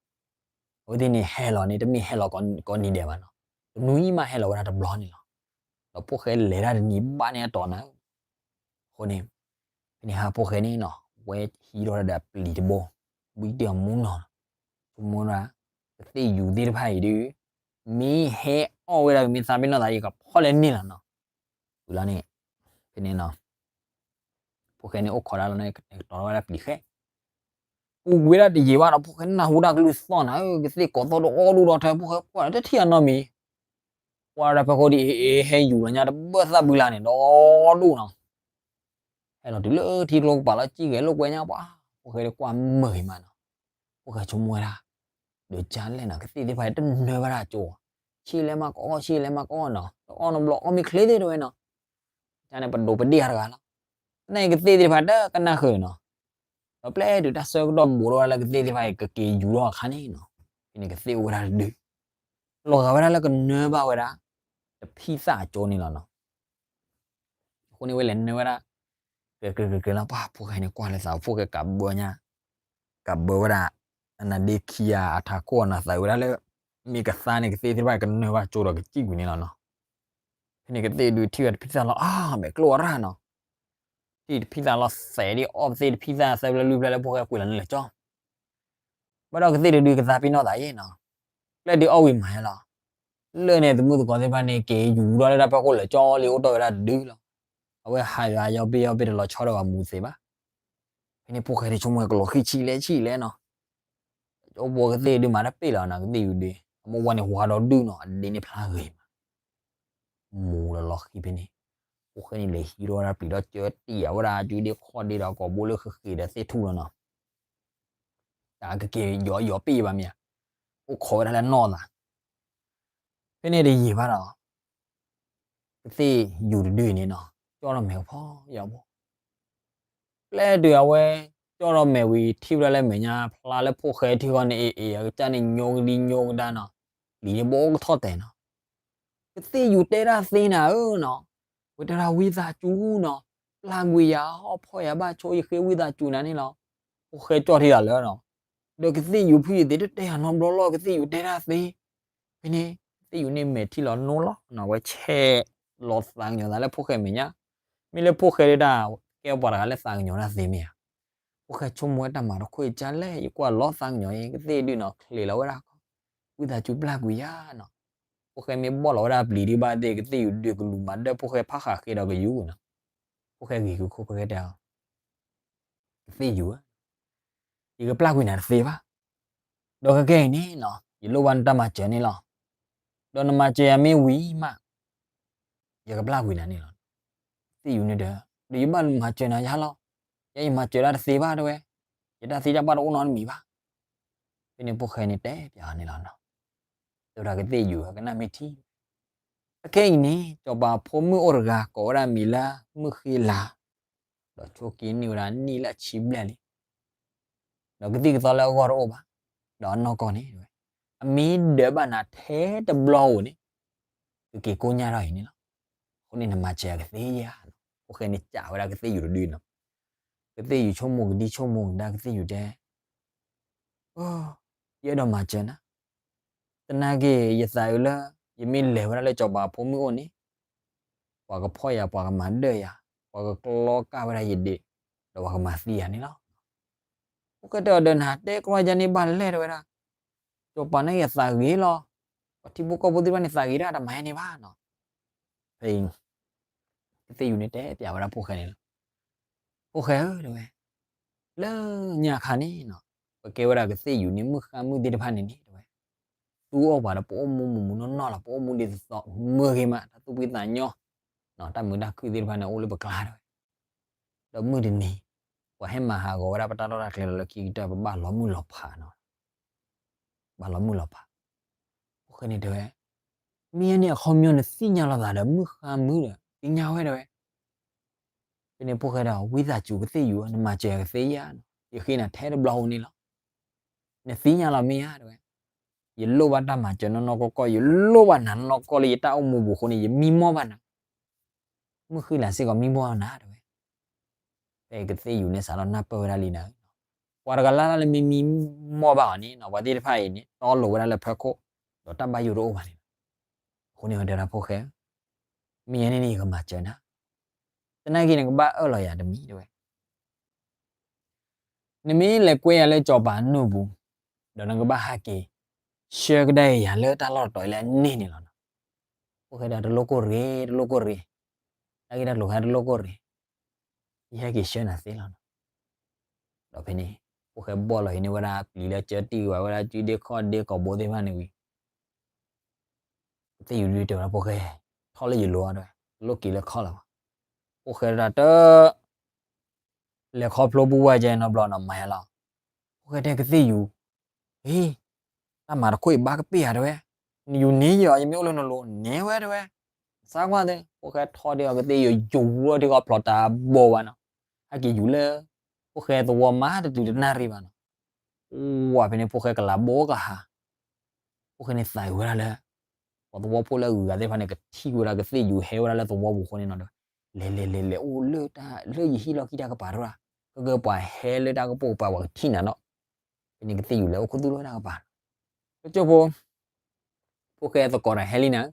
အဝဲသ့ၣ်န့ၣ်ဟဲလီၤန့ၣ် တမ့ၢ်ဟဲလီၤကိးနံၤဒဲးဘၣ်နီၤ, တနွံအံၤမးဟဲလီၤဝဲဒၣ်တဘျီန့ၣ်လီၤ. ဒီးဖိၣ်ဃဲလဲၤတၢ်တနံၤဘၣ်န့ၣ်အတီၤနၤ, အဃိန့ၣ် ဖဲန့ၣ်ဟးဖိၣ်ဃဲန့ၣ်နီၤ ဝဲဟံးထီၣ်ဒီးအပျံၤတဘိ, ဘှံးတၢ်မူနီၤ, ဆိကမိၣ်ဒၣ် ကသ့ၣ်ယူၤသ့ၣ်တဖၣ်အံၤဒုး မ့ၢ်ဟဲအီၣ်ဝဲဒၣ်ကမ့ၢ်သးပ့ၤနီၣ်သး ယကဖီၣ်လဲၣ်န့ၣ်လီၤနီၤ. ဝံၤလီၤန့ၣ် ဖဲန့ၣ်နီၤ ဖိၣ်ဃဲန့ၣ်အိၣ်ခိးဒၣ်လီၤန့ၣ် ကတီၤထီၣ်ဝဲဒၣ်ပျံၤဃဲ ပူၤကွံာ်ဝဲဒၣ်တယံာ်ဘၣ်ဒီး ဖိၣ်ဃဲနၢ်ဟူတၢ်ကလုၢ်သီၣ်နၤဧၢ, ကသ့ၣ်ကိးသီၣ်တအိၣ်ဒိၣ်ဒီးထဲ ဖိၣ်ဃဲကွၢ်လီၤတထံၣ်အနီတမံၤ, ကွၢ်ဒီးဖဲဃိဒ်အံၤ ဟဲယူၤလီၤညါတဘၢၣ်သၣ်ဘုလါန့ၣ် ဒီဒိၣ်နီၤ, ဟဲလီၤတုၤလၢထံကျိကပၤလီၤ စံၣ်ဂဲၤလိာ်ကွဲညါပှၤ, ဖိၣ်ဃဲကွၢ်မုာ်ဂ့ၤမးနီၤ, ဖိၣ်ဃဲဆိကမိၣ်ဝဲဒၣ် ဒီးကလဲၣ်နီၤ ကသ့ၣ်သ့ၣ်တဖၣ်တနၢၤဘၣ်တၢ်ကၠိ, ဆံးလဲၤမးကအီၣ် ဆံးလဲၤမးကအီၣ်နီၤ, တအီၣ်နီတဘျီအီၣ်မ့ၢ်ချ့သ့ၣ်တဝဲနီၤ, ကန့ၣ်ပဒိးပဒ့ၣ်အါတဂၤလီၤ, သနာ်က့ကသ့ၣ်သ့ၣ်တဖၣ်တကနၣ်ဃုာ်နီၤ, ဒီးပျဲတုၤတၢ်ဆၢကတီၢ်ဘူးထီၣ်ဝဲဒၣ်လၢကသ့ၣ်သ့ၣ်တဖၣ်အံၤ ကက့ၤယူၤထီၣ်အခါန့ၣ်နီၤ, ဖဲန့ၣ်ကသ့ၣ်အိၣ်ဝဲဒၣ်တဒု, လီၤဂာ်ဝဲဒၣ်လၢကနၢဘၣ်ဝဲဒၣ် တဖံသၣ်အကၠိန့ၣ်လီၤနီၤ. အဃိန့ၣ်ဝဲလဲၤနၢဝဲဒၣ် ကဲကဲကဲကဲလီၤ ပှၤဖိၣ်ဃဲန့ၣ်ကွၢ်လၢသး ဖိၣ်ဃဲကးဘၢညါ, ကးဘၢဝဲဒၣ် အနါဒ့ခံဂၤအထးခိၣ်အနၢ်သးဝဲဒၣ်လၢ မ့ၢ်ကသါန့ၣ် ကသ့ၣ်သ့ၣ်တဖၣ်ကနၢဘၣ်ကၠိဒီးကစံၣ်ကွံာ်န့ၣ်လီၤနီၤ. ဖဲန့ၣ်ကသ့ၣ်ဒုးထံၣ်ဝဲတဖံသၣ်လီၤ အါ မဲာ်ကျိအရၣ်နီၤ, ထံၣ်တဖံသၣ်လီၤသဲးဒ်အီၣ်ပသ့ၣ်တဖံသၣ်သၢဖျၢၣ်လွံၢ်ဖျၢၣ်လၢဖိၣ်ဃဲကွံာ်လီၤန့ၣ်လၢာ်ကၠီ ဘၣ်ဒီးကသ့ၣ်တဒုကသါပ့ၤနီၣ်သးယဲၢ်နီၤ, ပျဲဒုးအီၣ်ဝံၤမၤယဲၢ်လီၤ. လၢန့ၣ်သမုၣ်သကိးသ့ၣ်တဖၣ်န့ၣ် က့ၤယူၤဒီးလၢတၢ်ဖီခိၣ်လၢာ်ကၠီလံ အိၣ်တ့ၢ်ဝဲဒၣ်တဒုလီၤ. အဝဲဟးယွၤယီၤဘ့ၣ်ယီၤဘ့ၣ်တလီၤဆီဒီးအမူသ့ဘၣ်. ဖဲန့ၣ်ဖိၣ်ဃဲတဆိကမိၣ်ကလီၤဃံၣ်ဆံးလဲၣ်ဆံးလဲၣ်နီၤ, ကၠီဘိကသ့ၣ်ဒုးမၤတၢ်ပ့ၢ်လီၤနီၤ ကသ့ၣ်ယူၤဒုး အမိၢ်ဝါန့ၣ်ဝါဒီးဒုးနီၤ အဒ့န့ၣ်ဖျါဂ့ၤမး မူဒီးလီၤဃံၤဖဲန့ၣ်, ဖိၣ်ဃဲန့ၣ်လဲၤဟံးထီၣ်ဝဲဒၣ်ပျံၤဒီး ကၢတံၢ်အဝဲဒၣ် အစုဒ့ခီၣ်ဒ့ဒီးကိာ်ဘိလၢဃ့ဃ့ဒီးသ့ၣ်ထူၣ်လီၤနီၤ, တၢ်ကက့ၤယီၤယီၤပ့ၢ်ဘၣ်မ့ၢ်ဧါ, အိၣ်ခိးဝဲဒၣ်လၢနီၢ်သး, ဖဲန့ၣ်တယံာ်ဘၣ်ဒီး ကသ့ၣ်ယူၤတဒုန့ၣ်နီၤ ကၠီထီၣ်မဲာ်ကဖီယီဖိ ပျဲတုၤအဝဲ ကၠီထီၣ်မဲာ်ဝံၤ ထံၣ်ဝဲဒၣ်လၢမဲာ်ညါဖျါလၢဖိၣ်ဃဲထံဃီန့ၣ် အ့ၣ်အ့ၣ် အကစၢ်န့ၣ်ညိကဒံညိကဒါနီၤ, လံာ်န့ၣ်ဘိကထီၣ်တဲာ်နီၤ, ကသ့ၣ်ယူၤတဲတၢ်သ့နၤဧၢနီၤ, ဝဲတဲဒၣ်ဝံသးစူၤနီၤ, ပျၢ်ကွံာ်ယၤ ဟီၣ်ဖီၣ်ယၤဘၣ်ဆိ ယဃ့ဝံသးစူၤနၤန့ၣ်လီၤ, ဖိၣ်ဃဲကၠီထံဒၣ်လၢနီၤ, ဒီးကသ့ၣ်ယူၤဖုၣ်ယသ့ၣ်တတဲယၤနီတဘျီလီၤ ကသ့ၣ်ယူၤတဲတၢ်သ့ ဖဲန့ၣ် ကသ့ၣ်ယူၤန့ၣ်မဲာ်ထံလီၤနိလီၤနီၤ ဝဲဆဲးလီၤသးကညီၤသးလၢဖိၣ်ဃဲမဲာ်ညါ, မ့ၢ်လၢဖိၣ်ဃဲဒၣ် ကဲပှၤတဂၤလၢသးကညီၤတၢ်သ့မ့ၢ်ဧါ, ဖိၣ်ဃဲဆိကမိၣ်ဝဲတၢ်မၤတခီအံၤကလဲၣ် ယကွၢ်လီၤသးကညီၤအံၤ ကသ့ၣ်ဒုးနီၤ ချ့လီၤဝဲဒၣ် ဝံသးစူၤပျၢ်ကွံာ်ယၤနီၤ, ဖိၣ်ဃဲမ့ၢ်ဘီၣ်လီၤဝဲဒၣ်ပျံၤဒုးဘၣ်သ့ၣ် ကသ့ၣ်ယူၤဒုးကလူၤမၤဒၢဖိၣ်ဃဲဖးဃာ်ဃ့ဒီးကယူၤနီၤ, ဖိၣ်ဃဲဂ့ၤက့ၤခိၣ်ဖိၣ်ဃဲတဲအီၤ ကသ့ၣ်ယူၤဧၢ, ယကပျၢ်ကွံာ်နၤတသ့ဘၣ်, ဒီးခဲကနံၣ်အံၤန့ၣ်နီၤ ယလိၣ်ဘၣ်နတၢ်မၤစၢၤန့ၣ်လီၤ, ဒီးနမၤစၢၤယၤမ့ၢ်ဝံၤမး ယကပျၢ်ကွံာ်နၤန့ၣ်လီၤ, ကသ့ၣ်ယူၤန့ၣ်ဒီး ဒီးယဘၣ်မၤစၢၤနၤယါလီၤ, ယဲယမၤစၢၤတၢ်တသ့ဘၣ်တဲဝဲ, ယတၢ်သ့တၢ်ဘၣ်တအိၣ်နီတမံၤဘၣ်, ဖဲန့ၣ်ဖိၣ်ဃဲန့ၣ်တဲပျးအီၤန့ၣ်လီၤနီၤ, တဲဝဲဒၣ်ကသ့ၣ်ယူၤဧၢ ကနၣ်မ့ၢ်ထံ အခဲအံၤန့ၣ် စီၤပၤဖိမုၣ်အိၣ်တဂၤကိးဝဲဒၣ်မံၤလၢမုၢ်ဃ့လၤ, ဒီးဆိက့ၤန့ၢ်ဝဲဒၣ်နံၣ်လၢအဆံဘျဲၣ်လံ, ဒီးကသံၣ်ကသီလၢအဂီၢ်တအိၣ်ဘၣ်, ဒီးအနီၢ်ကီၢ်န့ၣ် အမ့ၢ်ဒၢးဘၣ်နၤထဲတဘျီဧိၤန့ၣ် ကက့ၤကိညၢ်ထီၣ်အံၤန့ၣ်လီၤ, အဃိန့ၣ်နမၤစၢၤယၤကသ့ဧါ, ဖိၣ်ဃဲန့ၣ်စံးဝဲဒၣ်ကသ့ၣ်ယူၤတဒုနီၤ, ကသ့ၣ်ယူၤဆိကမိၣ်ကဒံဆိကမိၣ်ကဒါကသ့ၣ်ယူၤတဲ အိ ယအဲၣ်ဒိးမၤစၢၤနၤ, သနာ်က့ ယသးအုးလၢ ယမ့ၢ်လဲၤဝဲဒၣ်လၢစီၤပၤဖိမုၣ်အိၣ်န့ၣ် ပှၤကဖီၣ်ယၤ ပှၤကမၤဒၢၣ်ယၤ, ပှၤကကျီကၢ်ဝဲဒၣ်ယဒ့, ဒီးပှၤကမၤသံယၤန့ၣ်လီၤ. ဖိၣ်ဃဲတဲအီၤ ဒီးနတဲကျီယၤန့ၣ်ဘၣ်လဲၣ် တဲဝဲဒၣ်, စီၤပၤန့ၣ်ယသးဂ့ၤလီၤ, ပှၤထံဖိကီၢ်ဖိသ့ၣ်တဖၣ်န့ၣ် သးဂ့ၤဒၣ်တမၤဟဲန့ၣ်ဘၣ်နီၤ. ဖဲအံၤ ကသ့ၣ်ယူၤန့ၣ်တဲပျးဝဲဒၣ်ဖိၣ်ဃဲန့ၣ်လီၤ. ဖိၣ်ဃဲဧၢ တဲဝဲ, လၢညါခါန့ၣ်နီၤ, ပကဲဝဲဒၣ်ကသ့ၣ်ယူၤန့ၣ် မုၣ်ဃါမုၣ်သ့ၣ်တဖၣ်န့ၣ်န့ၣ် တဲဝဲ, သူအီၣ်ပှၤဒီး ပအိၣ်မူမူမူနီၢ်နီၢ်လီၤ, ပအိၣ်မူဒ်သိးမုၢ်ဂ့ၤမး, တၢ်သူၣ်ဖှံသးညီ, တၢ်မုာ်တၢ်ခုၣ်သ့ၣ်တဖၣ်န့ၣ် အိၣ်လၢပကျါ တဲဝဲ. ဒီးမုၢ်တနံၤ ပှၤဟဲမၤဟးဂီၤဝဲဒၣ်ပတၢ်လီၢ်တၢ်ကျဲလီၤလၢခံကတၢၢ် ပဘၣ်လီၤမုၢ်လီၤဖးနီၤ, ဘၣ်လီၤမုၢ်လီၤဖး. ဖိၣ်ဃဲန့ၣ်တဲဝဲ, မ့ၢ်ယဲန့ၣ်အခီပညီနသ့ၣ်ညါလီၤသးဒီး မုၣ်ဃါမုၣ်ဒီး သ့ၣ်ညါဝဲ တဲဝဲ. ဖဲန့ၣ်ဖိၣ်ဃဲဒီး ဝံသးစူၤကသ့ၣ်ယူၤဧၢ, နမၤစၢၤယၤကသ့ဧါ, ယဃ့နၤထဲတဘျီဧိၤန့ၣ်လီၤ. နသ့ၣ်ညါလီၤမ့ၢ်ဧါ တဲဝဲ. ယလိၣ်ဘၣ်တၢ်မၤစၢၤနီၢ်နီၢ်ကီၢ်ကီၢ်, ယလိၣ်ဘၣ်နၤနီၢ်နီၢ်ကီၢ်လၢယတၢ်အိၣ်မူပူၤအဃိန့ၣ် ယမံမီၢ်ဘၣ်နၤ, မုၢ်ဃံလၤစ့ၢ်ကီးမံမီၢ်နၤ တဲဝဲ. ဖဲကသ့ၣ်ယူၤန့ၣ် စးထီၣ်နၢ်ပၢၢ်ဝဲဒၣ်လံနၤ, ပှၤတဂၤလၢ်လၢ်လၢမ့ၢ်မံမီၢ်ဘၣ်အီၤန့ၣ်နီၤ, ပှၤသ့ၣ်တဖၣ်အံၤန့ၣ် တီလိၤဝဲဒၣ်လၢဖၢခိၣ်, ဒီးတၢ်ဘၣ်ယိၣ်တအိၣ်ဘၣ်န့ၣ်လီၤ. အဃိန့ၣ်ဝဲတဲဒၣ်ဖိၣ်ဃဲ, မ့ၢ်ယဲန့ၣ်န့ၣ် ယကမၤစၢၤနၤ, သနာ်က့နကဘၣ်အၢၣ်လီၤယၤတမံၤ တဲဝဲ. နမ့ၢ်လဲၤကွဲယၤလၢစီၤပၤအနူၢ်ပူၤ, ဒီးနကဘၣ်ဟဲက့ၤ ဆှၢကဒါက့ၤယၤလၢတၢ်လီၢ်တတီၤအံၤလၢအန့ၢ်န့ၣ်လီၤနီၤ. ဖိၣ်ဃဲဒီး တလိၣ်ကိၢ်ရ့ၣ်, တလိၣ်ကိၢ်ရ့ၣ်, တၢ်ဂ့ၢ်တၢ်ကျိၤဟဲတလိၣ်ကိၢ်ရ့ၣ်, ယဟဲက့ၤဆှၢနၤသ့လီၤနီၤ. ဒီးဖဲန့ၣ် ဖိၣ်ဃဲဘီၣ်လီၤအံၤန့ၢ်ဝဲဒၣ်ပျံၤလၢကၢတံၢ်ဝဲဒၣ် စုဒ့ခီၣ်ဒ့ကိာ်ဘိသ့ၣ်တဖၣ်န့ၣ်ဝံၤ ကသ့ၣ်ယူၤဒုးတဲဝဲဒၣ်ဖိၣ်ဃဲ, ထီၣ်လၢယလိၤအီၤဒီး တလိၣ်က့ၤလၢခီၣ်လၢၤဘၣ်. ဖိၣ်ဃဲတၢ်တ လဲၤခီဖျိပူၤဝဲကဲနီတဘျီနီၤ မၤယါလီၤ. ဖိၣ်ဃဲတဲကသ့ၣ်ယူၤ, ဟ့, တၢ်မၤတခိၣ်အံၤဘၣ်ကပ့ၢ်ဧါ တဲဝဲ, နယူၤန့ၢ်ယၤ ယမ့ၢ်အိၣ်လၢနလိၤ န့ၢ်ဝဲ တဲဝဲ. စးကွၢ်သ့ ဖိၣ်ဃဲထီၣ်ဒံးအီၤကသ့ၣ်ယူၤ ယူၤဝဲဒံးအီၤဖျိးတၢ်ဘိဘၣ်နီၤ, ဟဲက့ၤယူၤလၢ ဖိၣ်ဃဲသဝီမးတတုၤတနၣ်ရံၣ်ဘၣ်နီၤ. ဝဲဖဲန့ၣ်ဖိၣ်ဃဲကလၤဘိကဟါ ဖိၣ်ဃဲန့ၣ်သးအုးဝဲဒၣ်လၢ ပှၤသဝီဖိလၢအဂုၤအဂၤသ့ၣ်တဖၣ်န့ၣ် ကထံၣ်ဝဲဒၣ်ကသ့ၣ်ယူၤဟဲဝဲဒၣ်လၢသဝီပူၤအဃိန့ၣ်နီၤ, လဲၤလဲၤလဲၤလဲၤအိၣ်လၢတၢ်လၢယဟံၣ်လီၢ်ခံတၢ်ကပၤတရၣ်, ကကဲပှၤဟဲလၢတၢ်ကပိာ်ကပၤပှၤကထံၣ်နၤနီၤ. ဖဲန့ၣ်ကသ့ၣ်ယူၤလဲၤအိၣ်ခူသူၣ်လၢတၢ်ကပၤ, ကၠိဖိ ဖိၣ်ဃဲသကိးတၢ်ဟဲလံနၤ,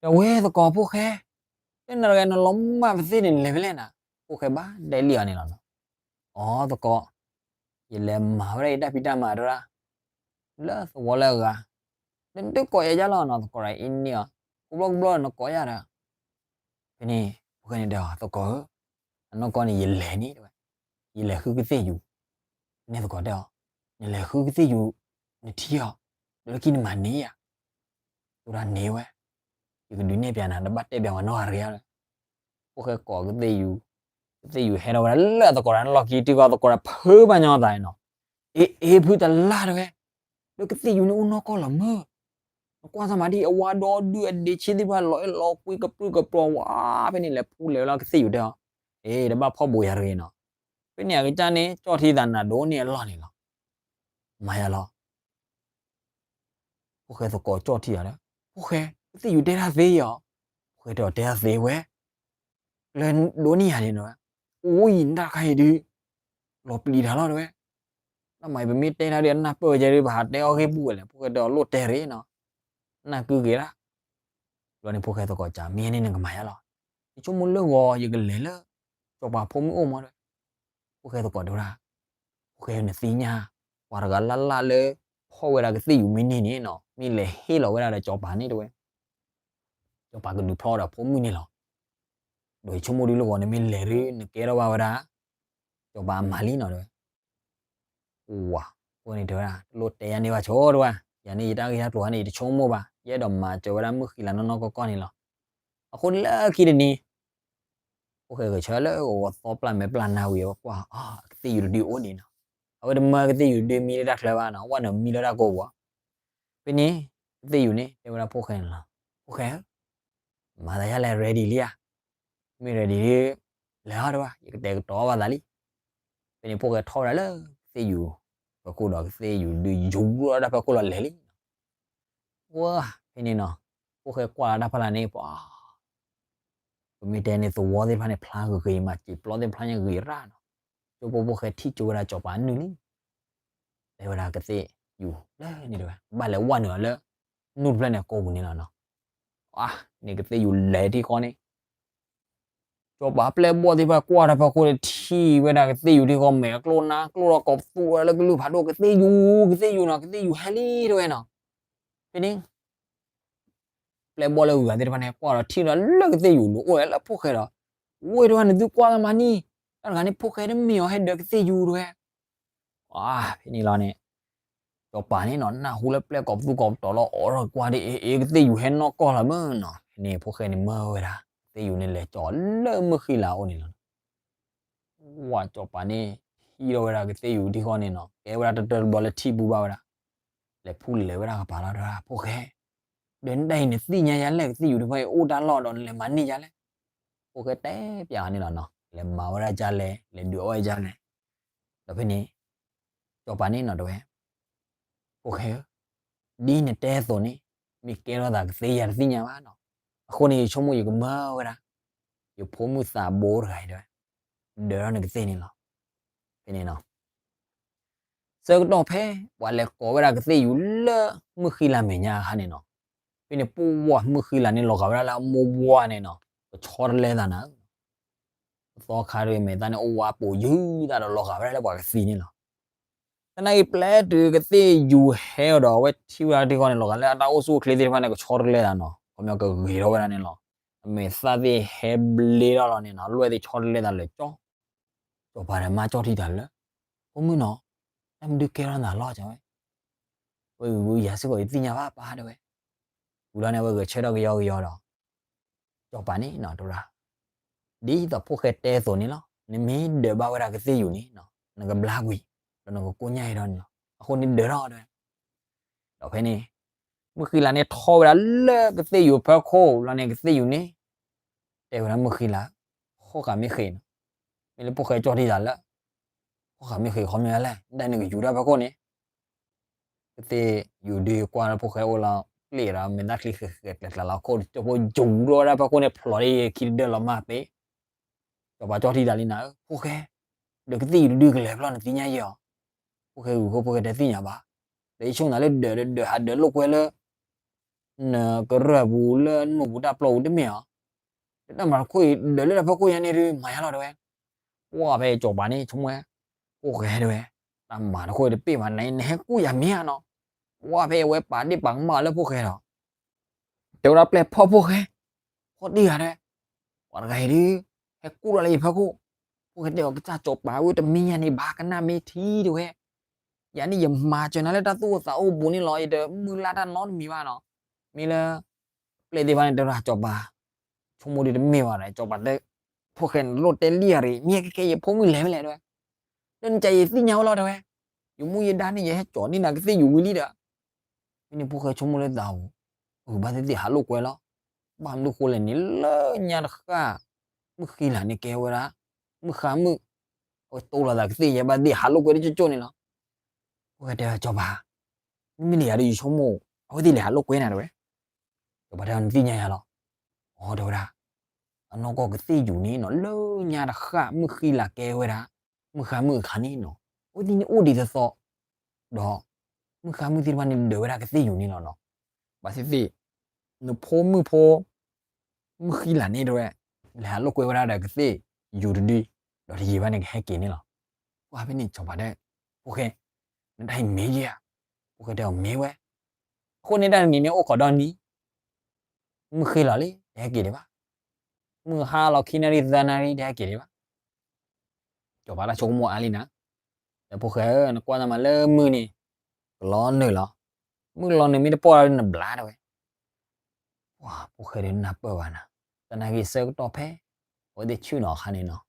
ဒီးဝဲသကိးဖိၣ်ဃဲ, တနၤတဂၤနလီၤမၢ်ပသ့ၣ်န့ၣ် နလဲၤဖဲလဲၣ်နၤ, ဖိၣ်ဃဲဘၣ်ဒဲလံအီၤန့ၣ်လီၤနီၤ. အိ သကိး, ယလဲၤမၤဝဲဒၣ်ယတၢ်ဖံးတၢ်မၤတရၣ် လၢသဝီလၢအဂၤ, ဒီးနတကိးယၤဒ်လဲၣ်နီၤ, သကိးတၢ်အံၤန့ၢ်အီၤ ကိးဘျီကဘျီနကိးယၤဒီး ဖဲန့ၣ် ဖိၣ်ဃဲန့ၣ်တဲအီၤ သကိးဧၢ, အနီၢ်ကီၢ်န့ၣ် ယလဲၤန့ၣ် တဲဝဲ, ယလဲၤဃုကသ့ၣ်ယူၤ, န့ၣ်သကိးတဲအီၤ, နလဲၤဃုကသ့ၣ်ယူၤ, နထံၣ်အီၤ, ဒီးလၢခံနမၤန့ၢ်ယၤ, တဲဝဲဒၣ်န့ၢ်ဝဲ, ယကဒုးနဲၣ်ပျးနၤ နဘၣ်တဲပျးဝဲနီတဂၤရ့ၣ်ဧါ, ဖိၣ်ဃဲကိးကသ့ၣ်ယူၤ, ကသ့ၣ်ယူၤဟဲထီၣ်ဝဲဒၣ်လၢအသကိးတၢ်န့ၣ်လီၢ်ခံ တုၤဃီသကိးတၢ်ဖုးဘၣ်ညီသးနီၤ, အ့ အ့ ဖုတလၢ်တဲဝဲ, ဒီးကသ့ၣ်ယူၤန့ၣ်အိၣ်နီၢ်ကီၢ်လီၤမၢ်, နကွၢ်သးမးဒ်အဝါဒီဒုၣ် အဒ့ဆ့သ့ၣ်တဖၣ်လီၤအဲၣ်လီၤကွံကပြုၢ်ကပြီၤဝဲ, ဖဲန့ၣ်လဲၤဖူလဲၤဝဲလီၤ ကသ့ၣ်ယူၤတဲအီၤ, အ့ တဘၣ်ဖီၣ်ဘိးယၤတဂ့ၤနီၤ, ဖဲန့ၣ်အကစၢ်န့ၣ် ကၠီၣ်ထံသးနၤဒိၣ်န့ၢ်အလီၢ်န့ၣ်လီၤ, မၤယၤလီၤ ဖိၣ်ဃဲသကိးကၠီၣ်ထံယၤဒီး, ဖိၣ်ဃဲ, ကသ့ၣ်ယူၤတဲတၢ်သ့အီၤ, ဖိၣ်ဃဲတဲအီၤတဲတၢ်သ့ဝဲ, လၢဒိးန့ၢ်ယၤန့ၣ်ဝဲ, အိၣ်ယံၤနတၢ်တခါအံၤဒုး, လီၤပျံၤတၢ်လီၤတဲဝဲ, တၢ်မၤအံၤပမ့ၢ်တဲတၢ်ဒီးအနၢ်ပၢၢ်ဝဲကဲဒုး ပဟးတဲအီၣ်ဂ့ၢ်ပူၤဝဲလဲၣ်, ဖိၣ်ဃဲတဲအီၤလိၣ်တဲရ့ၣ်နီၤ, နၢ်ကုဂ့ၤဒၣ်, ဘျီန့ၣ်ဖိၣ်ဃဲသကိးကး မ့ၢ်န့ၣ်နကမၤယၤလီၤ, ယဆိကမိၣ်လၢဂီၤ ယကလဲၤလၢ စီၤပၤဖိမုၣ်အိၣ်မးတဲဝဲ, ဖိၣ်ဃဲသကိးတဲဝဲဒၣ်, ဖိၣ်ဃဲနသ့ၣ်ညါ, ပှၤတဂၤလၢ်လၢ်လၢ ဖီၣ်ဝဲဒၣ်ကသ့ၣ်ယူၤမ့ၢ်န့ၢ်န့ၣ်နီၤ မ့ၢ်လဲၤဟ့ၣ်လီၤဝဲဒၣ်ဒီးစီၤပၤန့ၣ်တဲဝဲ, စီၤပၤကဒုးဖျီဒီးဖိမုၣ်န့ၣ်လီၤ, ဒီးယဆိကမိၣ်ဒုးလၢဂီၤန့ၣ်မ့ၢ်လဲၤဒုး နကဲထီၣ်ဘၣ်ဝဲဒၣ် စီၤပၤအမၤလံနီၤတဲဝဲ, ဝၤ, အဃိန့ၣ်တဲဝဲဒၣ် တလိၣ်တဲယၤန့ၢ်ဘၣ်ဆိတဲဝဲ, ယၤန့ၣ်ယတၢ်ဂ့ၢ်တၢ်ကျိၤဟဲန့ၣ် ယတဆိကမိၣ်ဘၣ်, ယအဲၣ်ဒိးမၤစၢၤဝဲဒၣ်မုၣ်ဃံလၤနီၢ်နီၢ်ကီၢ်ကီၢ်န့ၣ်လီၤ, အဃိန့ၣ်လၢခံတနံၤ ဖိၣ်ဃဲဂဲၤဆၢလၢဂီၤသီပျၢ်မဲာ်ပျၢ်နၢ်ဝံၤ အဝဲကွၢ် အကသ့ၣ်ယူၤတဒုအိၣ်ဒံးနီၤ, အဝဲတမၢကသ့ၣ်ယူၤတဒုမံလၢတၢ်ချၢဘၣ်နီၤ, ဝဲန့ၣ်မံလၢတၢ်ကိၢ်ပူၤ, ဖဲန့ၣ် ကသ့ၣ်ယူၤန့ၣ် တဲဝဲဒၣ်ဖိၣ်ဃဲန့ၣ်လီၤ, ဖိၣ်ဃဲဧၢ မၤသးယၤလဲၣ် ready လံဧါ, မ့ၢ် ready ဒုး လဲၤအီၤတဲဝဲ ယကတဲာ်ကတီၤဘၣ်သးလံ, ဖဲန့ၣ်ဖိၣ်ဃဲထီၣ်ဝဲဒၣ်လၢ ကသ့ၣ်ယူၤ ဖၢခိၣ်ဒီးကသ့ၣ်ယူၤဒုးယူၤလီၤတၢ်ဖၢခိၣ်လီၤလဲၤလံ, ဝဲ ဖဲန့ၣ်နီၤ, ဖိၣ်ဃဲကွၢ်လီၤတၢ်ဖီလာ်န့ၣ် ပှၤ ပမ့ၢ်တဲန့ၣ်သဝီသ့ၣ်တဖၣ်န့ၣ် ဖျါဂ့ၤဂ့ၤမး စံာ်ပျီသ့ၣ်ဖျါညါဂ့ၤရၣ်နီၤ, ကၠိဖိဖိၣ်ဃဲထံၣ်ကၠိဝဲဒၣ်စီၤပၤအနုၢ်လံ, တဲဝဲဒၣ်ကသ့ၣ် ယူၤလၢန့ၣ်တဝဲ ဘၣ်လဲၤဝဲနုာ်အီၤလၢ နူၢ်တဖျၢၣ်န့ၣ်ကိးပူၤန့ၣ်လီၤနီၤ. အါန့ၣ်ကသ့ၣ်ယူၤလဲၤထံဃီန့ၣ် စီၤပၤပျဲၢ်ဘီၣ်သ့ၣ်တဖၣ်ကွၢ်ထီၣ်ဖီခိၣ်န့ၣ် ထံၣ်ဝဲဒၣ်ကသ့ၣ်ယူၤထံဃီ မဲာ်အကျိၣ်နါကျိၣ်ထီၣ်ကိးပသူဝဲလၢကလုၢ်ဖးဒိၣ် ကသ့ၣ်ယူၤ ကသ့ၣ်ယူၤနီၤ ကသ့ၣ်ယူၤဟဲလံတဝဲနီၤ. ဖဲန့ၣ် ပျဲၢ်ဘီၣ်လၢဂုၤဂၤသ့ၣ်တဖၣ်န့ၣ် ကွၢ်ဒီးထံၣ်ဒီးလၢကသ့ၣ်ယူၤလူၤအိၣ်ဝဲလၢဖိၣ်ဃဲဒီး ဝ့ၢ်တဝဲန့ၣ်သုကွၢ်သးမၤန့ၢ် တၢ်တဂၤန့ၣ် ဖိၣ်ဃဲတမ့ၢ်အီၤ ဟဲဒၢးကသ့ၣ်ယူၤတဝဲ ဖဲန့ၣ်လီၤန့ၣ် စီၤပၤန့ၣ်နီၤ နၢ်ဟူလၢပျဲၢ်ကိးပသူကိးပတီၤလီၤ အိးထီၣ်ကွၢ်ဒ်အံၤ အ့ ကသ့ၣ်ယူၤဟဲနီၢ်ကီၢ်လီၤမ့ၢ်နီၤ. ဖဲန့ၣ်ဖိၣ်ဃဲန့ၣ်မၢဝဲဒၣ် ကသ့ၣ်ယူၤန့ၣ်လဲၤကၠီလၢမုၢ်ဃံလၤအအိၣ်န့ၣ်လီၤ. ဝဲစီၤပၤန့ၣ် ထံၣ်ထီၣ်ဝဲဒၣ်ကသ့ၣ်ယူၤထံဃီန့ၣ်နီၤ ကဲဝဲဒၣ်တၢၢ်တဘျီလၢထံၣ်ဘူဘၣ်ဝဲဒၣ် လဲၤဖူလဲၤဝဲဒၣ်ကပၤလီၤ တဲဝဲဒၣ် ဖိၣ်ဃဲ ဒီးနဒၣ်အံၤနသ့ၣ်ညါယၤလဲၣ် ကသ့ၣ်ယူၤတဖၣ်အံၤအိၣ်တၢ်လီၢ်ဒီးနလဲၤမၤန့ၢ်ယၤလဲၣ်. ဖိၣ်ဃဲတဲပျးအီၤန့ၣ်လီၤနီၤ လဲၤမၤဝဲဒၣ်ဒ်လဲၣ် လဲၤဒုးအီၣ်ဝဲဒ်လဲၣ်. ဒီးဖဲန့ၣ် စီၤပၤန့ၣ်နီၤတဲဝဲ ဖိၣ်ဃဲဧၢ, ဒ်နတဲအသိးန့ၣ် မ့ၢ်ကဲထီၣ်သးကသ့ယၤတသ့ၣ်ညါဘၣ်နီၤ. အဃိန့ၣ် ယဆိကမိၣ်ယကမၢဝဲဒၣ် ယဖိမုၣ်သးဘိတဂၤအံၤတဲဝဲ ဒၢးထီၣ်နကသ့ၣ်န့ၣ်လီၤ. ဖဲန့ၣ်နီၤ ဆၢကတီၢ်ဖဲ ပှၤလဲၤကိးဝဲဒၣ်ကသ့ၣ်ယူၤလၢမုၢ်ဃံလၤမဲာ်ညါအခါန့ၣ်နီၤ, ဖဲန့ၣ်ပှၢ်မုၢ်ဃံလၤန့ၣ်လီၤဂာ်ဝဲဒၣ်လၢအမိၢ်ပှၢ်န့ၣ်နီၤ, ကဆီတလဲသးနၤဧၢ, အသီခါတဂ့ၤ မဲာ်သၣ်န့ၣ်အိၣ်ဝါပိာ်ယုၢ်သးဒီးလီၤဂာ်ဝဲဒၣ်လၢပှၤကသံန့ၣ်လီၤ. သနာ်က့ပျဲတုၤကသ့ၣ်ယူၤဟဲအီၤဒီး အဝဲထံၣ်ဝဲဒၣ်ထံဃီန့ၣ် လီၤဂာ်လၢအတၢ်အိၣ်ဆူၣ်အိၣ်ချ့သ့ၣ်တဖၣ်န့ၣ် ကဆီတလဲသးနီၤ, ခီပညီကဂ့ၤထီၣ်ဝဲဒၣ်န့ၣ်လီၤ. အမဲာ်သၣ်သ့ၣ်ဟဲဘျ့ထီၣ်လီၤန့ၣ်နီၤ, အလွဲၢ်သ့ၣ်ဆီတလဲသးလၢာ်ကၠီ စီၤပၤဒီးမါကၠီၣ်ထံတၢ်လၢ ဖိမုၣ်နီၤ, တၢ်မနုၤကဲထီၣ်နၤလီၤ တဲဝဲ, ဝဲဂုၤယၤစ့ၢ်ကီးယသ့ၣ်ညါဘၣ်ပၢ်တဲဝဲ, ဝံၤလီၤန့ၣ် အဝဲဂဲၤဆၢထၢၣ်ကယီကယီဒီး စီၤပၤန့ၣ်နီၤတဲဝဲဒၣ်, ဒ်သိးဖိၣ်ဃဲတဲအသိးန့ၣ်လီၤ, နမ့ၢ်ဒၢးဘၣ်ဝဲဒၣ်ကသ့ၣ်ယူၤန့ၣ် နကဘျါကွံာ် ဒီးနကကိညၢ်အံၤဒီးန့ၣ်လီၤ, အဃိန့ၣ်ဒၢးထီၣ်တဲဝဲ ဒီးဖဲန့ၣ် မုၢ်ဃံလၤန့ၣ်ထီၣ်ဝဲဒၣ်လၢကသ့ၣ်ယူၤဖၢခိၣ်လီၤန့ၣ် ကသ့ၣ်ယူၤန့ၣ် တဲဝဲဒၣ်မုၢ်ဃံလၤ, ဃိၣ်ဃာ်မ့ၢ်ဃ့ၢ်နီၤ, မ့ၢ်လၢဖိၣ်ဃဲကၠီၣ်ထံတၢ်လၢ ဃိၣ်ဃာ်မ့ၢ်ဃ့ၢ် ခီမ့ၢ်လဲၣ် ဒၣ်နကယူၤတၢ်ဖၢခိၣ်န့ၣ် ကသ့ၣ်ယူၤဒုးကွၢ်လၢဖိၣ်ဃဲအိၣ်လီၤ ကျ့ၣ်ဒီးမဲာ်သၣ်ချံဃဲၤဃဲၤကျဲၤကျဲၤလီၤ ခိၣ်ကၠိဖိယူၤထီၣ်ဝဲဒၣ်ဖၢခိၣ်န့ၣ် ဖျိးဒ်ယခံတဒၢလီၤမၢ်သ့ စီၤပၤကၠီၣ်ထံတၢ်လံနၤဧၢ, ဖိၣ်ဃဲ ဒီးကသ့ၣ်ယူၤတဒုကလဲၤဖျီၣ်နသ့ၣ်ညါယဲၢ်အီၤ, ဖိၣ်ဃဲဂုၤဃိဖိၣ်ဃဲတဲသ့ၣ်ညါဘၣ်, ဒီးယဆိကမိၣ်လၢဒၢးဒီးဒၢးဟးဒၢးလိာ်ကွဲလၢ နကရၢၢ်ပူၤလၢနူၢ်ပူၤတၢ်ပျီပူၤတမ့ၢ်အီၤ, ဒီးတၢ်မၤတခိၣ်အံၤ ဒၢးလၢတၢ်ဖၢခိၣ်ညါန့ၣ်ဒုး မၤယါလီၤတဲဝဲ, ပှၢ်ဖဲစီၤပၤန့ၣ် ဆိကမိၣ်ဝဲ, ဖိၣ်ဃဲတဲဝဲ, တၢ်မၤတခိၣ်အံၤတပ့ၢ်ဘၣ်န့ၣ် နဟဲကူၣ်ယၤမ့ၢ်ဧါနီၤ, ပှၢ်ဖဲအဝဲပာ်ဒ့ၣ်ပာ်ကမၣ်အီၤလၢဖိၣ်ဃဲဒီး တဲဝဲဒၣ်ပျဲၢ်ဖီၣ်ဖိၣ်ဃဲ, ဖီၣ်တံၢ်ဂၤတဲ, ပှၤတဂၤအံၤဒုး ဟဲကူၣ်ထီၣ်လၢယဖၢခိၣ်, ဖိၣ်ဃဲတဲအီၤ ကစၢ်စီၤပၤဝဲတမံၤညါန့ၣ် ဘၣ်ကနၣ်မ့ၢ်ထံတဲဝဲ, ယၤန့ၣ်ယမၤစၢၤနၤလၢတၢ်သူၣ်အိၣ်သးအိၣ်ပူၤန့ၣ်လီၤ, ယတမုၢ်လၢ်တၢ်နီတမံၤဘၣ်နီၤ, မ့ၢ်လၢ ပျဲၢ်သ့ၣ်တဖၣ်န့ၣ် တဲဝဲဒၣ်စီၤပၤ, ဆိကမိၣ်ဒုးတမ့ၢ်ဘၣ်ဒီး စီၤပၤတဲ, ဖိၣ်ဃဲန့ၣ်လိၣ်တဲလံယၤရံၤ မ့ၢ်ဟဲကဲကဲယဖိမုၣ်လဲၤမ့ၢ်လဲၣ်တဲဝဲ, လၢနကယသ့ၣ်ညါဝဲလီၤတဲဝဲ, ယမူယဒါန့ၣ် ယဟဲကၠီၤန့ၢ်နၤကသ့ၣ်ယူၤဝံၤလံဒီး ဖဲန့ၣ်ဖိၣ်ဃဲဆိကမိၣ်လၢသးဧိၤ, အဘၣ်သ့ၣ်သ့ၣ်ဟးလိာ်ကွဲလီၤ, ဘၣ်မနုၤဃိလဲၣ်န့ၣ် လၢညါတဃၣ် မုၢ်ဃံလၤန့ၣ်ကဲဝဲဒၣ် မုၢ်ဃါမုၣ်, အဝဲတိလိာ်သးကသ့ၣ်ယဲ ဘၣ်သ့ၣ်ဟးလိာ်ကွဲတကၠိကၠိန့ၣ်လီၤ. ဖိၣ်ဃဲတဲစီၤပၤ, မ့မ့ၢ်လၢယၤဒီးယဆိကမိၣ် အဝဲသ့ၣ်လဲၤဟးလိာ်ကွဲနၤတဲဝဲ, စီၤပၤတဲနသ့ၣ်ညါယၤလီၤ. အိ တဲဝဲဒၣ်, အနီၢ်ကီၢ်ကသ့ၣ်ယူၤန့ၣ်နီၤ လၢညါတဃၣ်မုၢ်ဃံလၤကဲဝဲဒၣ် မုၢ်ဃါမုၣ်အခါန့ၣ်နီၤ, အဝဲသ့ၣ်န့ၣ်အိၣ်ဒံးသီသီ, ဒီး မုၢ်ဃါမုၣ်သ့ၣ်တဖၣ်န့ၣ်ဒၢးဝဲဒၣ်ကသ့ၣ်ယူၤန့ၣ်လီၤနီၤ. ဘၣ်သ့ၣ်သ့ၣ် နဖိမုၣ်ဖိ မုၢ်ဃံလၤန့ၣ်တဲဝဲ, လဲၤဟးလိာ်ကွဲဝဲဒၣ်ဒီးကသ့ၣ်ယူၤတဒု, ဒီးတယံာ်ဘၣ်န့ၣ်ကဟဲက့ၤန့ၣ်လီၤ. ပှၢ်ဖဲန့ၣ်စီၤပၤတဲ, ဖိၣ်ဃဲ, နတၢ်အံၤမ့ၢ်ယဲဧါ, ဖိၣ်ဃဲတဲအီၤမ့ၢ်ဝဲ, အဃိန့ၣ်တၢ်တနံၤန့ၣ်အိၣ်ခိးဒီနံၤ မုၢ်ဃ့လီၤလံ တဟဲက့ၤဒံးဘၣ်, မုၢ်ဟါလီၤခံနၣ်ရံၣ်သၢနၣ်ရံၣ် တဟဲက့ၤဒံးဘၣ်. စီၤပၤတၢ်ဆိကမိၣ်အါလံနၤ, ဒီးဖိၣ်ဃဲဧၢ နကွၢ်တၢ်မၤလၢမုၢ်န့ၣ် ကလီနုာ်လီၤ, မုၢ်ကလီနုာ်မ့ၢ်တပီၢ်ဒီးနဘျါတဲဝဲ. ပှၢ်ဖိၣ်ဃဲဒီးနၢ်ပၢၢ်ဘၣ်နၤ, သနာ်က့ဆၢကတီၢ်ဖဲ အဝဲသ့ၣ်ဆ့ၣ်နီၤအခါန့ၣ်နီၤ,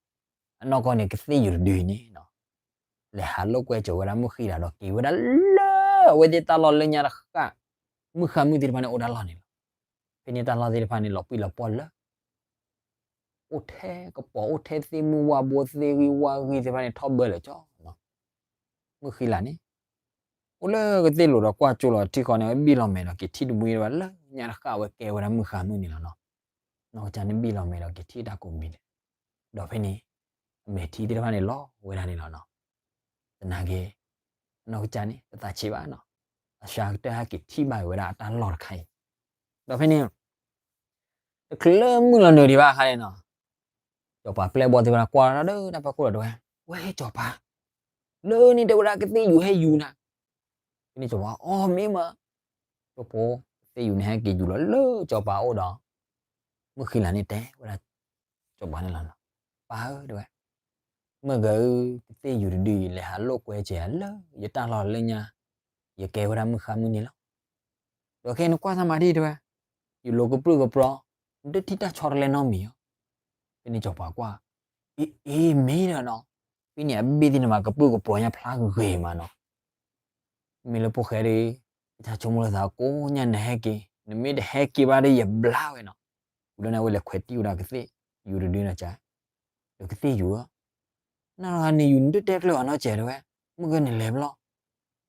အနီၢ်ကီၢ်န့ၣ်ကသ့ၣ်ယူၤတဒုအံၤန့ၣ်နီၤ, လဲၤဟးလိာ်ကွဲစၢၤဝဲဒၣ်မုၢ်ဃံလၤဒီးက့ၤဝဲဒၣ်လၢ အဝဲသ့ၣ်တၢ်လီၢ်လၢညါတဃၣ် မုၢ်ဃါမုၣ်သ့ၣ်တဖၣ်န့ၣ်အိၣ်တၢ်လီၢ်န့ၣ်လီၤ. ဖဲန့ၣ်တၢ်လီၢ်သ့ၣ်တဖၣ်န့ၣ် လီၤပှံၢ်လီၤပှီၢ်လၢ အိၣ်ထဲကပီၤ အိၣ်ထဲသ့ၣ်မုၢ်ဝၣ်ဘိသ့ၣ်ဂံၢ်ဝၣ်ဂံၢ်သ့ၣ်တဖၣ်န့ၣ် ထီၣ်ဘၢလၢာ်ကၠီနီၤ. မုၢ်ဃံလၤန့ၣ် အိၣ်လၢကသ့ၣ်လိၤဒီးကွၢ်ကၠိလီၤထံဃီန့ၣ် ဝဲဘံၣ်လီၤမဲာ်ဒီးက့ၤထံၣ်တမှံဝဲဒၣ်လၢညါတဃၣ် အဝဲကဲဝဲဒၣ်မုၢ်ဃါမုၣ်န့ၣ်လီၤနီၤ. နီၢ်ကစၢ်န့ၣ်ဘံၣ်လီၤမဲာ်ဒီးက့ၤထံၣ်တၢ်ကိးမံၤဒဲး, ဒီးဖဲန့ၣ် အမဲာ်ထံသ့ၣ်တဖၣ်န့ၣ်လီၤဝဲဒၣ်န့ၣ်လီၤနီၤ. သနာ်က့ အနီၢ်ကစၢ်န့ၣ် တသးဆံးဘၣ်နီၤ, အစှၤကတၢၢ်ဟဲက့ၤထံၣ်ဘၣ်က့ၤဝဲဒၣ်အတၢ်လီၢ်တခါအံၤ, ဒီးဖဲန့ၣ် တချုးလၢမုၢ်လီၤနုာ်ဒံးဘၣ်အခါန့ၣ်နီၤ, စီၤပၤပျဲၢ်ဘီၣ်သ့ၣ်တဖၣ်ကွၢ်ဒီးတၢ်ဖီခိၣ်ဒီးတဲဝဲ, ဝဲစီၤပၤ, လၢန့ၣ်တဲဝဲဒၣ်ကသ့ၣ်ယူၤဟဲယူၤနၤ, ဖဲန့ၣ်စီၤပၤအီ မ့ၢ်မး, ကဖိ ကသ့ၣ်ယူၤန့ၣ်ဟဲက့ၤယူၤလီၤလၢစီၤပၤအိၣ်ဒီး မုၢ်ဃံလၤန့ၣ်တဲဝဲဒၣ် စီၤပၤန့ၣ်လီၤ, ပၢ်ဧၢ တဲဝဲ, မုၢ်ဂၤဧၢ, ကသ့ၣ်ယူၤတဒုအံၤ လဲၤဟးလိာ်ကွဲစၢၤယၤလၢယတၢ်လီၢ်လၢညါ, ယကဲဝဲဒၣ်မုၢ်ဃါမုၢ်နံၤလီၤ. ဒီးခဲအံၤနကွၢ်သးမၤဒ်တဲဝဲ, ယလိၤကပြုၢ်ကပြီၤ, နတထံၣ်တၢ်ဆီတလဲနီတမံၤဧါ. ဖဲန့ၣ်စီၤပၤကွၢ်, အ့ အ့ မ့ၢ်ဒီးနီၤ, ဖဲန့ၣ်အဘ့ၣ်သ့ၣ်န့ၣ်မး ကပြုၢ်ကပြီၤညါဖျါဂ့ၤမးနီၤ မ့ၢ်လၢဖိၣ်ဃဲဒီး ယတၢ်ဆိကမိၣ်လၢသးကိးညါနဟဲက့ၤ, နမ့ၢ်တဟဲက့ၤဘၣ်ဒီးယဘျါဝဲနီၤ, ဝံၤလီၤန့ၣ် အဝဲလဲၤခွဲးတံၢ်ဝဲဒၣ်ကသ့ၣ်ယူၤတဒုနီၤက, ဒီးကသ့ၣ်ယူၤဧၢ, နၤတဂၤန့ၣ်ယူၤ နတတဲကျၢၤအီၤနီတစဲးတဲဝဲ, မုၢ်ဂၤန့ၣ်လဲၤဘျီ,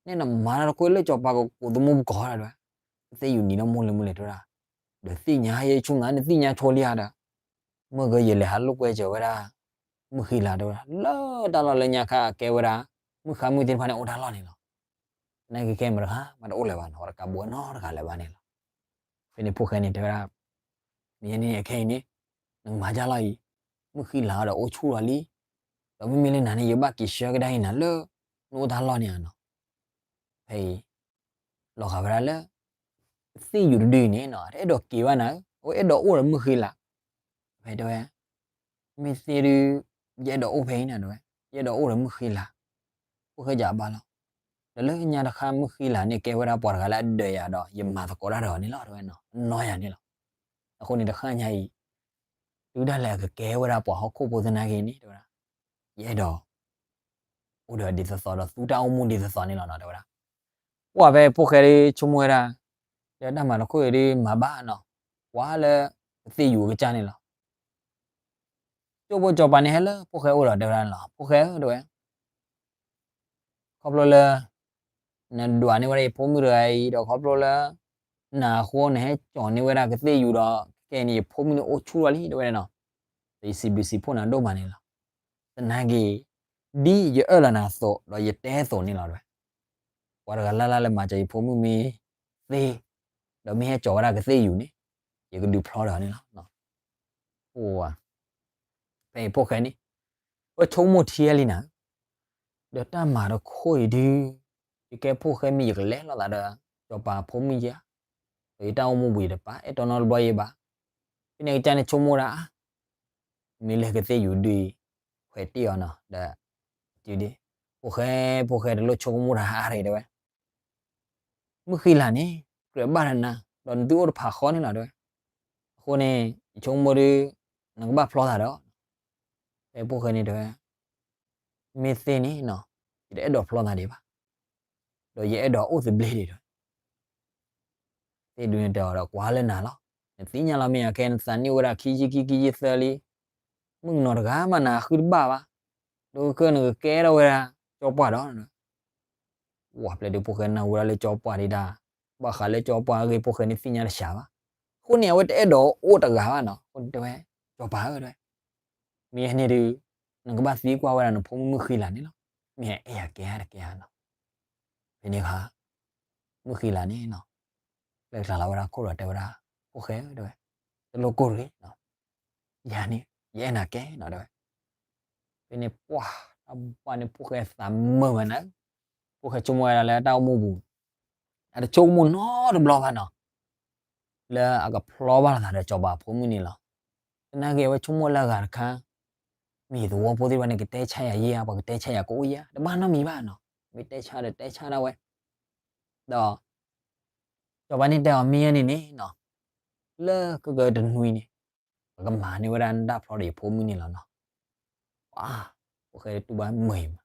နဲနမၤတၢ်တခိၣ်လၢစီၤပၤကကိးသမူပကီၢ်ဒၣ်တဲဝဲ, ကသ့ၣ်ယူၤနံၤဒီးမိၢ်လၢမုၢ်လဲၤတဲဝဲဒၣ်, ဒီးသ့ၣ်ညါယဲဆိနၤ နသ့ၣ်ညါဆိလံဧါဒီး မုၢ်ဂၤယလဲၤဟးလိာ်ကွဲစၢၤဝဲဒၣ် မုၢ်ဃံလၤတဲဝဲဒၣ် လၢတၢ်လီၢ်လၢညါခါအကဲဝဲဒၣ် မုၢ်ဃါမုၢ်သ့ၣ်တဖၣ်န့ၣ်အိၣ်တၢ်လီၢ်န့ၣ်လီၤ. သနာ်က့ခဲအံၤမတၤတဂၤမးတအိၣ်လၢၤဘၣ်နီၤ, ဝဲတကးဘိးနီတဂၤလၢၤဘၣ်န့ၣ်လီၤ. ဖဲန့ၣ်ဖိၣ်ဃဲန့ၣ်တဲဝဲဒၣ်, မ့ၢ်ယဲန့ၣ်အခဲအံၤန့ၣ် နကမၤဒ်လဲၣ်အံၤ, မုၢ်ဃံလၤဒီးအိၣ်ဆူၣ်လီၤလံ, ဒီးမ့မ့ၢ်လၢနၤန့ၣ် ယဘၣ်က့ၤဆှၢကဒါအံၤနၤလၢ နအိၣ်တၢ်လီၢ်န့ၣ်ဧါနီၤ. ဖဲအံၤ လီၤဂာ်ဝဲဒၣ်လၢ ကသ့ၣ်ယူၤတဒုအံၤန့ၣ်နီၤ တအဲၣ်ဒိးက့ၤဘၣ်နၤဧၢ, အဝဲအဲၣ်ဒိးအိၣ်ဒီးမုၢ်ဃံလၤ. ဖဲတဲဝဲ, မ့ၢ်သ့ဒုး ယအဲၣ်ဒိးအိၣ်ဖဲအံၤနၤတဲဝဲ, ယအဲၣ်ဒိးအိၣ်ဒီးမုၢ်ဃံလၤ. ဖိၣ်ဃဲကအဘၣ်လီၤ, ဒီးလၢညါတခါမုၢ်ဃံလၤန့ၣ်ကဲဝဲဒၣ်ပှၤတဂၤလၢအဒၢးယၤဒီး ယမၤသကိးတၢ်ဒီးအီၤန့ၣ်လီၤ တဲဝဲနီၤ, အနီၢ်ယၤန့ၣ်လီၤ. အဃိန့ၣ်တဃၣ်ညါအံၤ တုၤဒၣ်လဲာ်အကကဲဝဲဒၣ်ပှၤဟီၣ်ခိၣ်ဖိသနာ်က့န့ၣ် တဲဝဲဒၣ်, ယအဲၣ်ဒိး အိၣ်ဒီးဒ်သိးသိးဒီးသူတၢ်အိၣ်မူဒ်သိးသိးန့ၣ်လီၤနီၤ တဲဝဲဒၣ်. ပှၢ်ဖဲဖိၣ်ဃဲဒုးဆိကမိၣ်ဝဲဒၣ်, ဒီးတၢ်မၤတခိၣ်အံၤဒုးမၤဘၣ်နီၤ, ကွၢ်လၢ ကသ့ၣ်ယူၤအကစၢ်န့ၣ်လီၤ. ကၠိဖိစီၤပၤန့ၣ်ဟဲလၢဖိၣ်ဃဲအိၣ်ဒီးတဲဝဲဒၣ်န့ၣ်လီၤ, ဖိၣ်ဃဲဧၢ တဲဝဲ ခီဖျိလၢ နဒွးန့ၢ်ဝဲဒၣ်ယဖိမုၣ်တဂၤအံၤ ဒီးခီဖျိလၢ နၤအဃိနဟဲကၠီၤန့ၢ်ဝဲဒၣ်ကသ့ၣ်ယူၤဒီး ခဲအံၤန့ၣ် ယဖိမုၣ်န့ၣ်အိၣ်ဆူၣ်လီၤလံ တဲဝဲနီၤ, ဒီးယစံးဘျုးစံးဖှိၣ်နၤဒိၣ်မးန့ၣ်လီၤ. သနာ်က့ ဒ်ယအၢၣ်လီၤနၤအသိး ဒီးယတဲအသိးန့ၣ်လီၤ တဲဝဲ, ပှၤတဂၤလၢ်လၢ်လၢမၤစၢၤယဖိမုၣ်မ့ၢ်သ့, ဒီးမ့ၢ်ဟဲကၠီၤဝဲဒၣ်ကသ့ၣ်ယူၤန့ၣ် ယကဒုးဖျီဒီးအီၤန့ၣ်လီၤ. ဖဲအံၤဖိၣ်ဃဲန့ၣ် ဝဲဆိကမိၣ်ထံလံနၤ, ဒီးတၢ်မၤတခိၣ်အံၤဒုး ယကဲဖိၣ်ဃဲမ့ၢ်ယကလဲၤလိာ်သးဒီး စီၤပၤဖိမုၣ်ယါ, ဒီးယတၢ်အိၣ်မူပူၤယတပာ် အဲၣ်တီနီတဘျီယဘၣ်. ဖဲန့ၣ်အကစၢ်န့ၣ်ဆိကမိၣ်ဒၣ် မ့ၢ်လၢကသ့ၣ်ယူၤဒုး ခွဲးတံၢ်အီၤနီၤ ဒီး တုၤဒၣ် ဖိၣ်ဃဲ ဖိၣ်ဃဲတလိၣ်ဆိကမိၣ်တၢ်အါရ့ၣ်တဲဝဲ, မုၢ်ဃံလၤန့ၣ် ကြၢးဘၣ်ဒီးနၤ ဒီးနသုအိၣ်တဖးဃီန့ၣ်လီၤတဲဝဲ, အဃိန့ၣ် ယဆိကမိၣ်ဒုး နကဘၣ်ဖျီသးဒီး ဖဲဖိၣ်ဃဲန့ၣ်တဲဝဲ, မ့ၢ်သ့န့ၣ်နီၤ ယတအဲၣ်ဒိးဖျီသးဒံးဘၣ်, ဒီးယအဲၣ်ဒိးအိၣ်သဘျ့ဒံးဒီး သ့ၣ်ဒုန့ၣ်တဲအီၤဒီးကွၢ်လၢနၤလီၤ. နသ့ၣ်ညါလီၤမ့ၢ်အခဲ နသးနံၣ်အိၣ်ဝဲဒၣ်ခံဆံခံ ခံဆံသၢလံ, မုၣ်ကနီၤတဂၤမးနၤဃုတဘၣ်ဘၣ်, ဒီးခဲနကကဲထီၣ်ဝဲဒၣ် ကၠီပှၢ်ဒီး ဝဲပျဲၢ်ဒုးဖိၣ်ဃဲနၢ်ဟူဝဲဒၣ်လၢကၠီပှၢ်ဒံးဒၣ်, ဘၣ်ဃးလၢကၠီပှၢ်အဂ့ၢ်ဖိၣ်ဃဲန့ၣ်သ့ၣ်ညါတစှၤဘၣ်. အဃိန့ၣ် အဝဲတအဲၣ်ဒိးအိၣ်တဂၤဘၣ်နီၤ. အဃိန့ၣ်တဲဝဲ ကၠီပှၢ်ဧၢ တဲဝဲ, မ့ၢ်ဟဲန့ၣ်ဒုး နကဘၣ်သံကွၢ်ဝဲဒၣ်နဖိမုၣ်မုၢ်ဃံလၤန့ၣ်လီၤ. မ့ၢ်အဲၣ်ယၤကဲဧါတကဲဧါနီၤ. ဖဲန့ၣ်အခါ မုၢ်ဃံလၤန့ၣ်နီၤ ပျဲကျါလီၤဝဲဒၣ်ခိၣ်ဒီးတဲဝဲဒၣ်, ဖိၣ်ဃဲဧၢ တဲဝဲ, တလိၣ်ကိၢ်တဂ့ၤ, ယၤန့ၣ် ယအဲၣ်နၤကဲနီၤ တဲဝဲ. ဖဲန့ၣ်ပှၢ် တၢ်ဘၣ်န့ၣ်ဖိၣ်ဃဲသးမုာ်မးနၤ, ဖိၣ်ဃဲဆိကမိၣ်ဝဲဒၣ်လၢတၢ်အိၣ်မူပူၤ အတဆိကမိၣ်နီတဘျီဘၣ်နီၤ လၢအကဖျီဘၣ်လိာ်သးဒီးစီၤပၤဖိမုၣ်န့ၣ်လီၤ. သနာ်က့အဝဲဆိကမိၣ်လၢအဂၤတခါ မ့ၢ်သဝီဖိသ့ၣ်တဖၣ်န့ၣ်ကတဲဆါယၤယဲဧါ, ပှၤကတဲဆါယၤကအိၣ်ယဲဧါ, တဘၣ်နီတမံၤဘၣ်နီၤ. မ့ၢ်တဲဆါဒီးတဲဆါဒၣ်ဝဲ, ဒီး စီၤပၤန့ၣ်တဲအီၤမ့ၢ်ယဲန့ၣ်န့ၣ်နီၤ လၢကကတနွံန့ၣ် ပကမၤန့ၢ်ဝဲဒၣ်နတၢ်ဖျီဒီးယဖိမုၣ်န့ၣ်လီၤနီၤ. ပှၤ ဖိၣ်ဃဲတူၢ်ဘၣ်မုာ်အံၤမး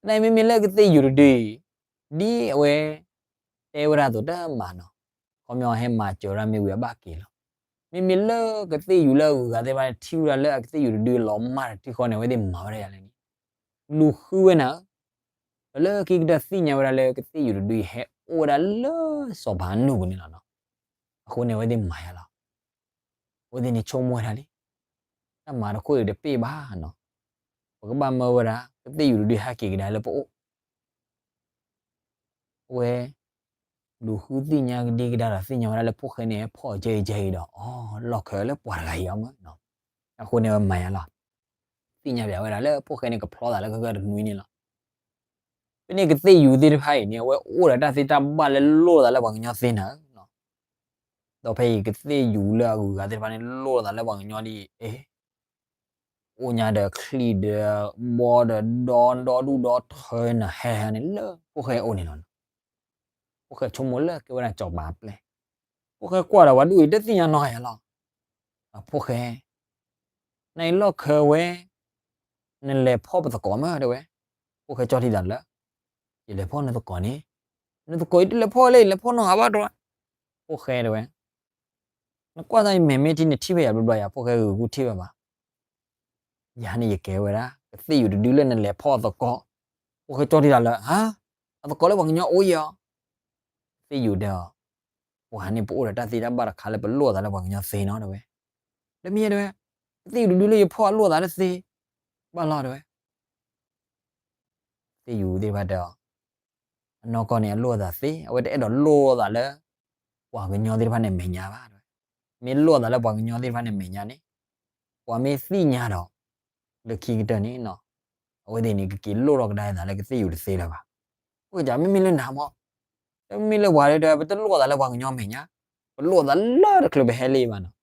သနာ်က့မ့မ့ၢ်လၢကသ့ၣ်ယူၤတဒုအံၤ ဒ်အဝဲ တဲဝဲဒၣ်အသိးတမၤနီၤ, ခီပညီဟဲမၤစၢၤဝဲဒၣ်မ့ၢ်ဝံၤအဘၣ်က့ၤလီၤ. မ့မ့ၢ်လၢကသ့ၣ်ယူၤလၢအဂုၤအဂၤသ့ၣ်တဖၣ်န့ၣ် ထံၣ်ဝဲဒၣ်လၢအကသ့ၣ်ယူၤတဒုလီၤမၢ်တထံၣ်ဃီန့ၣ် အဝဲသ့ၣ်မၤဝဲဒၣ်ယၤလဲၣ်န့ၣ် လူၤဃုဝဲနၤဧၢ, ဒီးလၢခံကတၢၢ်သ့ၣ်ညါဝဲဒၣ်လၢကသ့ၣ်ယူၤတဒုအံၤဟဲအိၣ်ဝဲဒၣ်လၢစီၤပၤအနူၢ်ပူၤန့ၣ်လီၤနီၤ. အဃိန့ၣ် အဝဲသ့ၣ်မၤယၤလီၤ. အဝဲသ့ၣ်န့ၣ်ဆိကမိၣ်ဝဲဒၣ်လံ, တၢ်မၤတခိၣ်အံၤတပ့ၢ်ဘၣ်နီၤ, ပကဘၣ်မၢဝဲဒၣ် ကသ့ၣ်ယူၤတဒုဟဲက့ၤကဒါလၢပအိၣ် အဝဲ လူၤဃုသ့ၣ်ညါကဒံကဒါဒီး သ့ၣ်ညါဝဲဒၣ်လၢဖိၣ်ဃဲန့ၣ် ဖီၣ်အကဲအံၤကဲအံၤဒီး အီ လီၢ်ခၢလၢပှၤတဂၤအံၤအီၤမး, အဃိန့ၣ်ဝဲမၤယါလီၤ, သ့ၣ်ညါပၠးဝဲဒၣ်လၢဖိၣ်ဃဲန့ၣ် ကဖျီသးလၢခဲကတနွံန့ၣ်လီၤ. ဖဲန့ၣ်ကသ့ၣ်ယူၤသ့ၣ်တဖၣ်အံၤန့ၣ် အဝဲအိၣ်ဒီးတၢ်သ့တၢ်ဘၣ်လၢလိၣ်သးလၢပှၤကညီသ့နၤဧၢ, ဒီးဖဲအံၤကသ့ၣ်ယူၤလၢအဂုၤအဂၤသ့ၣ်တဖၣ်န့ၣ် လိၣ်သးလၢပှၤကညီဒ်အံၤ, အ့ အိၣ်ညါဒီးချံၣ်ဒီးဘီဒီးဒီဒီဒူၣ်ဒီထၢနၤဟဲဟဲန့ၣ် လၢဖိၣ်ဃဲအိၣ်န့ၣ်လီၤ. ဖိၣ်ဃဲဆိကမိၣ်လၢကဲဝဲဒၣ်စီၤပၤအပျဲၢ်, ဖိၣ်ဃဲကွၢ်ဒီးပှၤဒူၣ်အံၤတသ့ၣ်ညါနီတဂၤလီၤ. ဖိၣ်ဃဲ နအံၤလီၢ်ခၢဝဲ နလဲၤဖီၣ်ပသကိးမးတဲဝဲ, ဖိၣ်ဃဲကၠီထံသးလၢ ယလဲၤဖီၣ်နသကိးန့ၣ်, နသကိးအံၤတလဲၤဖီၣ်လၢယလဲၤဖီၣ်နီၢ်ဂၤဘၣ်တဲဝဲ, ဖိၣ်ဃဲတဲဝဲ နကွၢ်သးယမဲာ်မ့ၢ်ထံနထံၣ်ဖဲယၤဘျီဘျီယၤ ဖိၣ်ဃဲဂ့ၤဂ့ၤကူၣ်ထံၣ်ဝဲဘၣ်, ယၤန့ၣ်ယကဲဝဲဒၣ် ကသ့ၣ်ယူၤတဒုလၢနလဲၤဖီၣ်အသကိး, ဖိၣ်ဃဲကၠီထံသးလၢ ဟါ, အသကိးလၢပှၤကညီအိၣ်ယံၤအီၤ, ကသ့ၣ်ယူၤတဲအီၤ, ပှၤန့ၣ်ပအိၣ်ဒီးတၢ်သ့တၢ်ဘၣ်တခါလၢပလိၣ်သးလၢပှၤကညီသ့နီၤတဲဝဲ, လၢမ့ၢ်တဲဝဲ, ကသ့ၣ်ယူၤတဒုလၢယဖီၣ်အလိၣ်သးလၢသ့, ဘၣ်လီၤတဲဝဲ သ့ၣ်ယူၤသ့ၣ်တဖၣ်တဲအီၤ, အနီၢ်ကီၢ်န့ၣ်အလိၣ်သးသ့ အဝဲတအဲၣ်ဒိးလိၣ်သးလၢ ပှၤကညီသ့ၣ်တဖၣ်န့ၣ်အမဲာ်ညါဘၣ်တဲဝဲ, မ့ၢ်လိၣ်သးလၢပှၤကညီသ့ၣ်တဖၣ်န့ၣ်အမဲာ်ညါန့ၣ်, ပှၤမ့ၢ်သ့ၣ်ညါဒီး လၢခံကတၢၢ်န့ၣ်နီၤ, အဝဲသ့ၣ်န့ၣ် ကက့ၤလိၣ်ထီၣ်ကဒါအသးလၢကသ့ၣ်ယူၤတသ့လၢၤဘၣ်. အိၣ်ကမ့မ့ၢ်လၢနၤမ့ၢ်, တမ့မ့ၢ်လၢပှၤဒီး ပတလိၣ်သးလၢပှၤကညီမဲာ်ညါ, ပလိၣ်သးလၢတချုးပဟဲလံဘၣ်နီၤ.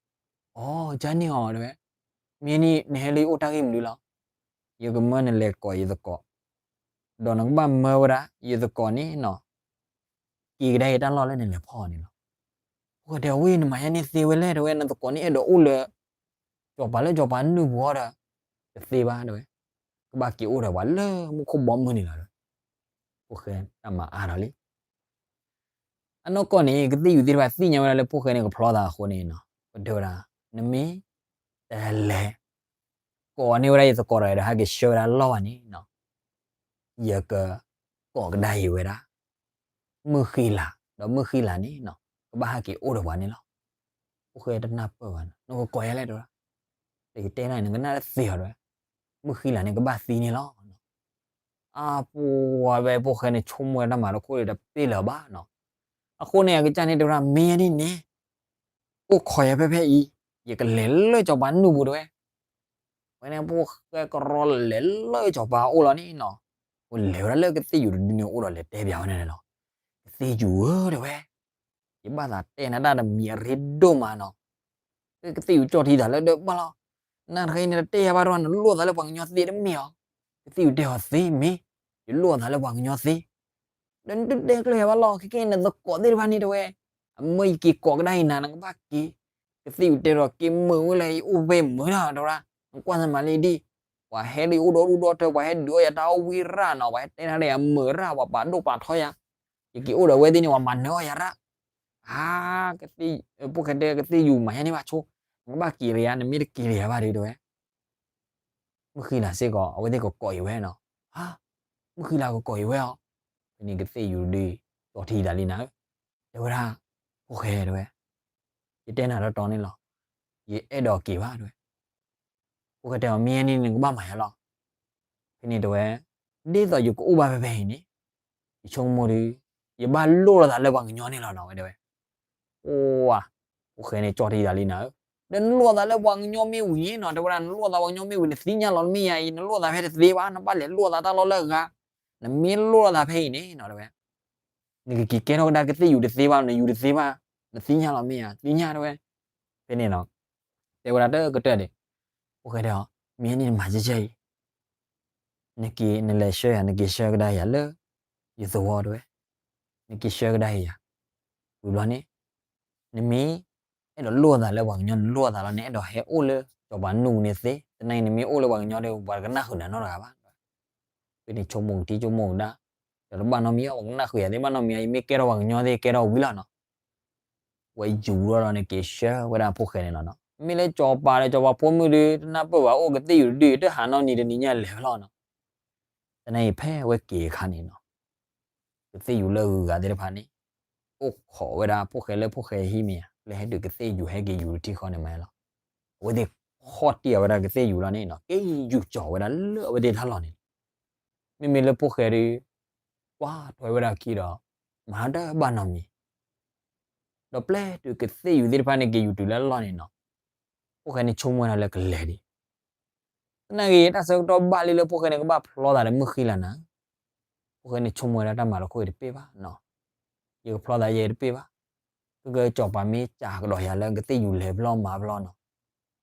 အိ ကန့ၣ်အီၤတဲဝဲ, မ့ၢ်န့ၣ်နဟဲလၢယအိၣ်တၢ်ဂ့ၢ်မနုၤလီၤ. ယကမၢနလဲၤကိးယသကိး, ဒီးနကဘၣ်မၢဝဲဒၣ် ယသကိးန့ၣ်နီၤ က့ၤကဒါယတၢ်လီၢ်လၢနလဲၤဖီၣ်အီၤန့ၣ်လီၤ. ဖိၣ်ဃဲတဲအီၤဝဲနမၤယဲန့ၣ်သ့ဝဲလဲၣ်တဲဝဲ, နသကိးန့ၣ်အဲၣ်ဒိးအိၣ်လၢ စီၤပၤလၢစီၤပၤနုၢ်ပူၤအီၤဒီး တသ့ဘၣ်တဲဝဲ, ကဘၣ်က့ၤအိၣ်ဒီးပှၤလၢမူခိၣ်ဘီမုၢ်န့ၣ်လီၤတဲဝဲ. ဖိၣ်ဃဲတၢ်မၤအါထီၣ်လံ. အနီၢ်ကီၢ်န့ၣ် ကသ့ၣ်ယူၤသ့ၣ်တဖၣ်သ့ၣ်ညါဝဲဒၣ်လၢဖိၣ်ဃဲန့ၣ်ကဖျီသးအဃိန့ၣ်နီၤ, ပတဲဝဲဒၣ် နမ့ၢ်တလဲၤ ကိးန့ၢ်ဝဲဒၣ်ယသကိးတဂၤဒီး ဟဲက့ၤဆှၢဝဲဒၣ်လီၢ်ဘၣ်န့ၣ်နီၤ, ယကကိးကဒါက့ၤဝဲဒၣ် မုၢ်ဃံလၤ, ဒီးမုၢ်ဃံလၤန့ၣ်နီၤ ကဘၣ်ဟဲက့ၤအိၣ်ဒီးပှၤန့ၣ်လီၤ. ဖိၣ်ဃဲတနၢ်ပၢၢ်ဘၣ်နီၤ, နကကိးယၤလဲၣ်တဲဝဲ, ဒီးယတဲနၤ နကနၣ်တသ့အီၤတဲဝဲ, မုၢ်ဃံလၤန့ၣ် ကဘၣ်သံန့ၣ်လီၤ. အါပှၤဝဲဖိၣ်ဃဲန့ၣ် ဆိကမိၣ်ဝဲတၢ်မၤတခိၣ်ဒီးတပ့ၢ်လၢၤဘၣ်နီၤ. အဃိန့ၣ် အကစၢ်န့ၣ်တဲဝဲဒၣ် မ့ၢ်ဒ်န့ၣ် အိၣ်ခိးယၤဖဲဖဲအံၤ, ယကလဲၤလၢစီၤပၤနုၢ်ပူၤတဲဝဲ. ဝဲန့ၣ်ဖိၣ်ဃဲကရီလဲၤလၢစီၤပၤအိၣ်လီၤန့ၣ်နီၤ, အိၣ်လဲၤဝဲဒၣ်လၢကသ့ၣ်ယူၤတဒုန့ၣ်အိၣ်ဒီးလဲၤတဲပၠးဝဲန့ၣ်လီၤ. ကသ့ၣ်ယူၤဧၢတဲဝဲ, ယဘၣ်သးတဲနၤတၢ်တမံၤအရ့ဒိၣ်မးနီၤ. ကသ့ၣ်ယူၤကၠီၣ်ထံသးလၢ ဒီးဘၣ်လီၤ, နတဂၤအံၤန့ၣ်တတဲယၤဘၣ်ဒီး နလိၣ်သးလၢပှၤကညီသ့တမ့ၢ်ဧါ. ကသ့ၣ်ယူၤတဲအီၤသ့မ့ၢ်, ယလိၣ်သးလၢပှၤကညီသ့, ဒီးနတတဲကျၢၤယၤဘၣ်လီၤ. ခဲကနံၣ်အံၤ နသကိးသ့ၣ်တဖၣ်န့ၣ်တဲဝဲ, အမၢယက့ၤကိးကဒါအံၤနၤ နကဘၣ်က့ၤ. ကသ့ၣ်ယူၤတဲဒီး က့ၤမုာ်ဝဲလၢယအိၣ်ဖဲမုာ်ဒီးတဲဝဲဒၣ်, နကွၢ်သးမၤလံဒံၣ်, ပှၤဟဲလၢယအိၣ်ဒီဒူၣ်ဒီထၢ, ပှၤဟဲဒုးအီၣ်ယၤတၢ်အိၣ်ဝံၣ်ရၣ်နီၤ, ပှၤဟဲတဲတၢ်ဒီးယၤမုာ်ရၣ်, ပှၤပာ်ဒိၣ်ပာ်ထီယၤ, ယက့ၤအိၣ်ဒီးအဝဲသ့ၣ်န့ၣ် ပှၤမၤနၢၤအီၣ်ယၤရၣ်. အါ, ဖိၣ်ဃဲတဲ ကသ့ၣ်ယူၤမၤယဲန့ၣ်ဘၣ်ဆိ, နကဘၣ်က့ၤလၢယၤ, နမ့ၢ်တက့ၤလၢယၤဘၣ်ဒီးတဲဝဲ မုၢ်ဃံလၤစ့ၢ်ကီး အဝဲသ့ၣ်ကကိးအံၤဝဲနီၤ. ဟါ, မုၢ်ဃံလၤကကိးအံၤဝဲအီၤ. ဖဲန့ၣ်ကသ့ၣ်ယူၤဒုး ကၠီၣ်ထံသးလံနၤဧၢ, တဲဝဲဒၣ်, ဖိၣ်ဃဲတဲဝဲ, ယတဲနၤတီတီန့ၣ်လီၤ, ယအဲၣ်ဒိးက့ၤဘၣ်တဲဝဲ. ဖိၣ်ဃဲတဲအီၤ မ့ၢ်ယဲန့ၣ် နကဘၣ်မၤယဲလီၤ. ဖဲန့ၣ်တဲဝဲ, ဒ်သိးယကအိၣ်ဘၣ်ဖဲဖဲအံၤန့ၣ်, ယဆိကမိၣ်ဒီး, ယဘၣ်လိၣ်လိာ်သးလၢပှၤကညီန့ၣ်လီၤနီၤ ဝဲတဲဝဲ. အိၣ်ဝါ, ဖိၣ်ဃဲန့ၣ်ကၠီၣ်ထံသးလံနၤဧၢ, ဒီးနလိၣ်သးလၢပှၤကညီမ့ၢ်ဝံၤန့ၣ်နီၤ, တဲဝဲဒၣ် နလိၣ်သးပှၤကညီမ့ၢ်ဝံၤ နသ့ၣ်ညါလီၤတမ့ၢ်ယၤအံၤ, နလိၣ်သးဖဲတသ့ဘၣ်, နဘၣ်လဲၤလိၣ်သးတၢ်လီၢ်လၢအဂၤ, နမ့ၢ်လိၣ်သးဖဲအံၤန့ၣ်နီၤ တဲဝဲ နကက့ၤကဲထီၣ်ကဒါကသ့ၣ်ယူၤတသ့ဘၣ်, နယူၤတသ့ဘၣ်, နသ့ၣ်ညါလီၤမ့ၢ်ဧါ, သ့ၣ်ညါတဲဝဲ. ဖဲန့ၣ်နီၤ, တဲဝဲဒၣ်တကတၢၢ်န့ၣ်, ဖိၣ်ဃဲတဲအီၤ, မ့ၢ်န့ၣ်နမၤကဲကဲအံၤ, နက့ၤနလဲၤဆှၢယၤ, နက့ၤဆှၢကဒါယၤလၢ ယသဝီတဲဝဲ, နက့ၤဆှၢကဒါယၤ, ဝံၤဘျီန့ၣ်, နမ့ၢ် အဲၣ်ဒိးလိၣ်အသးလၢပှၤကညီ နလိၣ်အသးလီၤန့ၣ် အဲၣ်ဒိးဟဲအိၣ်လၢ စီၤပၤနူၢ်ပူၤန့ၣ်သ့, တနံၤအံၤနမ့ၢ်အိၣ်လၢပှၤကညီဒီး ပှၤတကနၣ်ဃုာ်နၤနီတဂၤဘၣ်. ဖဲန့ၣ်ဆိကမိၣ်ကထံဆိကမိၣ်ကဒါ, ဒီးတဘၣ်နီတမံၤအီၤ, ပှၤကနၣ်ဃုာ်ယၤသ့ဘၣ်နီတမံၤအီၤ, ယမ့ၢ်ကဲထီၣ်ပှၤကညီသ့ ကဲထီၣ်ဝံၤလီၤနီၤ. ဝဲယူၤထီၣ်ဒီးန့ၣ် က့ၤဆှၢဝဲဒၣ်ဖိၣ်ဃဲန့ၣ်လီၤနီၤ. မ့ၢ်လၢစီၤပၤဒီးစီၤပၤဖိမုၣ်ဒီး တနၢ်ပၢၢ်ဘၣ် အိၣ်ကသ့ၣ်ယူၤတဒု တဟးနီတနံၤညါလဲၤဝဲလီၤနီၤ. တနံၤအံၤဖဲအဝဲက့ၤအခါန့ၣ်နီၤ ကသ့ၣ်ယူၤလၢအဂုၤအဂၤသ့ၣ်တဖၣ်န့ၣ် အိၣ်ခိးဝဲဒၣ်ဖိၣ်ဃဲလၢဖိၣ်ဃဲဟံၣ်မ့ၢ်ဧါ, လၢဟဲဒုးကသ့ၣ်ယူၤဟဲက့ၤယူၤတထံဃီန့ၣ်မ့ၢ်လီၤ. အဝဲသ့ၣ်ခီၣ်တံၢ်အဝဲဒၣ်ကသ့ၣ်ယူၤလီၤန့ၣ်နီၤ, က့ၤယူၤကၠီၤဝဲဒၣ်လၢအဝဲသ့ၣ်တၢ်လီၢ်န့ၣ်လီၤ. မ့မ့ၢ်လၢဖိၣ်ဃဲဒီး ကွၢ်ထွဲဝဲဒၣ်ခံဒီး မၤတၢ်ဘၣ်နီတမံၤ, ဒီးပျဲတုၤကသ့ၣ်ယူၤသ့ၣ်တဖၣ်န့ၣ် က့ၤယူၤတုၤလၢအလီၢ်န့ၣ်နီၤ, ဖိၣ်ဃဲန့ၣ်ဆိကမိၣ်ဝဲဒၣ်လၢကလဲၤဒံး, သနာ်က့ တၢ်ဆၢကတီၢ်ဘၣ်လံလၢဖိၣ်ဃဲန့ၣ် ကဘၣ်ဖျီသးဒီးမုၢ်ဃံလၤနၤ, ဖိၣ်ဃဲန့ၣ်ဆိကမိၣ်ဝဲဒၣ်တၢ်မၤတခီအံၤတပ့ၢ်ဘၣ်နီၤ, ယကဖျီသးယဲတပ့ၢ်ဘၣ်, ကကစီၤပၤမ့ၢ်စံးကဒီးယၤလၢကသ့ၣ်ယူၤလဲၤဘျီမၤဘျီနီၤ,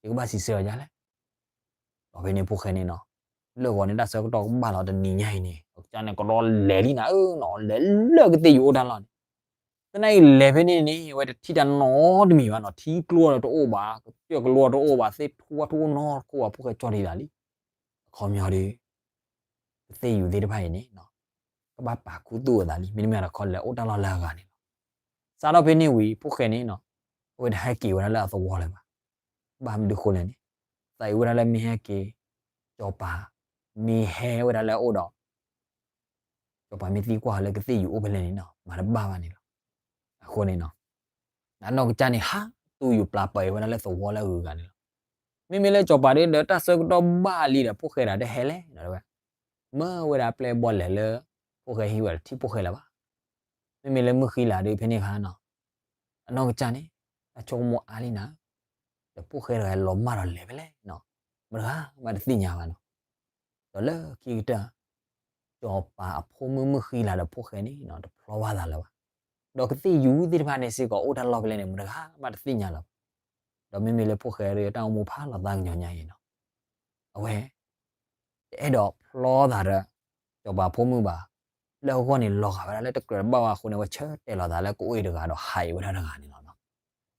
ယကဘၣ်စံးဆၢအီၤဒ်လဲၣ်. ဒီးဖဲန့ၣ်ဖိၣ်ဃဲန့ၣ်နီၤ, လၢာ်ဂီၤန့ၣ် တၢ်ဆၢကတီၢ်ကဘၣ်လီၤတနံၤညါအံၤန့ၣ် အကစၢ်န့ၣ်ကဒီးလဲၤလံနၤဧၢနီၤ, လဲၤလၢကသ့ၣ်ယူၤအိၣ်တၢ်လီၢ်န့ၣ်, သနာ်က့လဲၤဖဲန့ၣ်န့ၣ် အဝဲတထံၣ်တၢ်နီတမံၤဘၣ်နီၤ, ထံကျိဒီးတအိၣ်ဘၣ်, ကစၢၢ်ကလိဒီးတအိၣ်ဘၣ်, သ့ၣ်ထူဝါထူအိၣ်နီတခိၣ်ဘၣ်, ဖိၣ်ဃဲကၠီၣ်ဒံးသးလံ. အခီပညီဒီး ကသ့ၣ်ယူၤသ့ၣ်တဖၣ်အံၤန့ၣ် ကဘၣ်ပာ်ခူသူၣ်အသးလံ, မ့တမ့ၢ်တခီလဲၤအိၣ်တၢ်လီၢ်လၢအဂၤန့ၣ်လီၤ. စးထီၣ်ဖဲန့ၣ်ဝံၤ ဖိၣ်ဃဲန့ၣ်နီၤ, အဝဲတဟဲက့ၤဝဲဒၣ်လၢအသဝီလၢၤဘၣ်. ဘၣ်မနုၤဃိလဲၣ်န့ၣ်, သးအံၤဝဲဒၣ်လၢမ့ၢ်ဟဲက့ၤ, စီၤပၤမ့ၢ်ဟဲဝဲဒၣ်လၢအအိၣ်ဒီး စီၤပၤမ့ၢ်သံကွၢ်လၢကသ့ၣ်ယူၤအိၣ်ဖဲလဲၣ်န့ၣ်နီၤ, မၤတဘၣ်ဘၣ်န့ၣ်လီၤ. အဃိန့ၣ်နီၤ, အနီၢ်ကစၢ်န့ၣ် ဟးတူၢ်ယူၤပျၢ်ပၢၢ်အံၤဝဲဒၣ်လၢသဝီလၢအဂုၤအဂၤန့ၣ်လီၤ. မ့မ့ၢ်လၢစီၤပၤဒီး တၢ်ဆၢကတီၢ်ဘၣ်လံဒီးဖိၣ်ဃဲဒီးတဟဲလဲၣ်ဒီးဝဲ, မၢဝဲဒၣ်ပျဲၢ်ဘီၣ်လဲၤလၢ ဖိၣ်ဃဲဟံၣ်ဝဲဒီးထံၣ်ဖိၣ်ဃဲလၢၤဘၣ်. မ့မ့ၢ်လၢမုၢ်ဃံလၤဒီးဖဲန့ၣ်အခါနီၤ, အနီၢ်ကစၢ်န့ၣ် တၢ်ဆိကမိၣ်အါလံနၤ, ဒီးဖိၣ်ဃဲတဂၤလီၤမၢ်ဒီးလဲၤဖဲလဲၣ်နီၤ, မတဂၤမးတသ့ၣ်ညါဘၣ်နီၤ. ဒီးလၢခံကတၢၢ် စီၤပၤအဖိမုၣ်မုၢ်ဃံလၤဒီးဖိၣ်ဃဲန့ၣ်နီၤ တဖျီဘၣ်သးလၢၤဘၣ်. ဒီးကသ့ၣ်ယူၤသ့ၣ်တဖၣ်န့ၣ်စ့ၢ်ကီးအိၣ်တၢ်လီၢ်ဖဲလဲၣ်န့ၣ် မတဂၤမးတသ့ၣ်ညါလၢၤဘၣ်. ဒီးမ့မ့ၢ်လၢဖိၣ်ဃဲဒီးတၢ်အိၣ်မူဖးလီၤသးကညီၤညါအံၤနီၤ, အဝဲ တအဲၣ်ဒိးဖျီသးဒီး စီၤပၤဖိမုၣ်ဘၣ်. လၢအဂီၢ်န့ၣ် လီၤဂာ်ဝဲဒၣ်လၢတကြၢးတဘၣ်ဘၣ်အဃိန့ၣ် အဝဲဆၢတဲာ်လီၤသးလၢကအိၣ်အံၤတဂၤဒီးဟးအံၤဝဲဒၣ်တဂၤန့ၣ်လီၤနီၤ.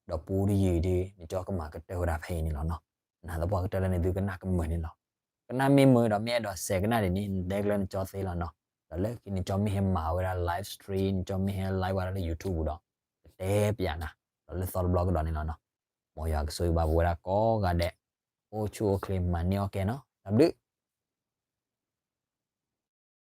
ဒီးပူတယံာ်ဒီး နကၠီကမၤကတၢၢ်ဝဲဒၣ်ဖဲအံၤန့ၣ်လီၤနီၤ. နသပှၢ်ကတၢၢ်လၢနသုကနၣ်ကမုာ်န့ၣ်လီၤ. ကနၣ်မ့ၢ်မုာ်ဒီးမ့ၢ်အဲၣ်ဒိးစဲးကနၣ်ဒ်န့ၣ် နတဲကလၢနကၠီသ့လီၤနီၤ. ဒီးလၢခံနကၠီမ့ၢ်ဟဲမၤဝဲဒၣ် live stream, နကၠီမ့ၢ်ဟဲ live ဝဲဒၣ်လၢ YouTube ဒီး ကတဲပျးနၤ, ဒီးလၢသီတဘျီကဒီးန့ၣ်လီၤနီၤ. မ်ယွၤကဆိၣ်ဂ့ၤဘၣ်ပဝဲဒၣ်ကိးဂၤဒဲး, အိၣ်ဆူၣ်အိၣ်ချ့မၤန့ၢ်အီၣ်ကဲနီၤ. တၢ်ဘျုး